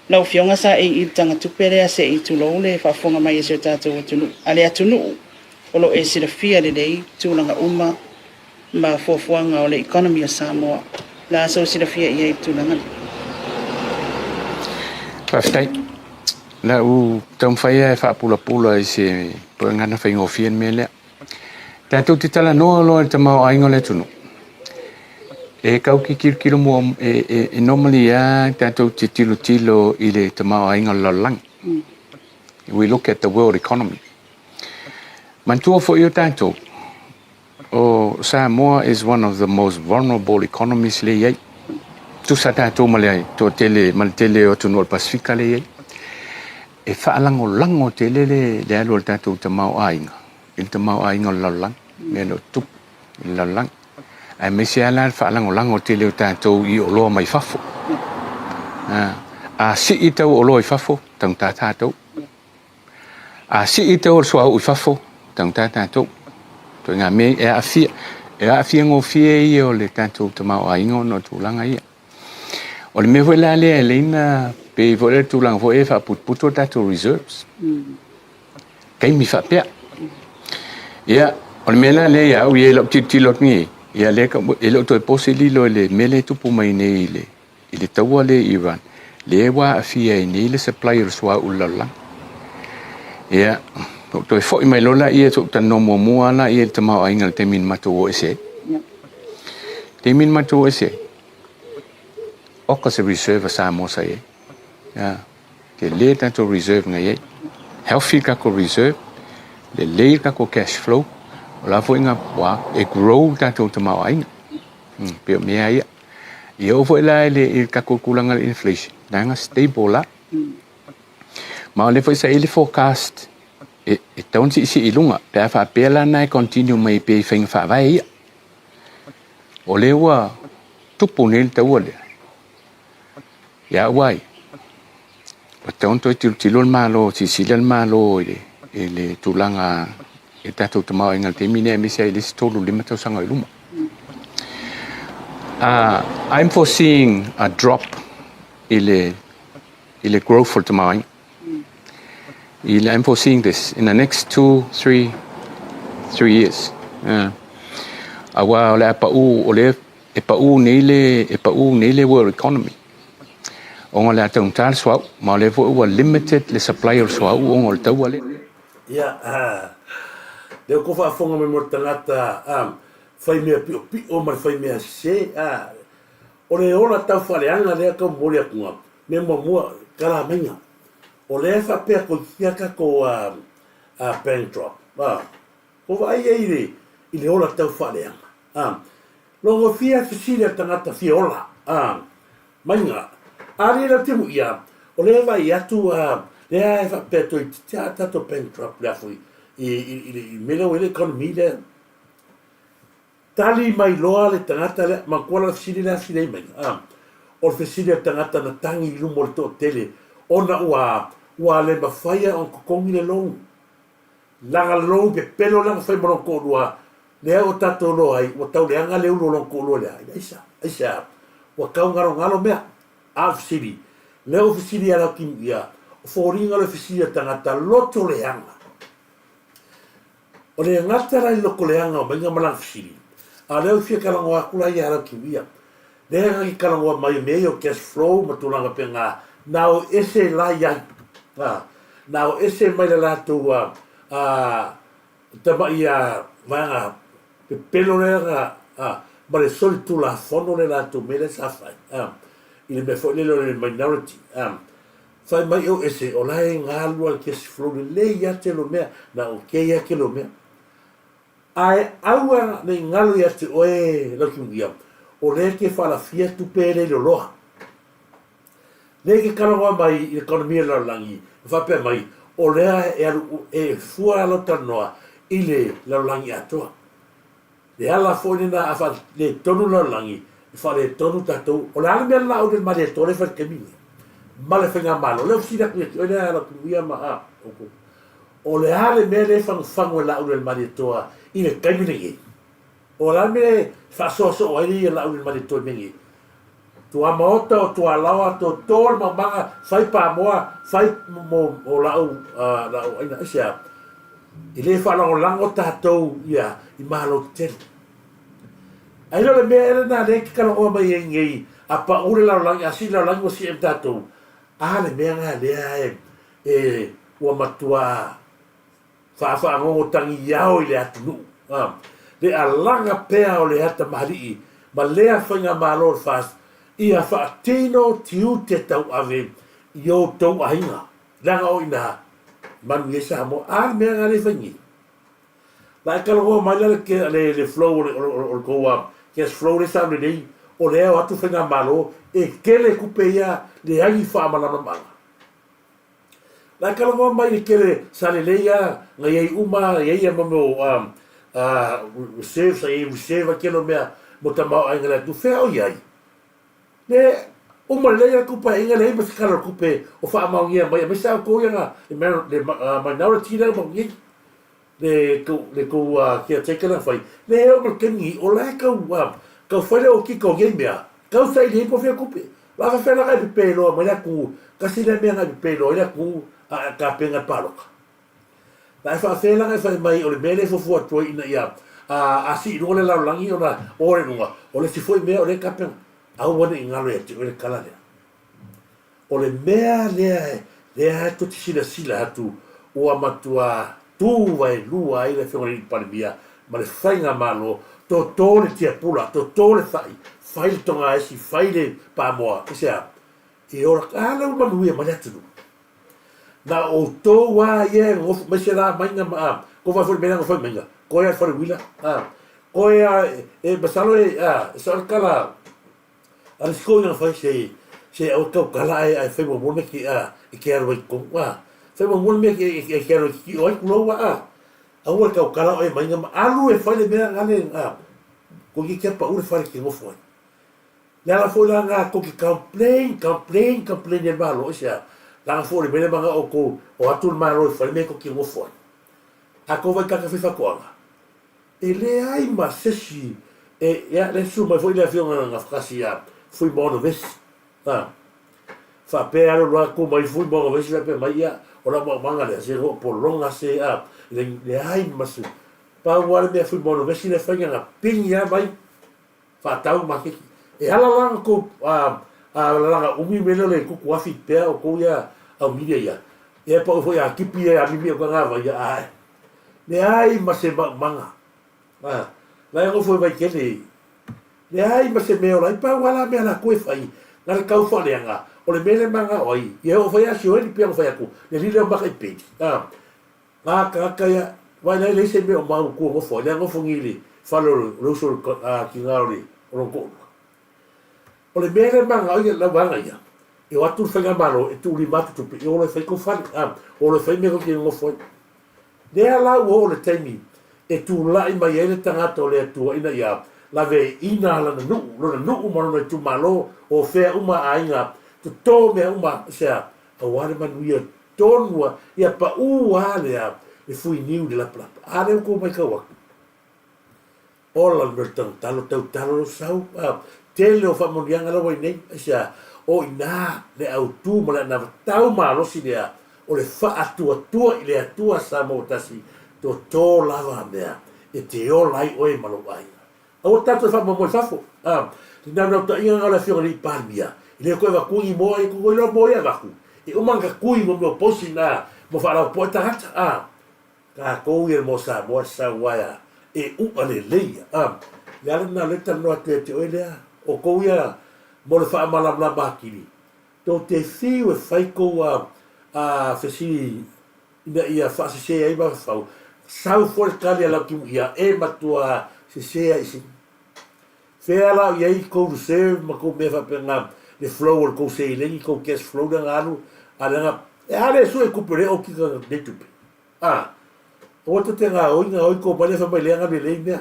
Lau Afioga sa e i i le tagatupe lea se i tulou le faafofoga mai a si o tatou atunuu. A le atunuu o lo o e silafia lelei tulaga uma ma fuafuaga o le economy o Samoa. O le a sou silafia i ai i le tulaga lea? Faafetai. O le a ou taumafai lava e faapulapula i se gagana faigofie le mea lea. Tatou te talanoa loa i le tamaoaiga o le atunuu, e tau te tilotilo mua, e normally lava tatou te tilotilo i le tamaoaiga o le lalolagi. We look at the world economy. Manatua foi o tatou, o Samoa is one of the most vulnerable economies lea e i ai. Tusa tatou ma le toatele, ma le tele o atunuu o le Pasefika lea e i ai. E faalagolago tele le, le alu o le tatou tamaoaiga i le tamaoaiga o le lalolagi, mea o lo o tutupu i le lalolagi. Aemaise lava la le faalagolago tele o tatou i oloa mai fafo. A sii tau oloa i fafo, taugata tatou. A sii tau o le suauu i fafo, taugata tatou. Ituaiga mea e aafia, e aafia gofie ia o le tatou tamaoaiga ona o tulaga ia. O le mea foi la lea e leina pei foi le tulaga foi e faaputuputu a tatou reserves. Taimi faapea. Ia, o le mea la lea ia au ia i lau tilotilo atu nei, ia lea e le o toe po se lilo i le mea lea e tupu mai nei i le i le taua lea i Iran, lea ua aafia ai nei le supply o le suauu i le lalolagi. Ia, ou toe foi mai loa laia, ou talanoa muamua lava laia i le tamaoaiga i le taimi na matou o ese ai. Taimi na matou o ese ai, oka se reserve a Samoa sa i ai. Ia, tele tatou reserve na i ai. Healthy le tatou reserve, lelei le tatou cash flow, o la foi na ua e grow le tatou tamaoaiga. Pei o mea ia. Ia oo foi la i le tatou tulaga i le inflation, leaga stable la. Ma o lea foi sa i ai le forecast e tatau ona siisii i luga pe a faapea la na e continue mai pea i faiga faavae ia. O lea ua tupu nei le taua lea, ia au ai, ua tatau ona toe tilotilo le Malo, silasila le Malo i le tulaga i le tatou tamaoaiga i le taimi lenei aemaise ai i le isi 3 5 tausaga i luma. I'm foreseeing a drop i le i le growth o le tamaoaiga. I le, I'm foreseeing this in the next 2, 3, 3 years. Aua o le a pau, o lea e pau nei le, e pau nei le world economy. Ona o le a taugata le suauu, ma o lea foi ua limited le supply o le suauu ona o le taua lea. Ia, lea ua tou faafofoga mai mo le tagata fai mea piopio ma le fai mea sese, o le ola tau faaleaga lea tau momoli atu, mea muamua, kalamaiga. O lea e faapea toeitiiti lava tatou bank drop, ua vaai ai i le ola tau faaleaga. Logofia fesili a le tagata fia ola, maiga, a le lau te muia, o lea e vaai atu, lea e faapea toeitiiti lava tatou bankrupt lea foi i le mea lea ua i ai le economy lea. Tali mai loa le tagata lea, manatua la le fesili lea fesili ai maiga, o le fesili a le tagata na tagi i luma o le toatele ona ua ua le mafaia ona totogi le loan. Lana loan pepelo lea na fai ma lona toalua lea ua tatou iloa ai ua tau leaga le ulu o lona toalua lea i le aisa. Aisea? Ua tau galogalo mea. A o le fesili, lea ua fesili ia Lautimuia, o foliga o le fesili a le tagata loto leaga. O le gata la i le loto leaga o Maiga ma lana fesili, A o lea ua fia talanoa atu la ia Laukiuia. Lea na ki talanoa mai o mea ia o cash flow ma tulaga faapena, na o ese la i ai. A, na o ese mai le latou a, a, tama'i a vaega pepelo lea na, a, ma le solitulafono le latou mea lea sa fai, a, i le mea foi lele o le minority, a. Fai mai o ese, o la e galu a le cash flow lelei lava tele o mea, na okay lava tele o mea. Ae aua ne i galo ia te oe Laukimuia, o lea e te faalafia tupe e le loloa. Lea e te talanoa mai i le economy o le lalolagi, ma faapea mai, o lea e alu e fua lau talanoa i le lalolagi atoa. Le ala foi lena a faaletonu le lalolagi, e faaletonu tatou. O le a le mea le laau le malietoa lea e fai i le taimi lenei ma le faigamalo? Lea ua fesili atu ia te oe lea Laukimuia ma a outou. O le a le mea lea e fagufagu e Laulualemalietoa i le taimi lenei? O le a le mea e faasoasoo ai ia Laulualemalietoa i mea nei? Tuamaota o tualaoa, toto le maumaga, fai pamoa, fai mo, mo lau, uh, lau aina, aisea? E le faalagolago tatou ia i malo tetele. Ai le mea ea lena lea e te talanoa mai ai nei, a pau le lalolagi, a sii le lalolagi ua sii ai ma tatou. A le mea lena lea e, E, ua matua faafagogotagiao i le atunuu, a, le alaga pea o le atamāliʻi ma lea faigamalo o le FAST ia faatino tiute tauave i outou aiga, leaga o i ina manuia ai Samoa. A le mea lena lea e fai nei? La e talanoa mai la le, le, le flow o le, o le, o le tou cash flow lea sa lelei, o lea e o atu faigamalo e tele tupe ia leai ni faamalamalamaga. La e talanoa mai le tele sa lelei a na iai uma iai ia mo mea o reserve sa iai reserve a tele o mea mo tamaoaiga le atu fea o iai le uma lelei a tupe aiga leai ma se tala o le tupe o faamaonia mai aemaise a outou ia na le minority lea uma nei le tou le tou caretaker lea na fai, le oo mai le taimi nei, o la e tau tau fai le okika o nei mea, tau saili ai po o fea tupe. O le a faapefea la ona e pepe loa mai le atunuu, tasi lea mea na e pepe loa ai le atunuu a e tapena le palota. La e faapefea la ona e fai mai o le mea lea e fuafua atu ai ina ia a sii i luga le lalolagi ona o le luga, o le isi foi mea o lea e tapena. Aua ne i galo ia te oe le tala lea. O le mea lea lea tou te silasila atu ua matua tu waelua ai le Afioga i le Palemia ma le Faigamalo, toto le tiapula, toto le fai, fai le togaesi, fai le pamoa, aisea? E ola, a lea ua manuia mai le atunuu. Na o outou lava ia e nonofo mai se la maiga ma, a, kou vaai foi i le mea lea na nonofo ai maiga, koe a le fale uila, a, koe a, e, masalo e, a, e sao le tala, A le siko ina fai se se aua tautala ae ae fai muamua le mea ke a e ke alu ai totonu a fai muamua le mea ke e ke alu ai kikio ai tulou a a aua le tautala oe mai ma alu e fai le mea ngale a ko ki kia pau le fale ke nofo ai le ala foi la nga ko ki complain complain complain e malo e se a langa foi le mea le manga o ko o atu le malo e fai le mea ko ki nofo ai a ko vai kaka fai whakoanga E leai ma sesi e, ia, le susu mai foi le afioga Gafakasi ia Fuimaono Vesi. A, faapea alu alu atu mai Fuimaono Vesi faapea mai, ia, o lau maumaga lea, se loo pologa se, a, le, leai ma se, pau lava le mea Fuimaono Vesi le faiga na pigi lava mai, faatau maketi. E ala la ona tou, a, a, lalaga umi mea lea o le tutu afi pea o tou ia au media ia, ia pau foi a tipi ia a mimi o tagava ia, ae, Leai ma se maumaga. A, la e nofo i Vaitele. Leai ma se mea ola ai, pau lava la mea latou e fai, na le tau faaleaga, o le mea lea e manao ai, ia e oo fai a si oe ni pea na fai atu, le lile o maka i peli. A, nga tagata ia, vaai la e leai se mea o mau tua nofo ai, lea nofo nei i le fale o le uso o le tina o le o lona toalua. O le mea lea e manao ai lau vaega ia, e o atu le faigamalo e tuulima atu tupe, e ola e fai tou fale, a, ola e fai mea tou te nonofo ai. Lea la ua oo le taimi e tulai mai ai le tagata o le Atua ina ia laveaiina lana nuu, lona nuu ma lona itumalo, o fea uma aiga, toto mea uma, aisea? Aua le manuia tonu a, ia paū a lea le fuiniu i le lapalapa. A lea ua tou matau atu. Ola le mea o le tautalo, tautalo lou sau. A, tele o faamanuiaga la ua i nei, aisea? O i ina le autu ma le anavatau malosi lea o le faatuatua i le Atua Samoa ua tasi, toto lava mea e te ola ai oe ma lou aiga. Aua tatou e faamoemoe i fafo. A, le naunautaiga lena o le Afioga i le Alii Palemia, e le toe avatua ni moa ia, ua iloa moa ia e avatu, e uma ona tatui mo mea o posi na mo faalapopoa ai tagata. A, tatou ia le moa Samoa e sau lava ia e u'a lelei ia. A, le ala lena o lea e talanoa atu ia te oe lea, o tou ia mo le faamalamalama atili, tou te fiu e fai tou a, a fesili ina ia faasese ai mafaufau, sau foi le tali a Lautimuia, e matua sese ai sini. Fea la o i ai kou reserve ma kou mea faapena, le flow o le kou seleni, kou cash flow lea na alu, a lea na, e a le sue tupe o lea okika nei tupe. A, aua tou te gaoi, gaoi kou mai lea fai mai lea na lelei mea.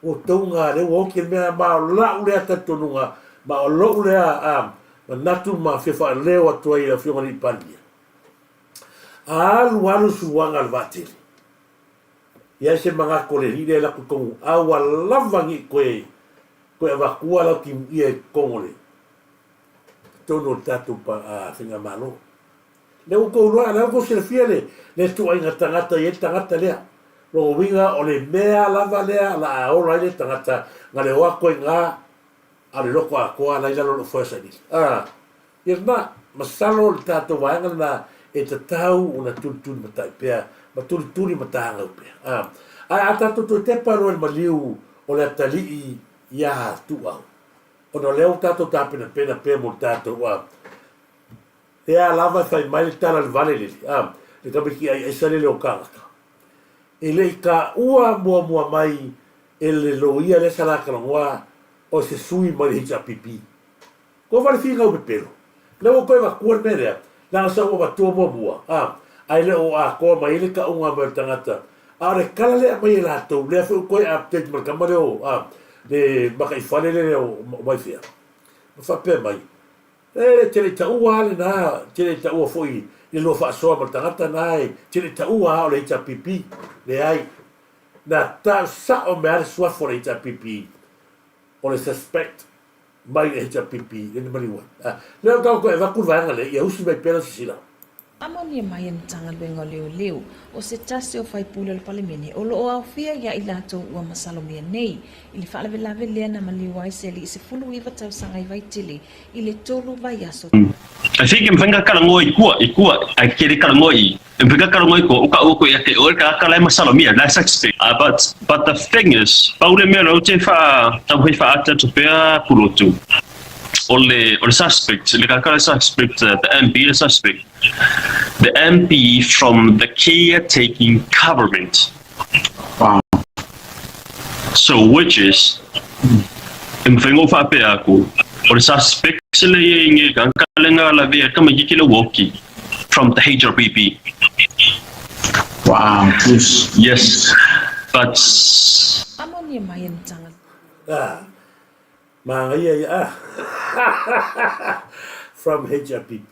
Ua tou ga lea ua oki le mea, ma o la'u lea talitonuga, ma o lo'u lea a, manatu ma fia faaleo atu ai i le Afioga i le Alii Palemia. Alu alu suaga a le vaatele. Iai se manatu o le alii lea e laku i tonu a ua lava ni koe koe avatua lau timuia i totonu o le totonu o le tatou faigamalo. Lea ua tou iloa, lea ua tou silafia le le tuuaiga tagata i ai le tagata lea. Lona uiga o le mea lava lea la a ola ai le tagata na le o atu ai na a o le loto atoa la i lalo o lou foe sailili. Ah. Ia lena, masalo o le tatou vaega lena e tatau ona tulituli matai pea ma tulituli matagau pea. A, ae a tatou toe tepa loa i le maliu o le atalii iā Tuuau, ona o lea ua tatou tapenapena pea mo le tatou, a, lea lava e fai mai le tala i le vale lele, a, le tamaiti ai aisa lele o tagata. E le i taua muamua mai e le loia lea sa la talanoa o se sui mai le HRPP. Ko wale finau pepelo. Lea ua toe avatua le mea lea, leaga sa ou avatua muamua, a, ae le o atoa mai ai le tauga mai o le tagata. A o le tala lea e aumai e latou, lea foi ua toe update ma le tama lea o, a, le makaifale lea o Vaifea, ma faapea mai, E te le i taua lava lena, e te le i taua foi i le lua faasoa ma le tagata lena, e te le i taua lava o le HRPP. Leai. Na tau sao mai lava le suafa o le HRPP, o le suspect. mai le HRPP le na maliu ai. Lea o tau toe avatu le vaega lea, ia usi mai pea lau sisila. Faamaonia mai e Matagaluega o Leoleo, o se tasi o faipule o le Palemene o lo o aofia ia i latou ua masalomia nei i le faalavelave lea na maliu ai se alii 19 tausaga i Vaitele i le tolu vaiaso. I think e mafai ona talanoa i tua, i tua, ae te le talanoa i i. E mafai ona talanoa i tua, o taua koe ia te oe le tagata la e masalomia, la e suspect. But, but the thing is, pau le mea lea ou te wha, taumafai whaata atu pea Pulotu, o le, o le suspect, le tagata la e suspect, the MP le suspect, the MP from the caretaking government. Wow. So which is, e mafai ona ou faapea atu, o le suspect le ia i nge ka le nga lavea ka mai ke le woki from the HRPP. Wow. Yes. Yes. But Faamaonia mai e Matagaluega. Ah, Manaia ia ah. From HRPP.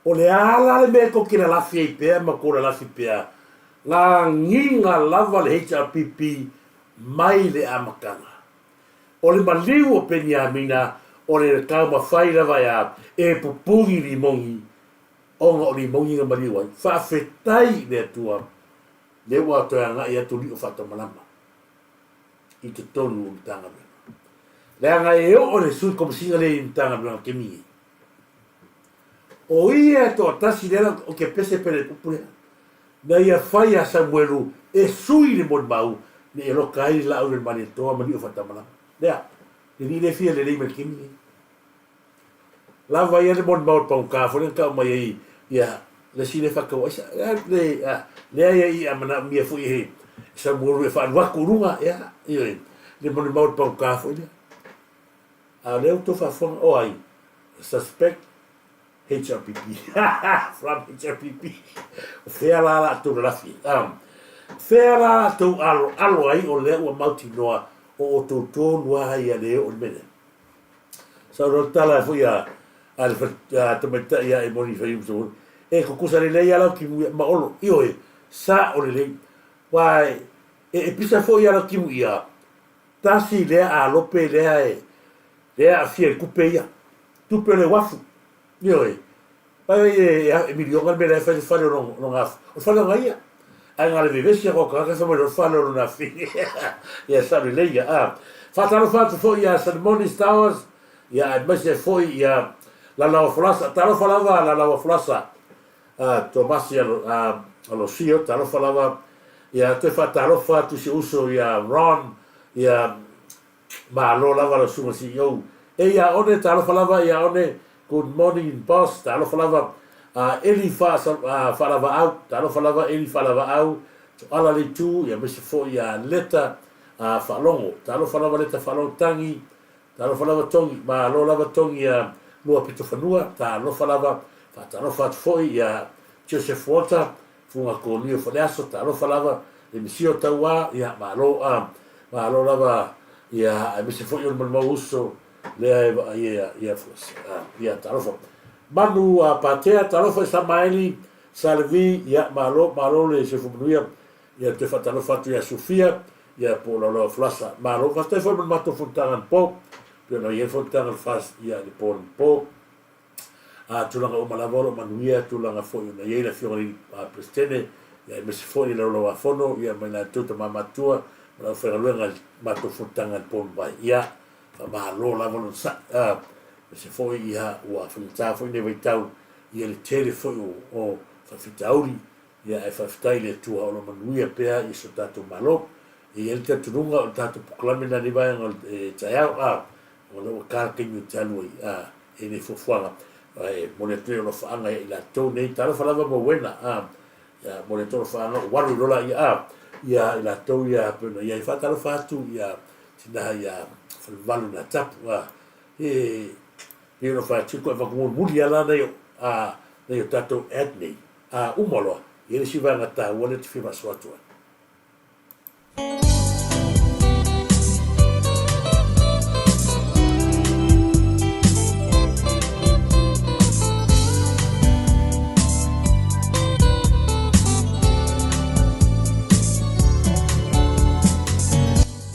O le a la le mea e tou te lalafi ai pea ma tou lalafi pea, ngā giga lava le HRPP mai le amataga. O le maliu o Peniamina o le taumafai lava ea e pupuni limogi, ona o limogi na maliu ai. Faafetai i le Atua, lea ua toe agai atu lio faatamalama i totonu o Matagaluega. Leaga e oo le Sui Komesina lea i Matagaluega kemi nei. O ia e toatasi lea o ke pese pele upu lea. Na ia fai a Samuelu e sui le molimau ne i aloka ai le laau i le Malietoa ma Niu Faatamalama. Lea, le alii lea e fia lelei mai le kemi nei. Lava ia le molimau o le pagota foi lea na tau mai ai ia le isi lea faatau aisa. Le, lea ia i a manaomia foi e Samuelu e faalu atu i luga, ia, ioe, le molimau o le pagota foi lea. A o lea ua tou faafofoga, o ai? Suspect HRPP. From HRPP. O fea la latou lalafi ai? Um, fea la latou alo, alo ai o lea ua mautinoa o outou tonu lava ia le oo i le mea lea. Sa o le tala foi a, a le a tamaitai ia e moni fai uso. E tutusa lelei a lau timu ma olo. Ioe, sa o lelei. Wa e, e pisa foi a lau timu ia. Tasi lea alope lea e lea e aafia i tupe ia. Tupe o le uafu. Ioe. Pai e, e, e miliona le mea la e fai le fale o lona, o le fale o ia. Ae na o le vevesi atu o tagata fai mai loa fale o lona afine. Ia sao lelei ia. A. Faatalofa atu foi ia Salimoni Stowers, ia aemaise ai foi ia Lalaoa Folasa. Talofa lava Lalaoa Folasa. A, Tomasi Alosio, talofa lava. Ia toe faatalofa atu i si ou uso ia Ron, ia Malo lava lau susuga CEO. E ia one talofa lava ia one good morning boss talofa lava a Eli Faalavaau talofa lava Eli Faalavaau Toala Leitu ia aemaise foi ia Leta Faalogo talofa lava Leta Faalogo Tangi talofa lava Togi malo lava Togi ia Lua Pito Fanua talofa lava faatalofa atu foi ia Joseph Walter Fuga Konia o Faleaso, talofa lava le misia o Tauā, ia malo a, malo lava ia aemaise foi o le malimau uso lea e vaaia ia ia talofa. Manu a Patea, talofa i Samaeli, Salevi, ia malo, malo le soifua manuia, ia toe faatalofa atu ia Sufia, ia po o Laolao Falasa, malo. Faafetai foi mo le matou fonotaga anapo, pei ona i ai le fonotaga le FAST ia le po anapo. A tulaga uma lava o lo o manuia tulaga foi ona i ai le Afioga i le Peresetene, ia aemaise foi le Laulauafono, ia ma i latou tama matutua ma le aufaigaluega i le matou fonotaga i le po mavae. Ia, faamalo lava le onosai. A, aemaise foi ia ua faigata foi lenei vaitau ia le tele foi o faafitauli, ia ae faafetai i le Atua o lo o manuia pea i so tatou Malo. E i ai le talitonuga o le tatou polokalame lena i lenei vaega o le taeao, a, o lea ua ta le taimi ou te alu ai, a, e nei fuafuaga e momoli atu ai alofaaga ia i latou nei talofa lava Mauena a ia momoli atu alofaaga ua alu lola ia a ia i latou ia pei ona iai faatalofa atu ia tina ia Falevalu na tapu a e pei ona fai atu ko e mulimuli ala nei a nei o tatou ad nei a uma loa ia le isi vaega taua lea te fia faasoa atu ai.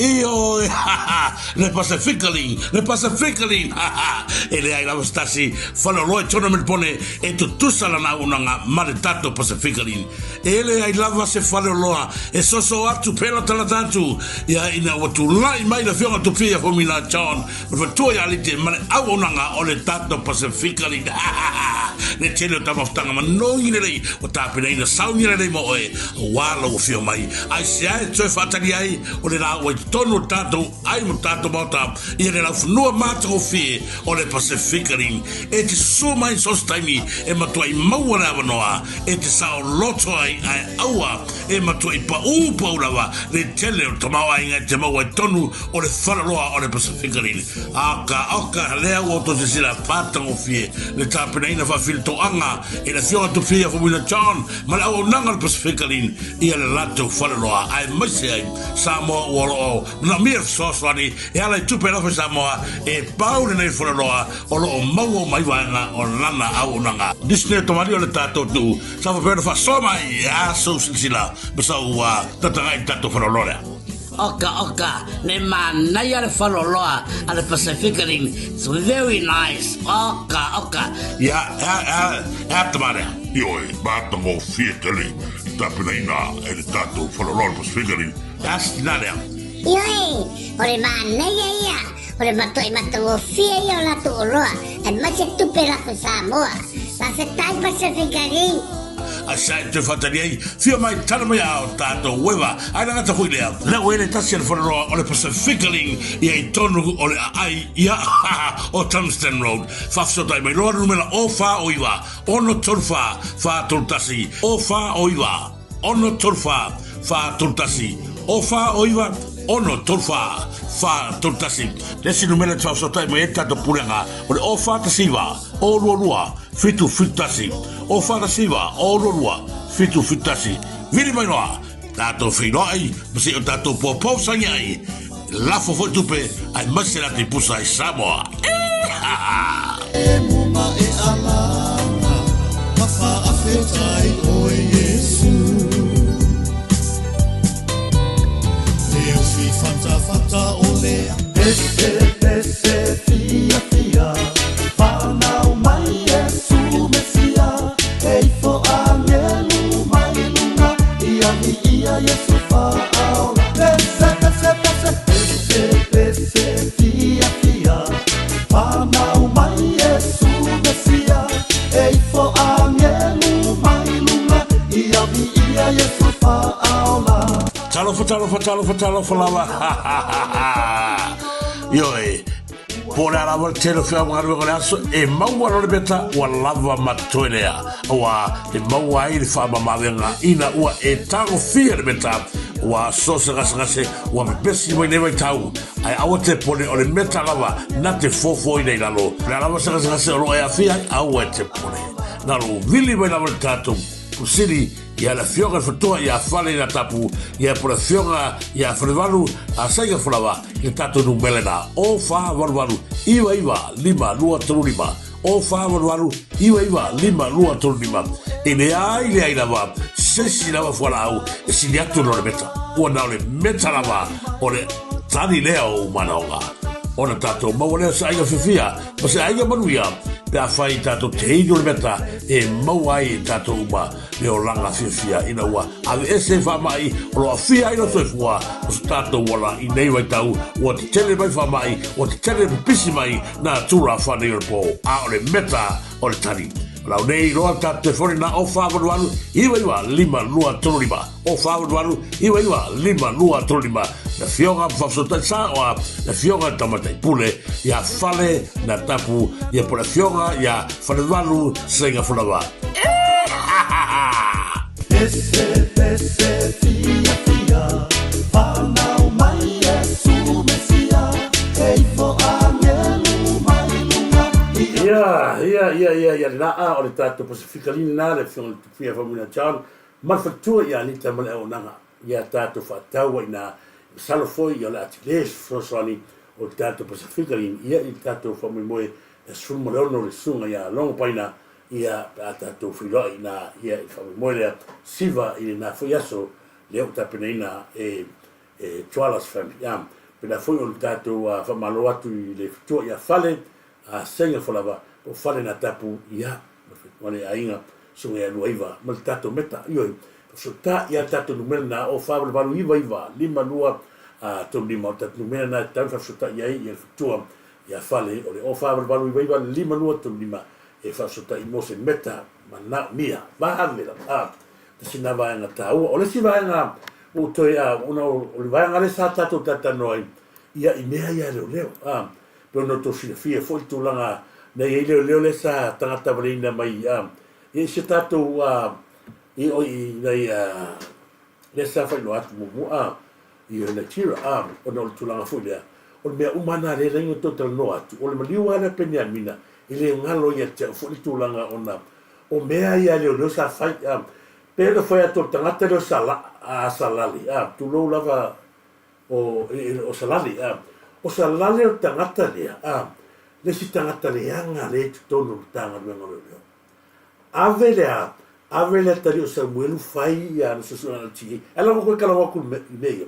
Ioe, ha ha, le Pacifically, le Pacifically, ha ha, e leai lava se tasi faleoloa i tona Melipone e tutusa lana auaunaga ma le tatou Pacifically. E leai lava se faleoloa e soso atu pelatalata atu ia ina ua tulai mai le Afioga Tupia Fomina John ma le faletua ia Alite ma le auaunaga o le tatou Pasefika League. Le tele o tamafutaga manogi lelei ua tapenaina sauni lelei mo oe aua lou afio mai. Aisea e toe faatali ai o le la ua i totonu o le tatou ai mo tatou maota ia le laufanua matagofie o le Pasefika League. E te susu mai so o se taimi e matuai maua le avanoa e te saoloto ai ae aua e matuai paū pau lava le tele o le tamaoaiga e te maua i totonu o le faleoloa o le Pasefika Lily. Aka, oka, lea ua outou silasila matagofie le tapenaina faafilitoaga e le Afioga Tupia Faumuina John ma le auaunaga o le Pasefika Lily ia le latou faleoloa aemaise ai Samoa ua o lo o manaomia le fesoasoani e ala i tupe alofa i Samoa e pau lenei faleoloa o lo o maua uma ai vaega o lana auaunaga. Nisi nei o tamalii o le tatou atunuu sa faapea ona faasoa mai e a sou silasila ma sau tataga'i i le tatou faleoloa lea. Oka oka, le manaia le faleoloa a le Pacific Rim, it's very nice, oka oka. Ia, e a, e a, e a tama lea? Ioe, matagofie tele i tapenaina e le tatou faleoloa o le Pacific Rim. E a se tina lea? Ioe, o le manaia ia. O le matuai matagofie ia o latou oloa aemaise tupe lafo Samoa. Faafetai Pasefika Ring. A sa e toe faatali ai, fia mai tala mai a o tatou ueva, ae le gata foi lea, lea ua i ai le tasi a le faleoloa o le Pasefika Ling ia i tonu o le aai ia o Tungsten Road. Faafesootai mai loa le numera 0 4 9 6 3 4 4 3 1 0 4 9. 6 3 4 4 3 1 O 4 o 9 6 3 4 4 3 1. Le isi numera e te whaosotai mai ai le tatou pulega o le O 4 1 9 O 2 2 7 7 1 O 4 1 9 O 2 2 7 7 1. Vili mai loa tatou feiloai ma se i o tatou poupou sangi ai lafo foi tupe aemaise latou pusa i Samoa. Eehaha! E muma e alanga, ma faafetai oe Iesu. E ufi fatafata o le. Pese pese fia fia, whanau mai Iesu Mesia, e ifo angelu mai lunga ia. viia Iesu faaola. Pese, pese, pese, pese, pese, fia, fia, fanau mai Iesu Mesia. E ifo agelu mai luga, ia viia Iesu faaola. Talofa, talofa, talofa, talofa lava. Ha, ha, ha, ha. Ioe, po o le a lava le tele o feau ma galuega o le aso, e maua loa le meta ua lava ma totoe lea. Auā, e maua ai le faamamaavega ina ua e tagofia le meta, ua so se gasegase ua pepesi mai nei vaitau, ae aua te pone o le meta lava na te fofoina i lalo. O le a lava se gasegase o lo o e aafia ai, aua e te pone. Na lou vili mai lava le tatou Pusili ia le Afioga i le Fatoa ia Fale ina Tapu ia po le Afioga ia Falevalu a Saiga Falawa i le tatou numele na o 488 99 5 2 3 5 o 488 99 5 2 3 5. E leai leai lava se isi lava fualaau e sili atu ona o le meta. Ua na o le meta lava o le tali lea o ou manaoga. Ona tatou maua lea o se aiga fiafia ma se aiga manuia pe afai tatou te inu le meta e maua ai e tatou uma le olaga fiafia ina ua aveese faamai o lo o aafia ai lou soifua o so tatou ola i nei vaitau ua tetele mai faamai, ua tetele pipisi mai nā tulafa nei o le pō, a o le meta o le tali. O lau nei iloa tatou telefoni na o 488 99 5 2 3 5, o 488 99 5 2 3 5, le Afioga ma Faafesootai Saoa, le Afioga i le Tamaitai Pule ia Fale na Tapu ia po le Afioga ia Falevalu Seiga Folawa. Pese, pese, fia, fia, fanau mai Iesu Mesia, e ifo agelu mai luga ia. Ia, ia, ia, ia, ia, le laa o le tatou Pasifika lina le Afioga i le Tupia Faumuina John ma le faletua ia Anita ma le auaunaga ia tatou faataua ina masalo foi ia o le a tele se fesoasoani o le tatou Pasifika lina ia i le tatou faamoemoe le 16 o le susuga ia Logo Paina Ia, pe a tatou feiloai ina ia i le faamoemoe lea, siva i lena foi aso lea ua tapenaina e e Tuala's family. Ia, pena foi ona tatou faamalo atu i le fetua ia Fale, a Seiga Folava, po o Fale na tapu, ia, ma le aiga Susuga ia Luaiva, ma le tatou meta, ioe, fesootai ia le tatou numera na o 4899 52 35, o le tatou numera na e tatau ona faafesootai ai ia le fetua ia Fale, o le o 4899 52 35. E faasotai mo se meta manaomia vave lava. Tasi na vaega taua. O le isi vaega ua ou toe, ona o le vaega lea sa tatou talatalanoa ai, ia i mea ia a leoleo. A, pei ona outou silafia foi le tulaga na i ai leoleo lea sa tagata valeina mai, a, ia i si o tatou, a, i, o, i nai, a, lea sa faailoa atu muamua, a, i Nigeria, a, ona o le tulaga foi lea, o le mea uma lava na lea e laina toe talanoa atu, o le maliu lava lea a Peniamina, e le galo ia te au foi le tulaga ona o mea ia a leoleo sa fai, a, pei ona fai atu o le tagata lea o Sala, a, Salale, a, tulou lava o, e, o Salale, a, o Salale o le tagata lea, a, le isi tagata leaga lea i totonu o le Matagaluega o Leoleo. Ave le a, ave le atalii o Samuelu fai ia ana suesuega LTA. Ae lago koe kalawa aku i mea ia.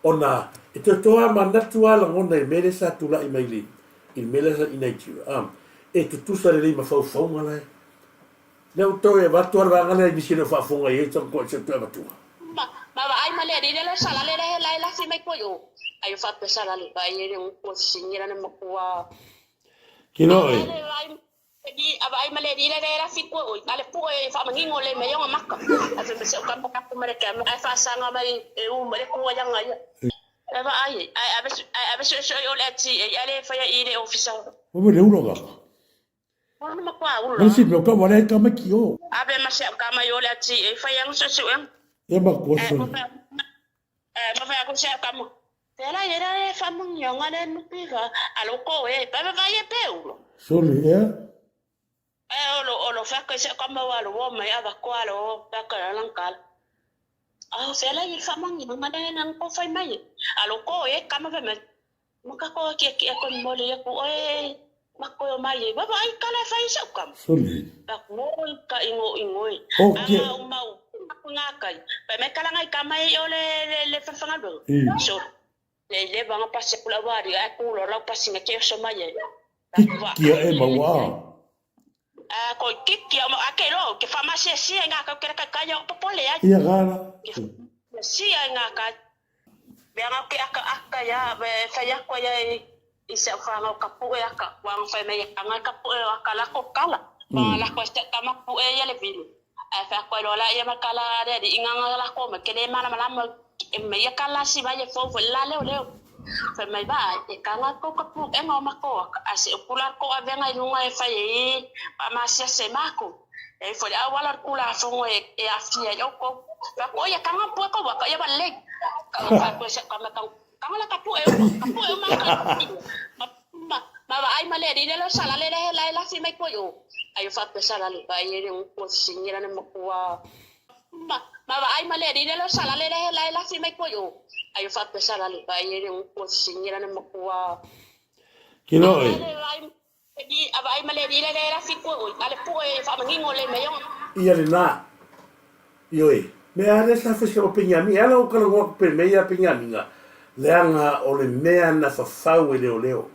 Ona e toe toa manatu lava lagona i le mea lea sa tulai mai i le mea lea i Nigeria. A, e tutusa lelei ma faufauga la e. Lea ua toe avatu lava le vaega lea i nisi e le o faafofoga i ai sa toe toe avatua. Ma, ma vaai ma le alii lea le salale lea he lae lafi mai koe i o. Ai o faapea salale vaai e le upu o sisigi lana matua. Kilo e. A vaai ma le alii lea e lafi koe oi, a le pue e faamanino le mai ona maka. Ae fai mai se o kama kapu ma le kama ae faasaga mai e u mai le kua ianga ia. E vaai ai, ae ave ae ave suesue o le ati ai ae le faia i le ofisa. Ua me le ulo kaka. Ona makua ulo. Mele si mea ka wale ai kama ki o. Ave ma se kama i o le ati ai fai anga suesue. Ia makua soli. Eh, ma fai aku se kama. Tela era e famunionga le nupiva a lo ko e pa va ye pe ulo. Soli ia. Eh olo olo fa ko se kama wa lo wo mai ava ko alo pa ka lang kal. Ah, fela ye famunionga le nang ko fai mai. A lo ko e kama va mai. Maka ko ki ki ko mo le ku e ma ko mai e va vai kala fai se kama. Soli. Pa ko ka ingo ingo e. O ki. Au mau ku ngā kai. Pa me kala ngai kama e o le le le whawhanga do. So le le vanga pasi kula wari ai ku lo lau pasi nga ke so mai e. Kia e maua. A ko ki ki o a ke lo ke whamasi si nga ka ke ka ka yo popole ai. Ia gara. Sia i ngā kai. Mea ngau ke aka aka ia, me whai ako ia i, i se au whangau ka puʻe aka, wā nga whai mai anga ka puʻe o aka lako kala, wā nga lako e se tama puʻe ia le vili. Ae whai ako ai loa la ia ma kala le ali i nganga lako ma ke le mana malama e mai ia kala si mai e fou foi la leo leo. Whai mai ba e ka nga kou ka puʻenga o mako aka, a se upu la ko avenga i lunga e whai e i, pa ma sia se mako. E ifo le auala o le Tulafono e aafia ai ʻoukou. Fai atu, ʻO ia ka ga pue kou aka ia wa lei. Ka o fai atu e ka me ka ka la ka pue uma, ka pue uma ka ma ma ma vaai ma le alii le lo sala le le he la e lafi mai koe i o. Ai o faapea sala le vaai e le upu o sini lana makua. Ma ma vaai ma le alii le lo sala le le he la e lafi mai koe i o. Ai o faapea sala le vaai e le upu o sini lana makua. Kilo e. Ia lena. Ioe. Mea a le sa fai ma Penyami, e ala o kala ngoa pe me ia Penyami nga. Leaga o le mea na fafau e leoleo.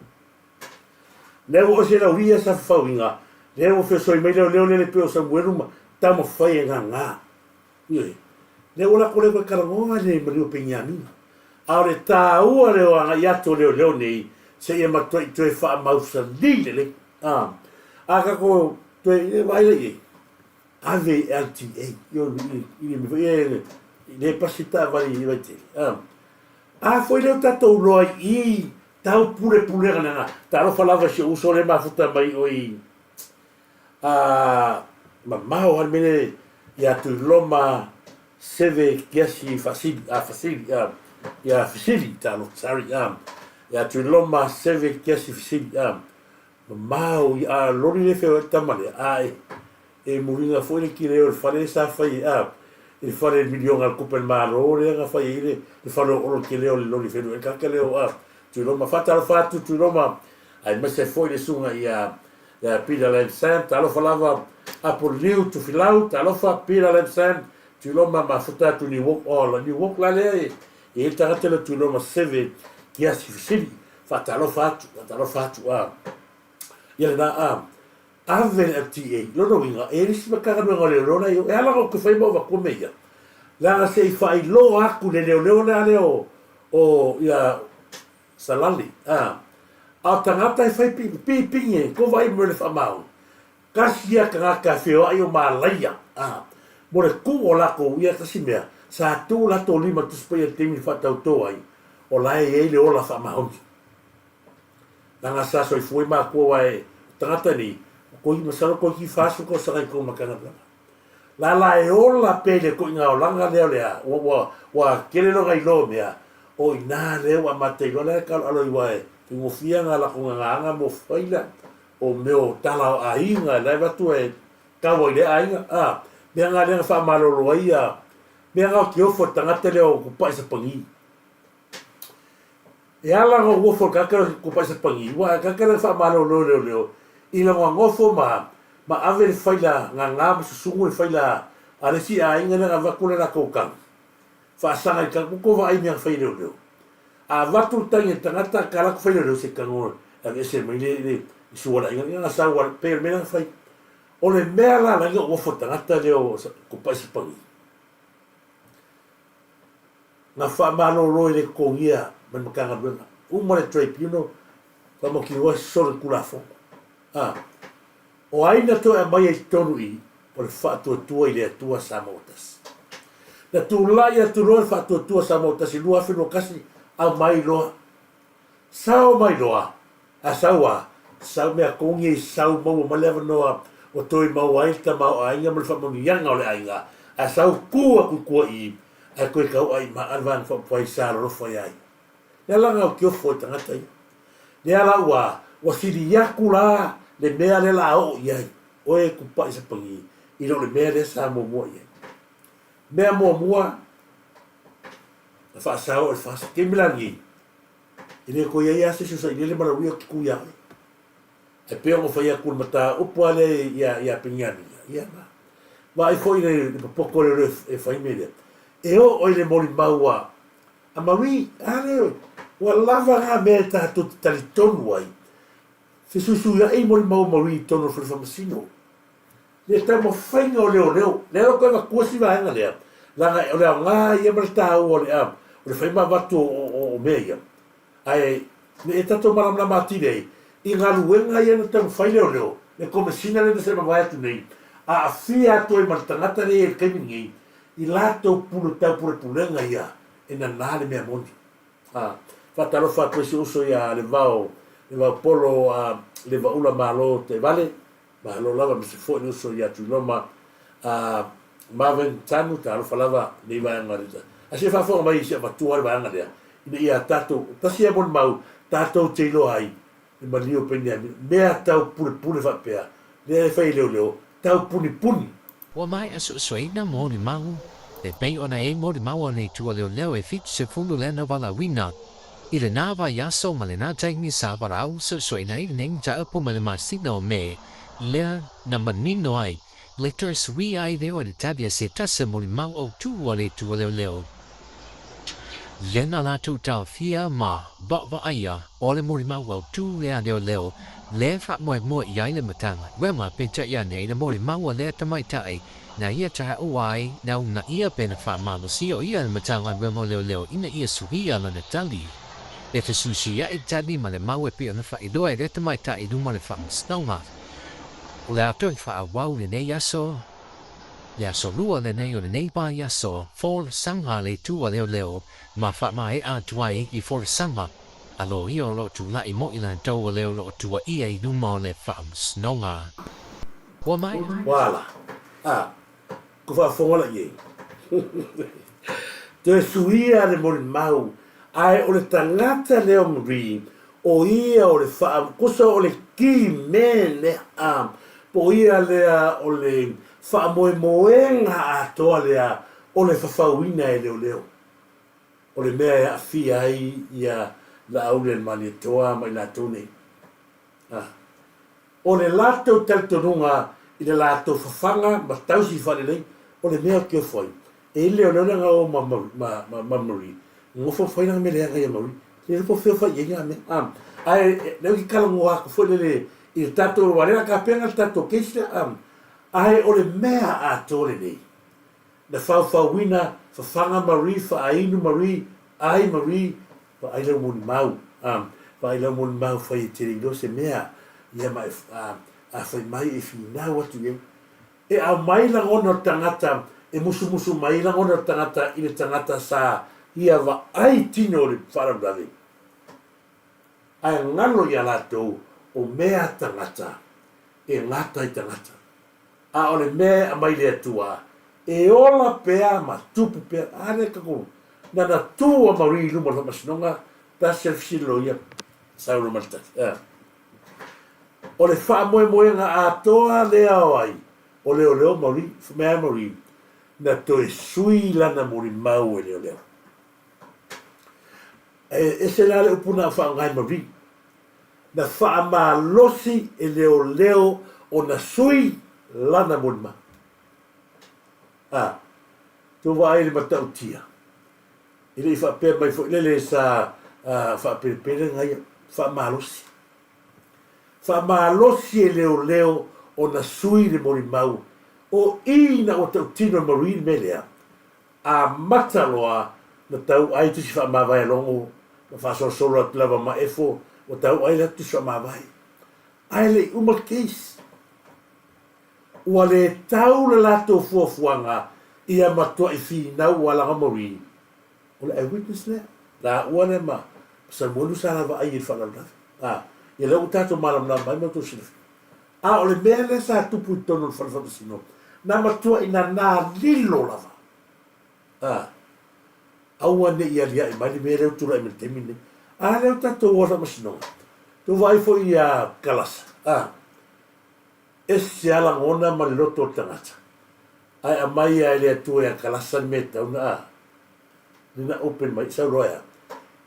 Lea ua ose lau ia sa fafau inga, lea ua fesoai mai leoleo lele pe o Samuelu ma taumafai e ngāngā. Ioe. Lea ua lako lea koe kala ngoa le maliu o Penyamina. A o le tāua lea o agai atu o leoleo nei, seia matuai toe faamausali lelei. A, a kako toe e vaai lea i ai. Ave i LTA. Ioe, i, i le mea foi e, le pasi taavale i Vaitele. A, a foi lea o tatou loa i tau pulepulega lena. Talofa lava i si ou uso lea e mafuta mai o i a mamao lava le mea lea ia Tuiloma Seve Kiasi Fasili, a Fasili, a ia Fisili, talofa, sorry, a ia Tuiloma Seve Kiasi Fisili, a mamao i a loli le feoai tama lea, a e, e muliga foi le kileo i le fale sa fai ai, a i le fale miliona a le kupe malo lea na fai ai le, le fale o Olo Kileo le loli felu e kaka leo, a Tuiloma, faatalofa atu Tuiloma, aemaise foi le susuga ia Ia Peter Lam Sam, talofa lava Apple Liu Tufilau, talofa Peter Lam Sam, Tuiloma mafuta atu New Walk, oh la New Walk la lea e i ai le tagata lea Tuiloma Seve Kiasi Fisili, faatalofa atu, faatalofa atu a. Ia lena a, ave le LTA, lona uiga, e le isi Matagaluega o Leoleo la i o, e ala ona ou toe fai ma ou avatua mea ia, leaga se i faailoa atu le leoleo lea lea o, o ia Salali, a. A o tagata e fai pipigi e ko vaai mo le faamau. Kasi ia tagata e feoai o malaia, a. Mo le ku o lakou ia kasi mea, sa tu latou lima Tusi Paia i le taimi na faatautō ai, o la e i ai le ola faamaoni. Leaga sa soifua i makua wa e o tagata nei, o koi masalo koi ki 40 tausaga i kou Matagaluega. La la e ola pe le koʻiga olaga lea o le a, ua, ua, ua kele lona iloa mea, o inā lea ua amata iloa la e kaloalo i wa e faigofie nga lako gagaaga mo faila o mea o tala o aiga la e avatu e kaua i lea aiga, a, mea nga lea na faamalolo ai ia, mea nga o ke ofo le tagata lea o kupaʻi sapagi. E ala ona ou ofo i le tagata lea o kupaʻi sapagi, ua tagata lea na faamalolo e leoleo i lona nofo ma ma ave le faila gagā ma susugu le faila a le isi aiga lea na avatu le latou tagi faasaga i le tagata ua vaai i mea na fai e leoleo. A avatu le tagi a le tagata ka latou fai leoleo se tago e aveese mai le le sualaiga lea na sau a pei o le mea lea na fai. O le mea la ala ai ona ou ofo i le tagata lea o kupaʻi sapagi. Na faamalolo e le totogia ma le Matagaluega uma le Tribunal faamautinoa solo le Tulafono. A, o ai na toe aumaia i totonu i i? O le Faatuatua i le Atua Samoa Tasi. Na tulai atu loa le Faatuatua Samoa Tasi 2021, aumai loa. Sao mai loa, a sau a, sau mea kogi ei sau maua mai le avanoa ua toe maua ai le tamaoaiga ma le faamanuiaga o le aiga, a sau ku aku i kua i, ae koe kauaʻi ma a le vaega faaupufai sa lolofa iā ia. Le alaga o Kiofo i tagata ia. Le ala ua, ua sili aku la le mea lea la a oo i ai, oe kupaʻi sapagi i lo le mea lea sa muamua i ai. Mea muamua, na faasao e le fasi. Taimi la lenei, e le toe i ai lava se isi o sailele ma lauia o te kū iā oe. Ae pei ona fai atu le mataupu lava lea ia, ia Peniamina, ia na. Vaai foi le, le popoto lea e fai mea lea. E oo i le molimau a, a Marie, a lea, ua lava ngā mea e tātou te talitonu ai, fesuisuiaʻi molimau a Marie i totonu o le fale faamasino. Le taumafaiga o leoleo, lea la ua toe avatua si vaega lea, Leaga o le aoga ia ma le taua o le o le fai ma avatu o mea ia. Ae ne i tatou malamalama atili ai i galuega ia na taumafai leoleo, le Komesina lea na se mavae atu nei, aafia atu ai ma le tagata lea i le taimi lenei, i latou pule taupulepulega ia e nanā le mea moni. A, faatalofa atu ai si uso ia Levao, Levao Polo a Levaula Malo Taivale, Malo lava aemaise foi le uso ia Tuiloma a Marvin Tanu, talofa lava nei vaega le a se faafofoga mai i si avatua le vaega lea ina ia tatou tasi ia molimau tatou te iloa ai le maliu o Peniamina mea tau pulepule faapea lea e fai e leoleo tau punipuni. Ua maea suesueina molimau e pei ona e molimau a le itu a leoleo e 70 lena valaauina i lena vaiaso ma lena taimi sa valaau suesueina ai lenei mataupu ma le masina o Me lea na manino ai le toe sui ai lea o le tali a se tasi molimau autū a le itu a leoleo. Lena latou taofia ma vaavaaia o le molimau autū lea leoleo lea faamoemoe i ai le Matagaluega peitai ane i le molimau a lea tamaitai na ia taua ai na uunaia pe na faamalosia o ia e le Matagaluega o Leoleo ina ia suia lana tali. E fesuisuiaʻi le tali ma le mau e pei ona faailoa e lea tamaitai i luma o le Faamasinoga. O le a toe faaauau lenei aso, le aso lua lenei o lenei vaiaso, folasaga a le Itu a Leoleo ma faamaea atu ai i folasaga a loia o lo o tulai moi latou o lea o lo o tuaia i luma o le Faamasinoga. Ua maea. Ua ala. A, ko faafofoga la i ai. Toe suia le molimau, ae o le tagata lea o Marie, o ia o le faa, kosa o le key man lea, a, po o ia lea o le faamoemoega atoa lea o le fafauina e leoleo. O le mea e aafia ai ia Laauli le Malietoa ma i latou nei. A. O le latou talitonuga i le latou fafaga ma tausi faalelei, o le mea ou te ofo ai, e le o lea o ma, ma, ma, ma Marie, nofo fai lana mea leaga ia Marie, le iloa po o fea o fai i ai na mea. A, ae lea ou te talanoa atu foi lele i le tatou, aua o lea o le a tapena le tatou case lea, a, ae o le mea atoa lenei, na faufauina fafaga Marie, faainu Marie, ai Marie, Vaai lau molimau, a, vaai lau molimau fai e te le iloa se mea, ia ma e, a, a fai mai e finau atu i ai. E aumai lagona o le tagata, e musumusu mai lagona o le tagata i le tagata sa ia vaai tino o le faalavelave, ae galo ia latou o mea tagata e gata i tagata. A o le mea e aumai le Atua, e ola pea ma tupu pea. A lea tatou, na na tu a Marie i luma o le faamasinoga, tasi a le fesili loia, sau loa ma le tali. A. O le faamoemoega atoa lea o ai, o leoleo Marie, mea Marie, na toe sui lana molimau e leoleo. E ese la le upu na faaaoga e Marie. Na faamalosi e leoleo ona sui lana molimau. A, tou vaai i le matautia. E le i faapea mai foi lele sa faapelepele na ia, faamalosi. Faamalosi e leoleo ona sui le molimau o i ina ua tautino e Marie le mea lea. Amata loa na tau ai tusi faamavae a Logo ma faasolosolo atu lava ma Efo ua tau ai latou tusi faamavae. Ae le i uma le case. Ua le tau le latou fuafuaga ia matuai finau ua laga Marie. O le eyewitness lea. Laua lea ma Samuelu sa la vaai i le faalavelave. A, ia lea ua tatou malamalama ai ma outou silafia. A o le mea lea sa tupu i totonu o le fale faamasino, na matuai nana lilo lava. A, aua ne i aliae mai le mea lea ua tulai mai i le taimi lenei. A lea ua tatou o i le faamasinoga, tou vaai foi ia Kalasa, a, ese lava lagona ma le loto o le tagata, ae aumai lava e le Atua ia Kalasa le mea e tatau ona, a, lena open mai, sau loa e a?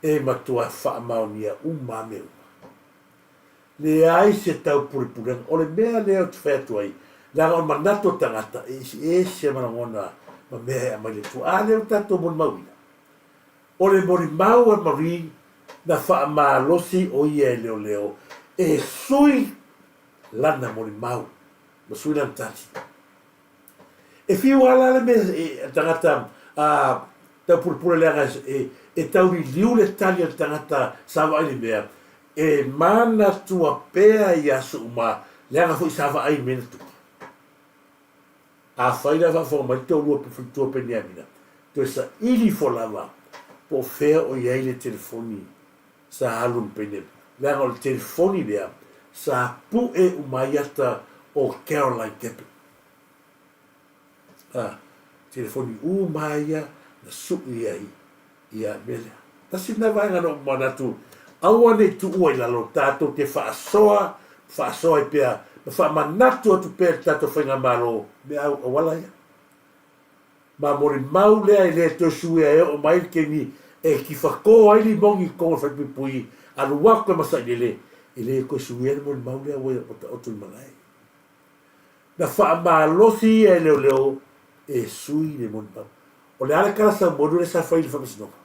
E matua faamaonia uma lava mea uma. Leai se taupulepulega. O le mea lea ou te fai atu ai, leaga o le manatu o tagata e eseese ma lagona ma mea e aumai le Atua. A lea ua tatou molimauina, o le molimau a Marie na faamalosi o ia e leoleo e sui lana molimau ma sui lana tali. E fiu lava la le mea e tagata Taupulepule leaga e, e tauliliu le tali a le tagata sa vaai i le mea, e manatua pea i aso uma, leaga foi sa vaai i mea na tupu. Afai la e faafofoga mai le toalua pe faletua Peniamina, toe saili ifo lava po o fea o i ai le telefoni sa alu ma Peniamina, leaga o le telefoni lea sa pue uma ai ata o Caroline Keppel. A, telefoni uma ia na sui ai ia mea lea. Tasi lena vaega na ou manatu, aua ne i tuua i lalo, tatou te faasoa, faasoa ai pea, ma faamanatu atu pea i le tatou faigamalo mea au, auala ia. Ma molimau lea e le toe suia e oo mai le taimi e tifako ai limogi i totonu o le falepuipui, alu atu e masailele, e le toe suia le molimau lea ua taoto i malae. Na faamalosi ia e leoleo e sui le molimau. O le a le tala Samoa lea sa fai i le faamasinoga?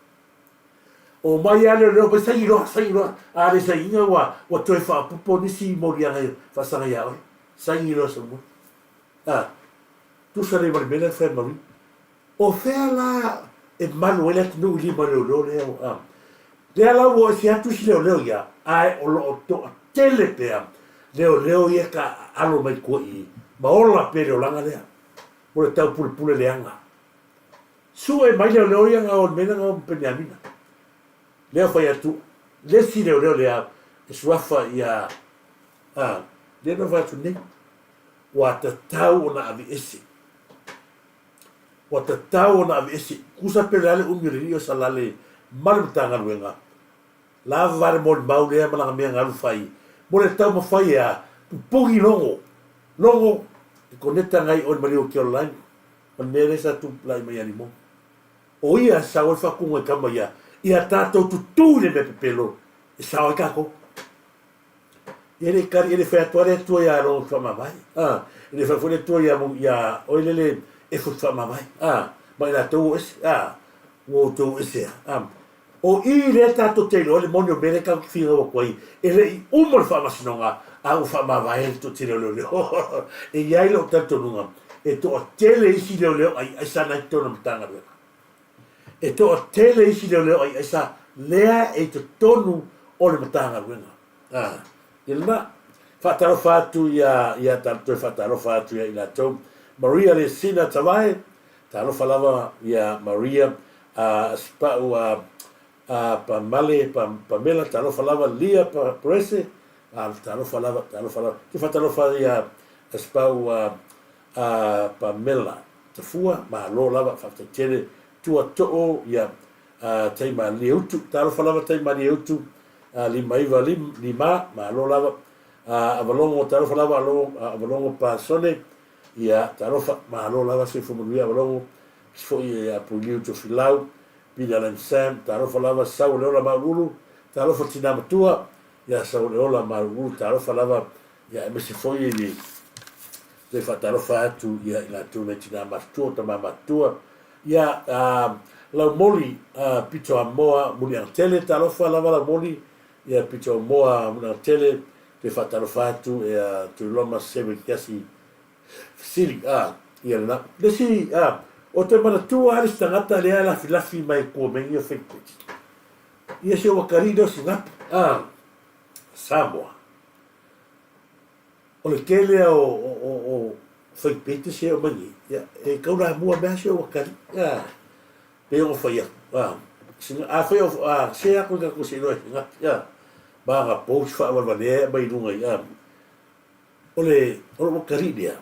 Omai lava leoleo mai saini loa, saini loa. A le sainiga ua, ua toe faaopoopo nisi moliaga e faasaga ia oe. Saini loa Samoa. A, tusa lelei ma le mea lea na fai e Marie. O fea la e malu ai le atunuu i lima o leoleo lea? A, lea la ua o ese atu isi leoleo ia, ae o lo o toatele pea leoleo ia ka alo mai tua i i, ma ola pea le olaga lea mo le taupulepule leaga. Sue mai leoleo ia na o le mea lea na o ma Peniamina. Lea fai atu, le isi leoleo lea e suafa ia, a, lea na fai atu nei, ua tatau ona aveese. Ua tatau ona aveese. Tusa pe o le a le umi o le alii o Salale ma le Matagaluega, lava le molimau lea ma lana mea galu fai mo le taumafai ea pupugi logo, logo e koneta ngai oi maliu o Caroline ma le mea lea sa tupula'i mai ia Limoga. O ia e sao ai le faatuga i kama ia, ia tatou tutū i le mea pepelo e sao ai tatou. E le kali, e le fai atu lava le Atua iā Logo faamavae, a, e le fai foi le Atua iā, iā oe lele Efut faamavae, a, ma i latou o ese, a, ua outou ese a. A, o i lea tatou te iloa ai le moni o mea lea tatou te finau atu ai, e le i uma le faamasinoga, a ua faamavae le toatele o leoleo. E i ai lou talitonuga, e toatele isi leoleo aiaisa na i totonu o le Matagaluega. E toatele isi leoleo aiaisa lea e i totonu o le Matagaluega. A, ia lena. Faatalofa atu ia, ia toe faatalofa atu ia i latou. Maria Lesina Tavae, talofa lava ia Maria, a, Sipa'u a, a Pamale, pa, Pamela, talofa lava Lia pa, Parese, a, talofa lava, talofa lava. Te faatalofa ia Sipa'u a, a Pamela Tafua, malo lava, faafetai tele, Tua Too ia, a Taimalieutu, talofa lava Taimalieutu, a 595, malo lava, a Avalogo, talofa lava Alogo, a Avalogo Pasone, ia, talofa, malo lava, soifua manuia Avalogo, isi foi ia Puiliu Tofilau, Billy Alan Sam, talofa lava, Saualeola Mauluulu, talofa Tina Matua, ia Saualeola Mauluulu, talofa lava, ia aemaise foi i le toe faatalofa atu ia i latou nai tina matutua, tama matutua, Ia, a, Laumoli, a, pito Amoa, Muliagatele, talofa lava Laumoli, ia, pito Amoa, Muliagatele, toe faatalofa atu, ia, Tuiloma Sewe Kiasi, Fesili, a, ia lena. Le isi, a, o toe manatua lava le isi tagata lea e lafilafi mai kua mea ia fake page. Ia si o wakali lea o Sinapu, a, Samoa. O le tele a o, o, o, o fake pages ia e omai nei, ia, e tau lamua mea si ou akali, a, pei ona fai atu, a, sina, afai o, a, se atu i tatou seiloa e sinaki, a, ma ana post faavalevalea e aumai i luga i, a, o le, o lou atalii lea,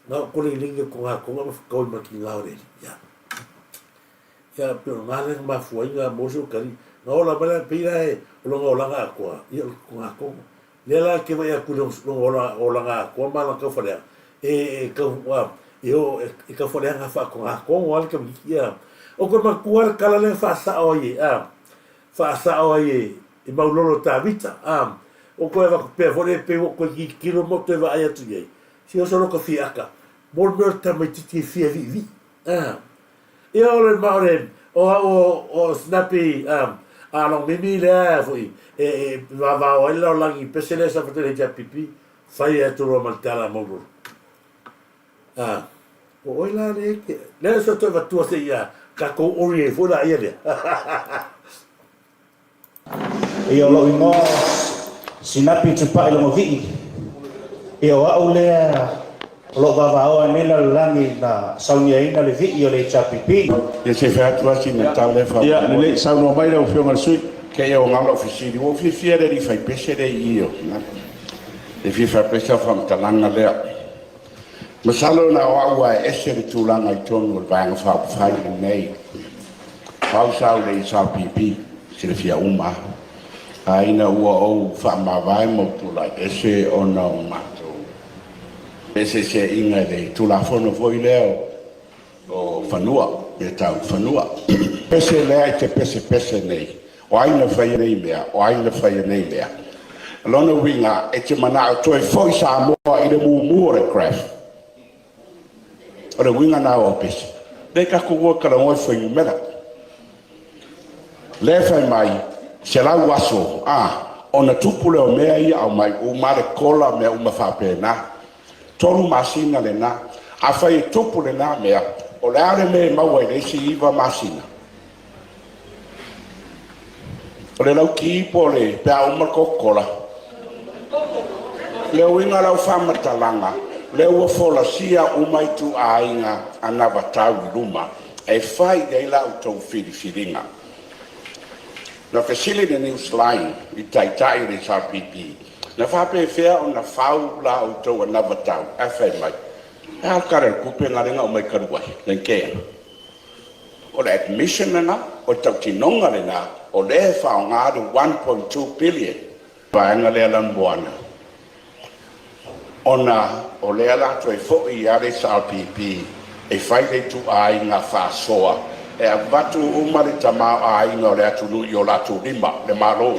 na o koleniga togatona ma fetaui ma tiga o le alii, ia. Ia, pei o lena lea na mafua ai na maua si ou atalii. Na ola mai la, pei la e, o lona olaga atoa, ia o le togatona. Lea la ke vaai atu i lona olaga atoa ma lana taufaleaga, e, e tau, a, e o, e, e taufaleaga faatogatonu lava le tamaitiiti, a. O toe manatua lava le tala lea na faasao ai e, a, faasao ai e, e Maulolo Tavita, a. O toe avatu pea foi lea pei ua ou toe tilotilo ma ou toe vaai atu i ai, se oso loka fia aka, mo le mea o le tamaitiiti e fia viivii, a. Ia o le ma o le o au o o Snappy a a long mimi lea foi e e vavao ai le lalolagi i pese lea sa fatele HRPP fai atu loa ma le tala a Maulolo. A o oe la le ke lea sa toe avatua se ia Tatou ori ai foi laia lea. Ia o lou igoa Sinapi Tupai Logovii. Ia o au lea o loo vaavaaoa nei lalolagi na sauniaina le vii o le HRPP. Ia se i fai atu lava sina tala e faamolemole. Ia, lelei, saunoa mai lau Afioga i le sui usufono. Kei e oga lau fesili, ua ou fiafia i le alii faipese lea i i o Finagalo. E fia faipese lau faamatalaga lea. Masalo na o au a e ese le tulaga i totonu o le Vaega Faaupufai lenei. Pau sa au i le HRPP, silafia uma a ina ua ou faamavae ma ou tulai ese ona o matou eseeseaiga i le Tulafono foi lea o fanua, mea tau fanua. Pese lea e te pesepese nei, o ai na faia nei mea, o ai na faia nei mea. O lona uiga, e te manao toe foi Samoa i le mumu o le graph. O le uiga na o au pese. Lea tatou o e talanoa i fuainumera. Lea e fai mai, 100 aso, a, ona tupu lea o mea ia aumai uma le kola mea uma faapena. 3 masina lena. Afai e tupu lena mea, o le a le mea e maua i le isi 9 masina? O le lauki po o le pe a uma le Coca-Cola? Le uiga o lau faamatalaga, lea ua folasia uma ituaiga anavatau i luma e fai i ai la outou filifiliga. Na fesili le Newsline i Taitai o le HRPP, Na faapefea ona fau la outou anavatau? Ae fai mai, E a le Tala o le Tupe lena lea na aumai talu ai, le NKEA? O le admission lena, o le tautinoga lena, o lea e faaaoga le 1.2 billion. Vaega lea lanumoana, ona o lea la toe foi lava le SRPP e fai le ituaiga faasoa e avatu uma le tamaoaiga o le atunuu i o latou lima, le Malo,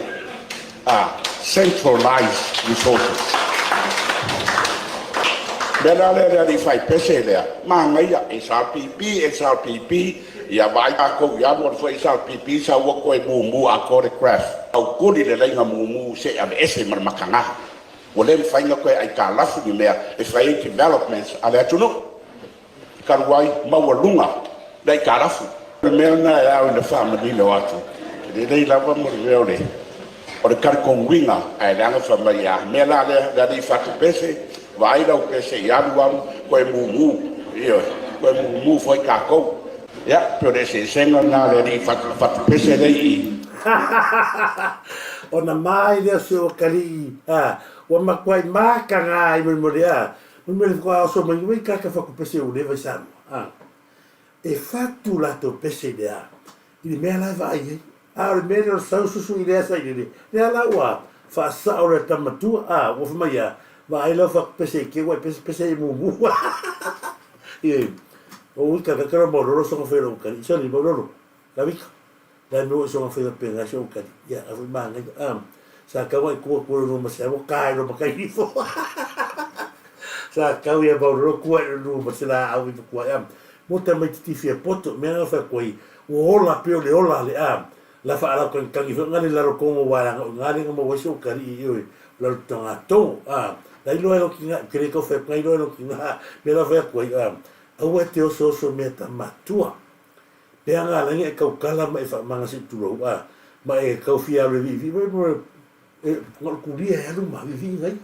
a centralize resources. O le mea la lea le alii faipese lea, manaia, SRPP, SRPP, ia vaai tatou i alu alu foi SRPP sau ua toe mumu atoa le graph, autuli le laina mumu se i aveese ma le mataga. Ua le mafai ona toe aitalafu ni mea e fai ai developments a le atunuu. Talu ai, maualuga le aitalafu. O le mea lena e ao ina faamanino atu, e lelei lava mo le mea o le o le talitonuina, ae leaga fai mai a mea la lea, le alii fatu pese, vaai lau pese i alu alu, toe mumu, ioe, toe mumu foi tatou. Ia, pei o le eseesega lena o le alii fatu pese lea i i. Ona mai lea o si ou atalii, a, ua matuai mataga ai molimoli, a, molimoli faatoa oso mai ai tagata fatu pese ua leva i Samoa, a. E fatu latou pese i le a? I le mea la e vaai ai. A o le mea lea o le sau susu i lea sailele, lea la ua faasao le tama matua, a, ua fai mai a, vaai lau fatu pese i te ua e pese pese ai mumu. Ioe. O ui tagata lo maulolo soga fai lou kali. Sorry, maulolo. Lavika. La me ua soga fai faapena si ou kali. Ia, a foi manaia. A, sa tau ai kua kua lo ma se ua kai lo makai ifo. Sa tau ia maulolo kua i lo ma se la au i kua ia. Mo tamaititi fia poto, mea na fai atu ai, ua ola pei o le ola a le a, la faalaukagikangi foi nga le lalo tongo wa langa o nga lenga maua ai se ukalii ioe, o lalo tonga tongo, a, la iloa e loki nga, ke le kau fai atu nga iloa e loki nga, mea la fai atu ai, a, aua e te osooso mea ta matua, pea nga langi e kau kala ma e faamanga se tulou, a, ma e kau fia alu e viivii mai mo e, nga o le kulia e alu ma viivii ngai.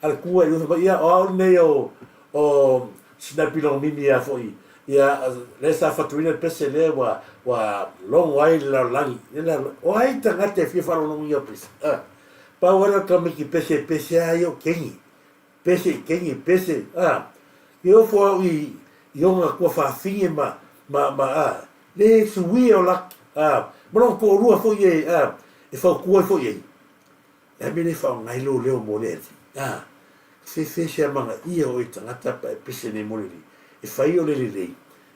A le kua i uta mai, ia, o au lenei o, o Sinapi Long Mimi ia foi, ia, lea sa fatuina le pese lea ua, ua logo ai le lalolagi. Le lalolagi. O ai tagata e fia faalogologo i au pese? Ah. Pau ai le tamaiti pese, pese a ia o kengi. Pese i kengi, pese, ah. I ofo au i, i ona kua faafine ma, ma, ma, ah, le suia o laki, ah, ma lona toalua foi e, ah, e fautua ai foi ai. E a mea le faaaoga ai lou leo mo le alii? A, fefe se amanaia o e tagata pa e pese nei mo le alii. E fai o le lelei,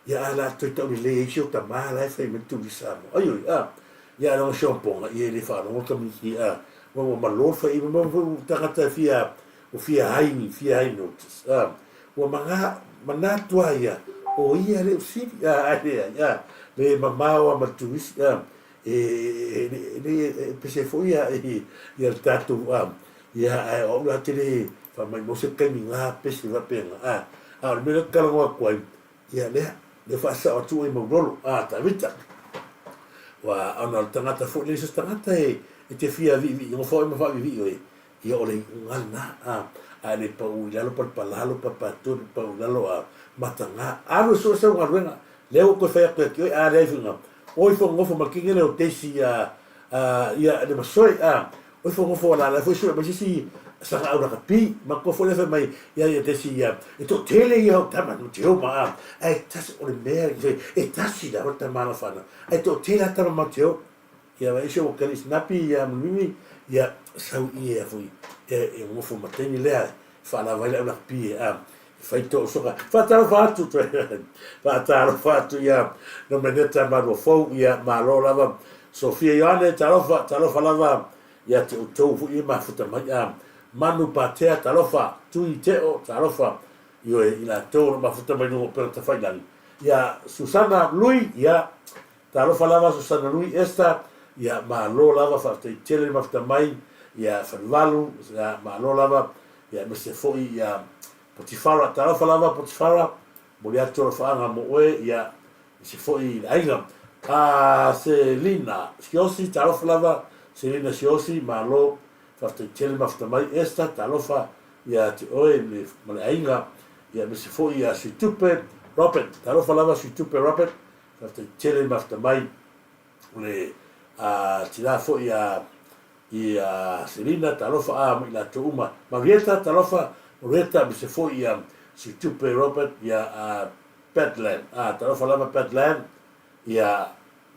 ia a la toe tau lelei ai si o tama la e fai mai le tuli Samoa. Aioi, a, ia a lona si ompoga, ia e le faalogo le tamaiti, a, ua ua malo le fai, ma foi ua tagata e fia, ua fia hai, fia hai notice, a, ua maga, manatu a ia, o ia le usili, a, ai leai, a, le mamao a ma le turisi, a, E le pese foi ia le tatou ia ae o au la te le faamaumau se taimi na pese faapena a o le mea lea ou te talanoa atu ai ia lea. Lea faasao atu oe Maulolo, a Tavita. Ua ona o le tagata foi lea se tagata e e te fia viivii gofa oe ma faavivii oe, ia o le iuga lena, a a e le pau i lalo palapalalo papatoi papau i lalo a mataga. Alu e sue sau galuega, lea ua toe fai atu ia te oe, a leai foi na oi fo nofo ma le kegele o Daisy a a ia le masoe a oi fo nofo la la foi sue mai se isi saga au lakapi matua foi lea fai mai ia ia Daisy ia e toatele ia o tama no te oma a ae tasi o le mea e tasi lava le tama la whana ae toatele a tama ma te o ia wa isi o kali snapi ia mimi ia sau ia foi e e ngofo mateni lea whaalava ai le au lakapi e a fai to soka faatalofa atu toe faatalofa atu ia Nomeneta Maluafou ia malo lava Sofia Ioane talofa talofa lava ia te outou foi e mafuta mai a Manu Patea talofa Tui Teo talofa ioe i latou o lo mafuta mai luga o upega tafailagi ia Susana Lui ia talofa lava Susana Lui Esther ia malo lava faafetai tele le mafuta mai ia Falevalu ia malo lava Ia aemaise foi ia Potifara, talofa lava Potifara, momoli atu alofaaga mo oe, ia aemaise foi i le aiga. A Selina Siosi, talofa lava Selina Siosi, malo, faafetai tele mafuta mai. Esther, talofa ia te oe ma le aiga, ia aemaise foi ia Suitupe Robert, talofa lava Suitupe Robert, faafetai tele mafuta mai. O le tina foi a i a Selina, talofa a ma i latou uma. Marieta, talofa, Marieta aemaise foi ia Situpe Robert, ia a Pat Lam, a talofa lava Pat Lam, ia,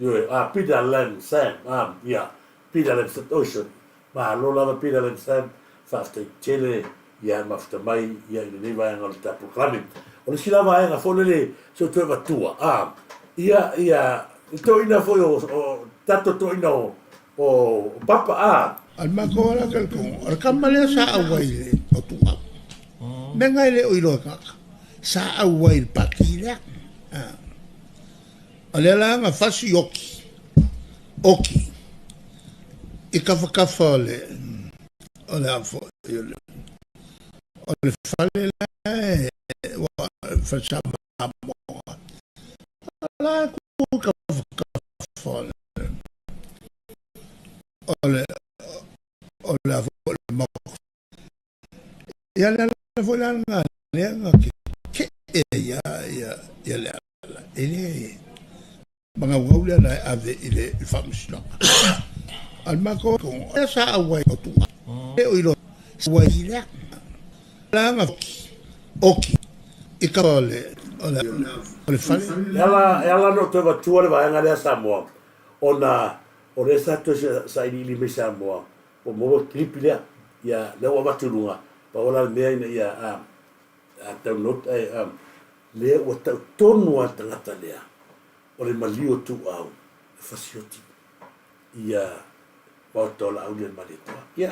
ioe, a Peter Lam Sam, a, ia, Peter Lam Sam, oi sorry, malo lava Peter Lam Sam, faafetai tele ia mafuta mai ia i lenei vaega o le ta polokalame. O le isi la vaega foi lele se ou toe avatua, a, ia, ia, le toeaina foi o, o, tatou toeaina o, O Papa a. A le matou ala talitonu, o le tama lea sa auai i le o Tuau. Mea na e le o iloa e tagata, sa auai i le pati lea. O lea la na fasi oki, oki i tafatafa o le, o le a foi, o le, o le fale la e, ua, fale Samoa. O la e tu i tafatafa o le, o le o le a foi le maota. Ia le ala foi la lena lea na keke'e ai ia ia le ala e le magaugau le ala e ave i le faamasinoga. A o le matou lea sa auai o Tuua e o iloa ai lea la na oki i ka o le o le o le fale. E ala e ala ona ou toe avatua le vaega lea Samoa ona O lea sa toe sailiili mai Samoa, ua maua le kilipi lea. Ia, lea ua avatu i luga, pau la le mea ina ia a download ae a, lea ua tau tonu lava le tagata lea, o le maliu o Tuuau e fasioti ia Maota o Laauli o le Malietoa. Ia,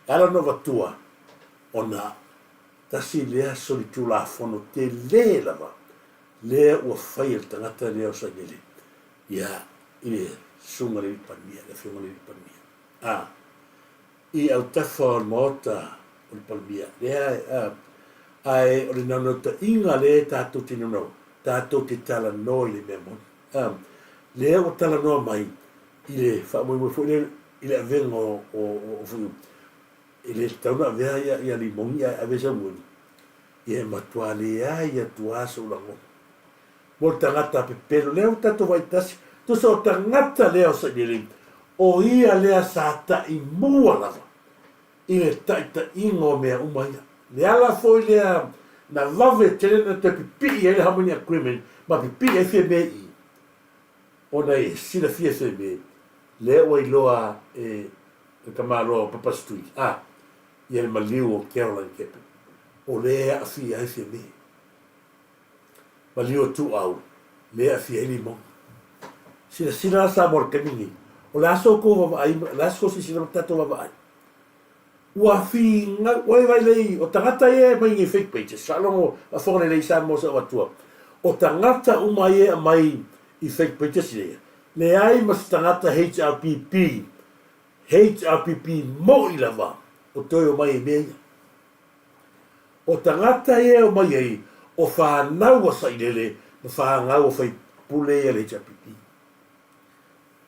e ala ona avatua, ona tasi lea solitulafono tele lava lea ua fai e le tagata lea o Sailele Ia, i le Susuga i le Alii Palemia, le Afioga i le Alii Palemia. A, i autafa o le Maota o le Palemia, lea e, a, ae o le naunautaiga lea tatou te naunau, tatou te talanoa i le mea moni. A, lea ua talanoa mai i le faamoemoe foi lea i le avega o, o, o, o, e le tatau ona avea ia, ia Limoni ae ave Samueli. Ia e matua leai atu lava sou lagona. Mo le tagata pepelo lea ua tatou vaai tasi, tusa o tagata lea o Sailele, o ia lea sa taimua lava i le taitaiga o mea uma ia. Le ala foi lea na vave tele na toe pipii ai le Harmony Agreement ma pipii ai Fiame i ona e silafia e Fiame lea ua iloa e le tamaloa o Papa Street a ia le maliu o Caroline Kepe o lea e aafia ai Fiame. Maliu Ituau, lea e aafia ai Limoni. Silasila la Samoa i le taimi lenei, o le a so outou vaavaai, o le a se tou silasila ma le tatou vaavaai? Ua finau, ua vaai lelei, o tagata ia e aumai nei fake pages, faalogo, faafofoga lelei Samoa sa ou atua, o tagata uma ia e aumai i fake pages ia, leai ma se tagata HRPP, HRPP moi lava o toe omai i mea ia. O tagata ia e omai ai, o whanau a Sailele. ma fanau a faipule ia le HRPP.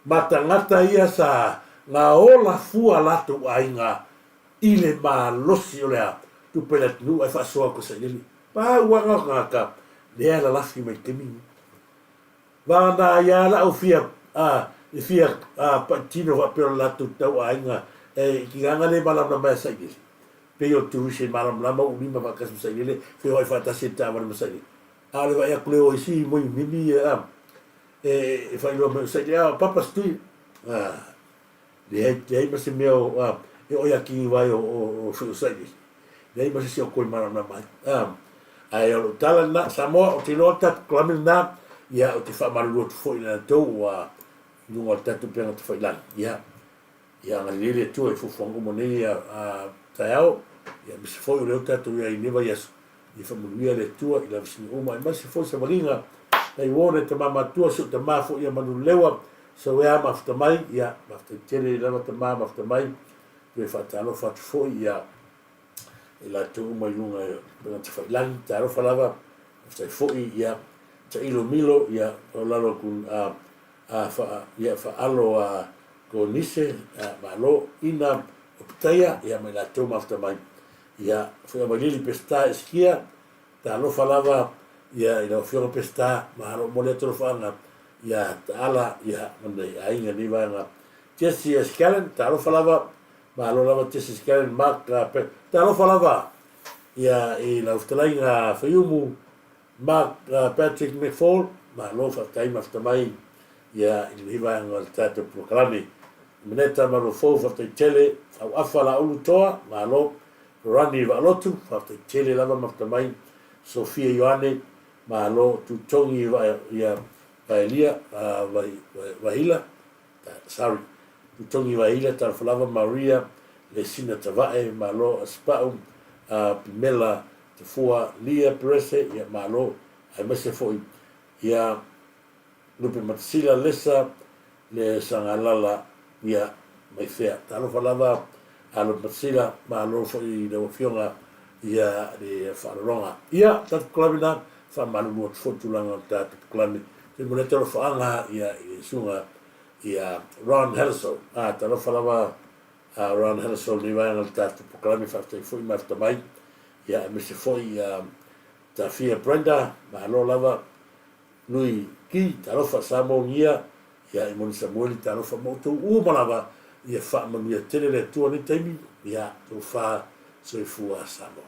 Ma tagata ia sa gaola fua latou aiga i le malosi o le a tupe le atunuu ae faasoa atu e sailele. Pau lava na o tagata lea e lalafi mai i le taimi lenei. Vagana ai lava la au fia a i fia a paitino faapea o le latou tau aiga e i tigaga le malamalama ai a sailele. Pei o le turisi e malamalama uu lima faatasi ma sailele, feoai faatasi i le taavale ma sailele. A o le vaai atu lea o isi moimimi ia e faailoa mai o sailele, a o Papa Stui, a leai, leai ma se mea o a e oi atigi ai o foi o sailele. Leai ma se isi o toe malamalama ai. A ae o lou tala lena, Samoa, ou te iloa le tatou kalame lena, ia ou te faamalulu atu foi i latou ua i luga o le tatou upega tafailagi. Ia, Ia agalelei le Atua i fuafuaga uma o nei taeao, ia aemaise foi o lea ua tatou i ai i lenei vaiaso, ia faamanuia le Atua i lavasiga uma, aemaise foi savaliga nai uo nai tama matua, si ou tama foi ia Manulewa, Sauea mafuta mai, ia faafetai tele lava tama mafuta mai, toe faatalofa atu foi ia i latou uma i luga i upega tafailagi, talofa lava, faafetai foi ia Tailo Milo, ia lalo atu a fa, ia faalo a Konise, a malo, ina o Petaia, ia ma i latou mafuta mai, ia foi a Vailili Peseta Esikia, talofa lava ia i lau Afioga Peseta, malo mo lea tolofaaga, ia Taala, ia ma nei aiga nei vaega. Jesse Escallen, talofa lava, malo lava Jesse Escallen, Mark, talofa lava ia i lau fetalaiga Faiumu, Mark Patrick McFall, malo faafetai mafuta mai ia i lenei vaega o le tatou polokalame. Maneta Maluafou, faafetai tele. Auafa Laulu Toa, malo. Rani Vaalotu, faafetai tele lava mafuta mai. Sophia Ioane, malo. Tutogi ia Vaelia, Vahila, sorry, Tutogi Vahila, talofa lava. Maria Lesina Tavae, malo. Asipau Pimela Tafua Lia Perese, ia malo, aemaise foi ia Lupe Matasila Lesa le Sagalala, ia mai fea. Talofa lava a Lupe Matasila, malo foi i lau Afioga ia le faalologa. Ia, tatou kalame na, faamalulu atu foi tulaga o tatou kalame. Te mo le talofaaga ia i le susuga ia Ron Hellesoe. Ah, talofa lava a Ron Hellesoe nei vaega o le tatou polokalame, faafetai foi mafuta mai. Ia aemaise foi ia Tafia Brenda, malo lava, Lui Ki, talofa, Samoa Gia, ia Imoni Samueli, talofa ma outou uma lava, ia faamanuia tele le Atua nei taimi, ia tofa soifua Samoa.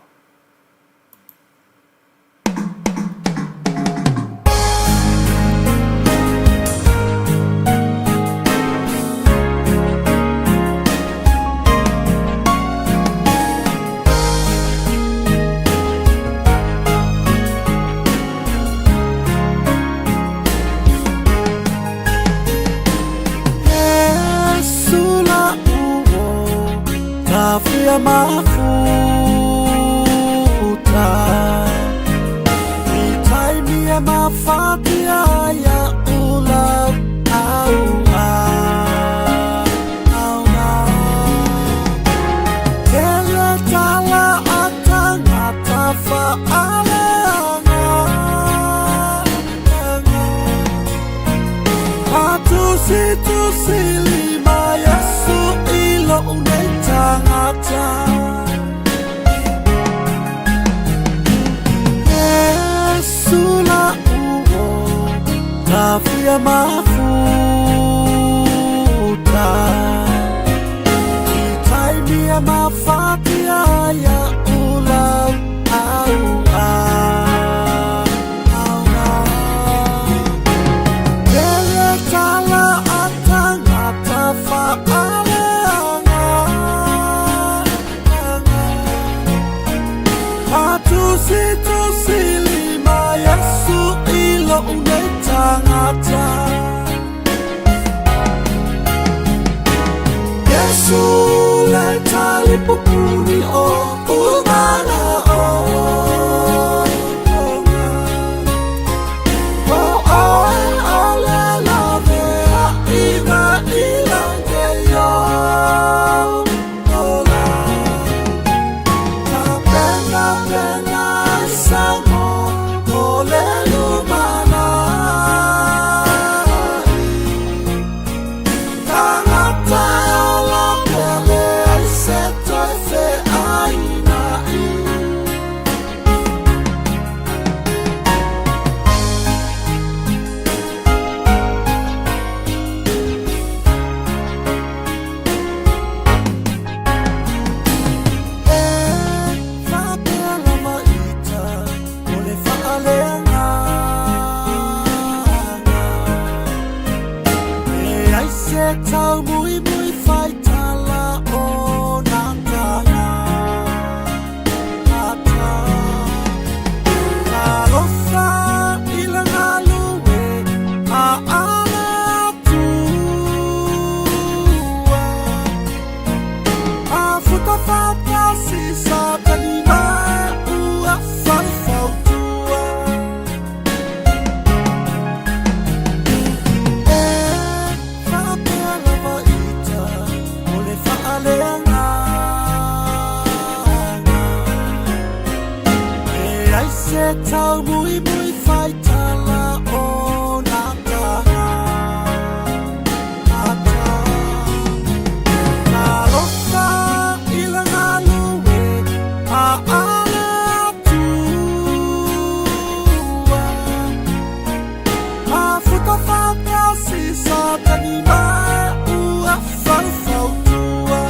Taumuimui faitala o nā tagata. Talofa i le galue a le Atua. Afuta faatasi Satani ma ua faufautua. E faapea lava ita o le faaleagaga. E leai se taumuimui faitala o nā tagata. Talofa i le galue a le Atua. Afuta faatasi Satani ma ua faufautua.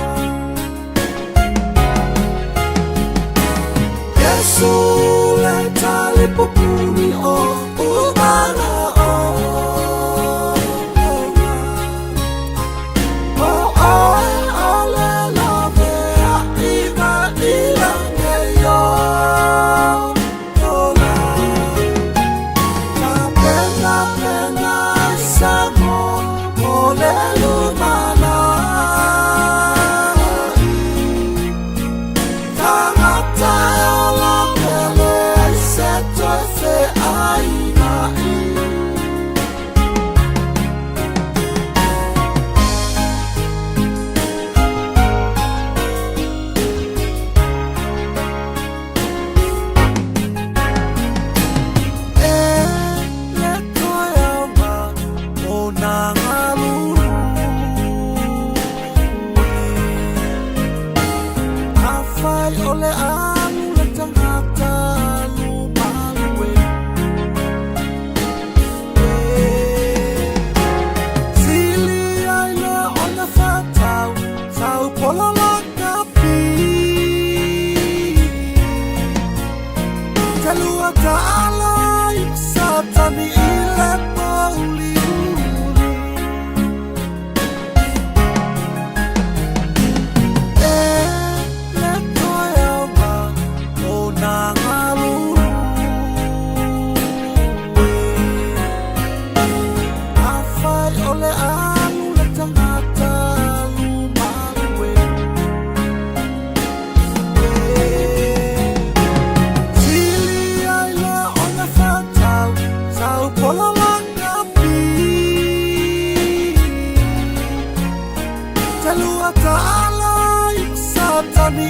Iesu le talipupuni o manaoga. O oe o le laveai mai lagi e ola. Tapenapena ai Samoa mo le lumanai. Tagata e ola pea leai se toe feainai. E le toe aoga o nā galulue. Afai o le alu le tagata alu malue. Sili ai lea ona whātau, tau pola la ka pi. Te lua taala i Satani i le pōuliuli. E le toe aoga o nā galulue. Afai o le alu le tagata alu malue. Sili ai lea ona whātau, tau pola la ka pi. Te lua taala i Satani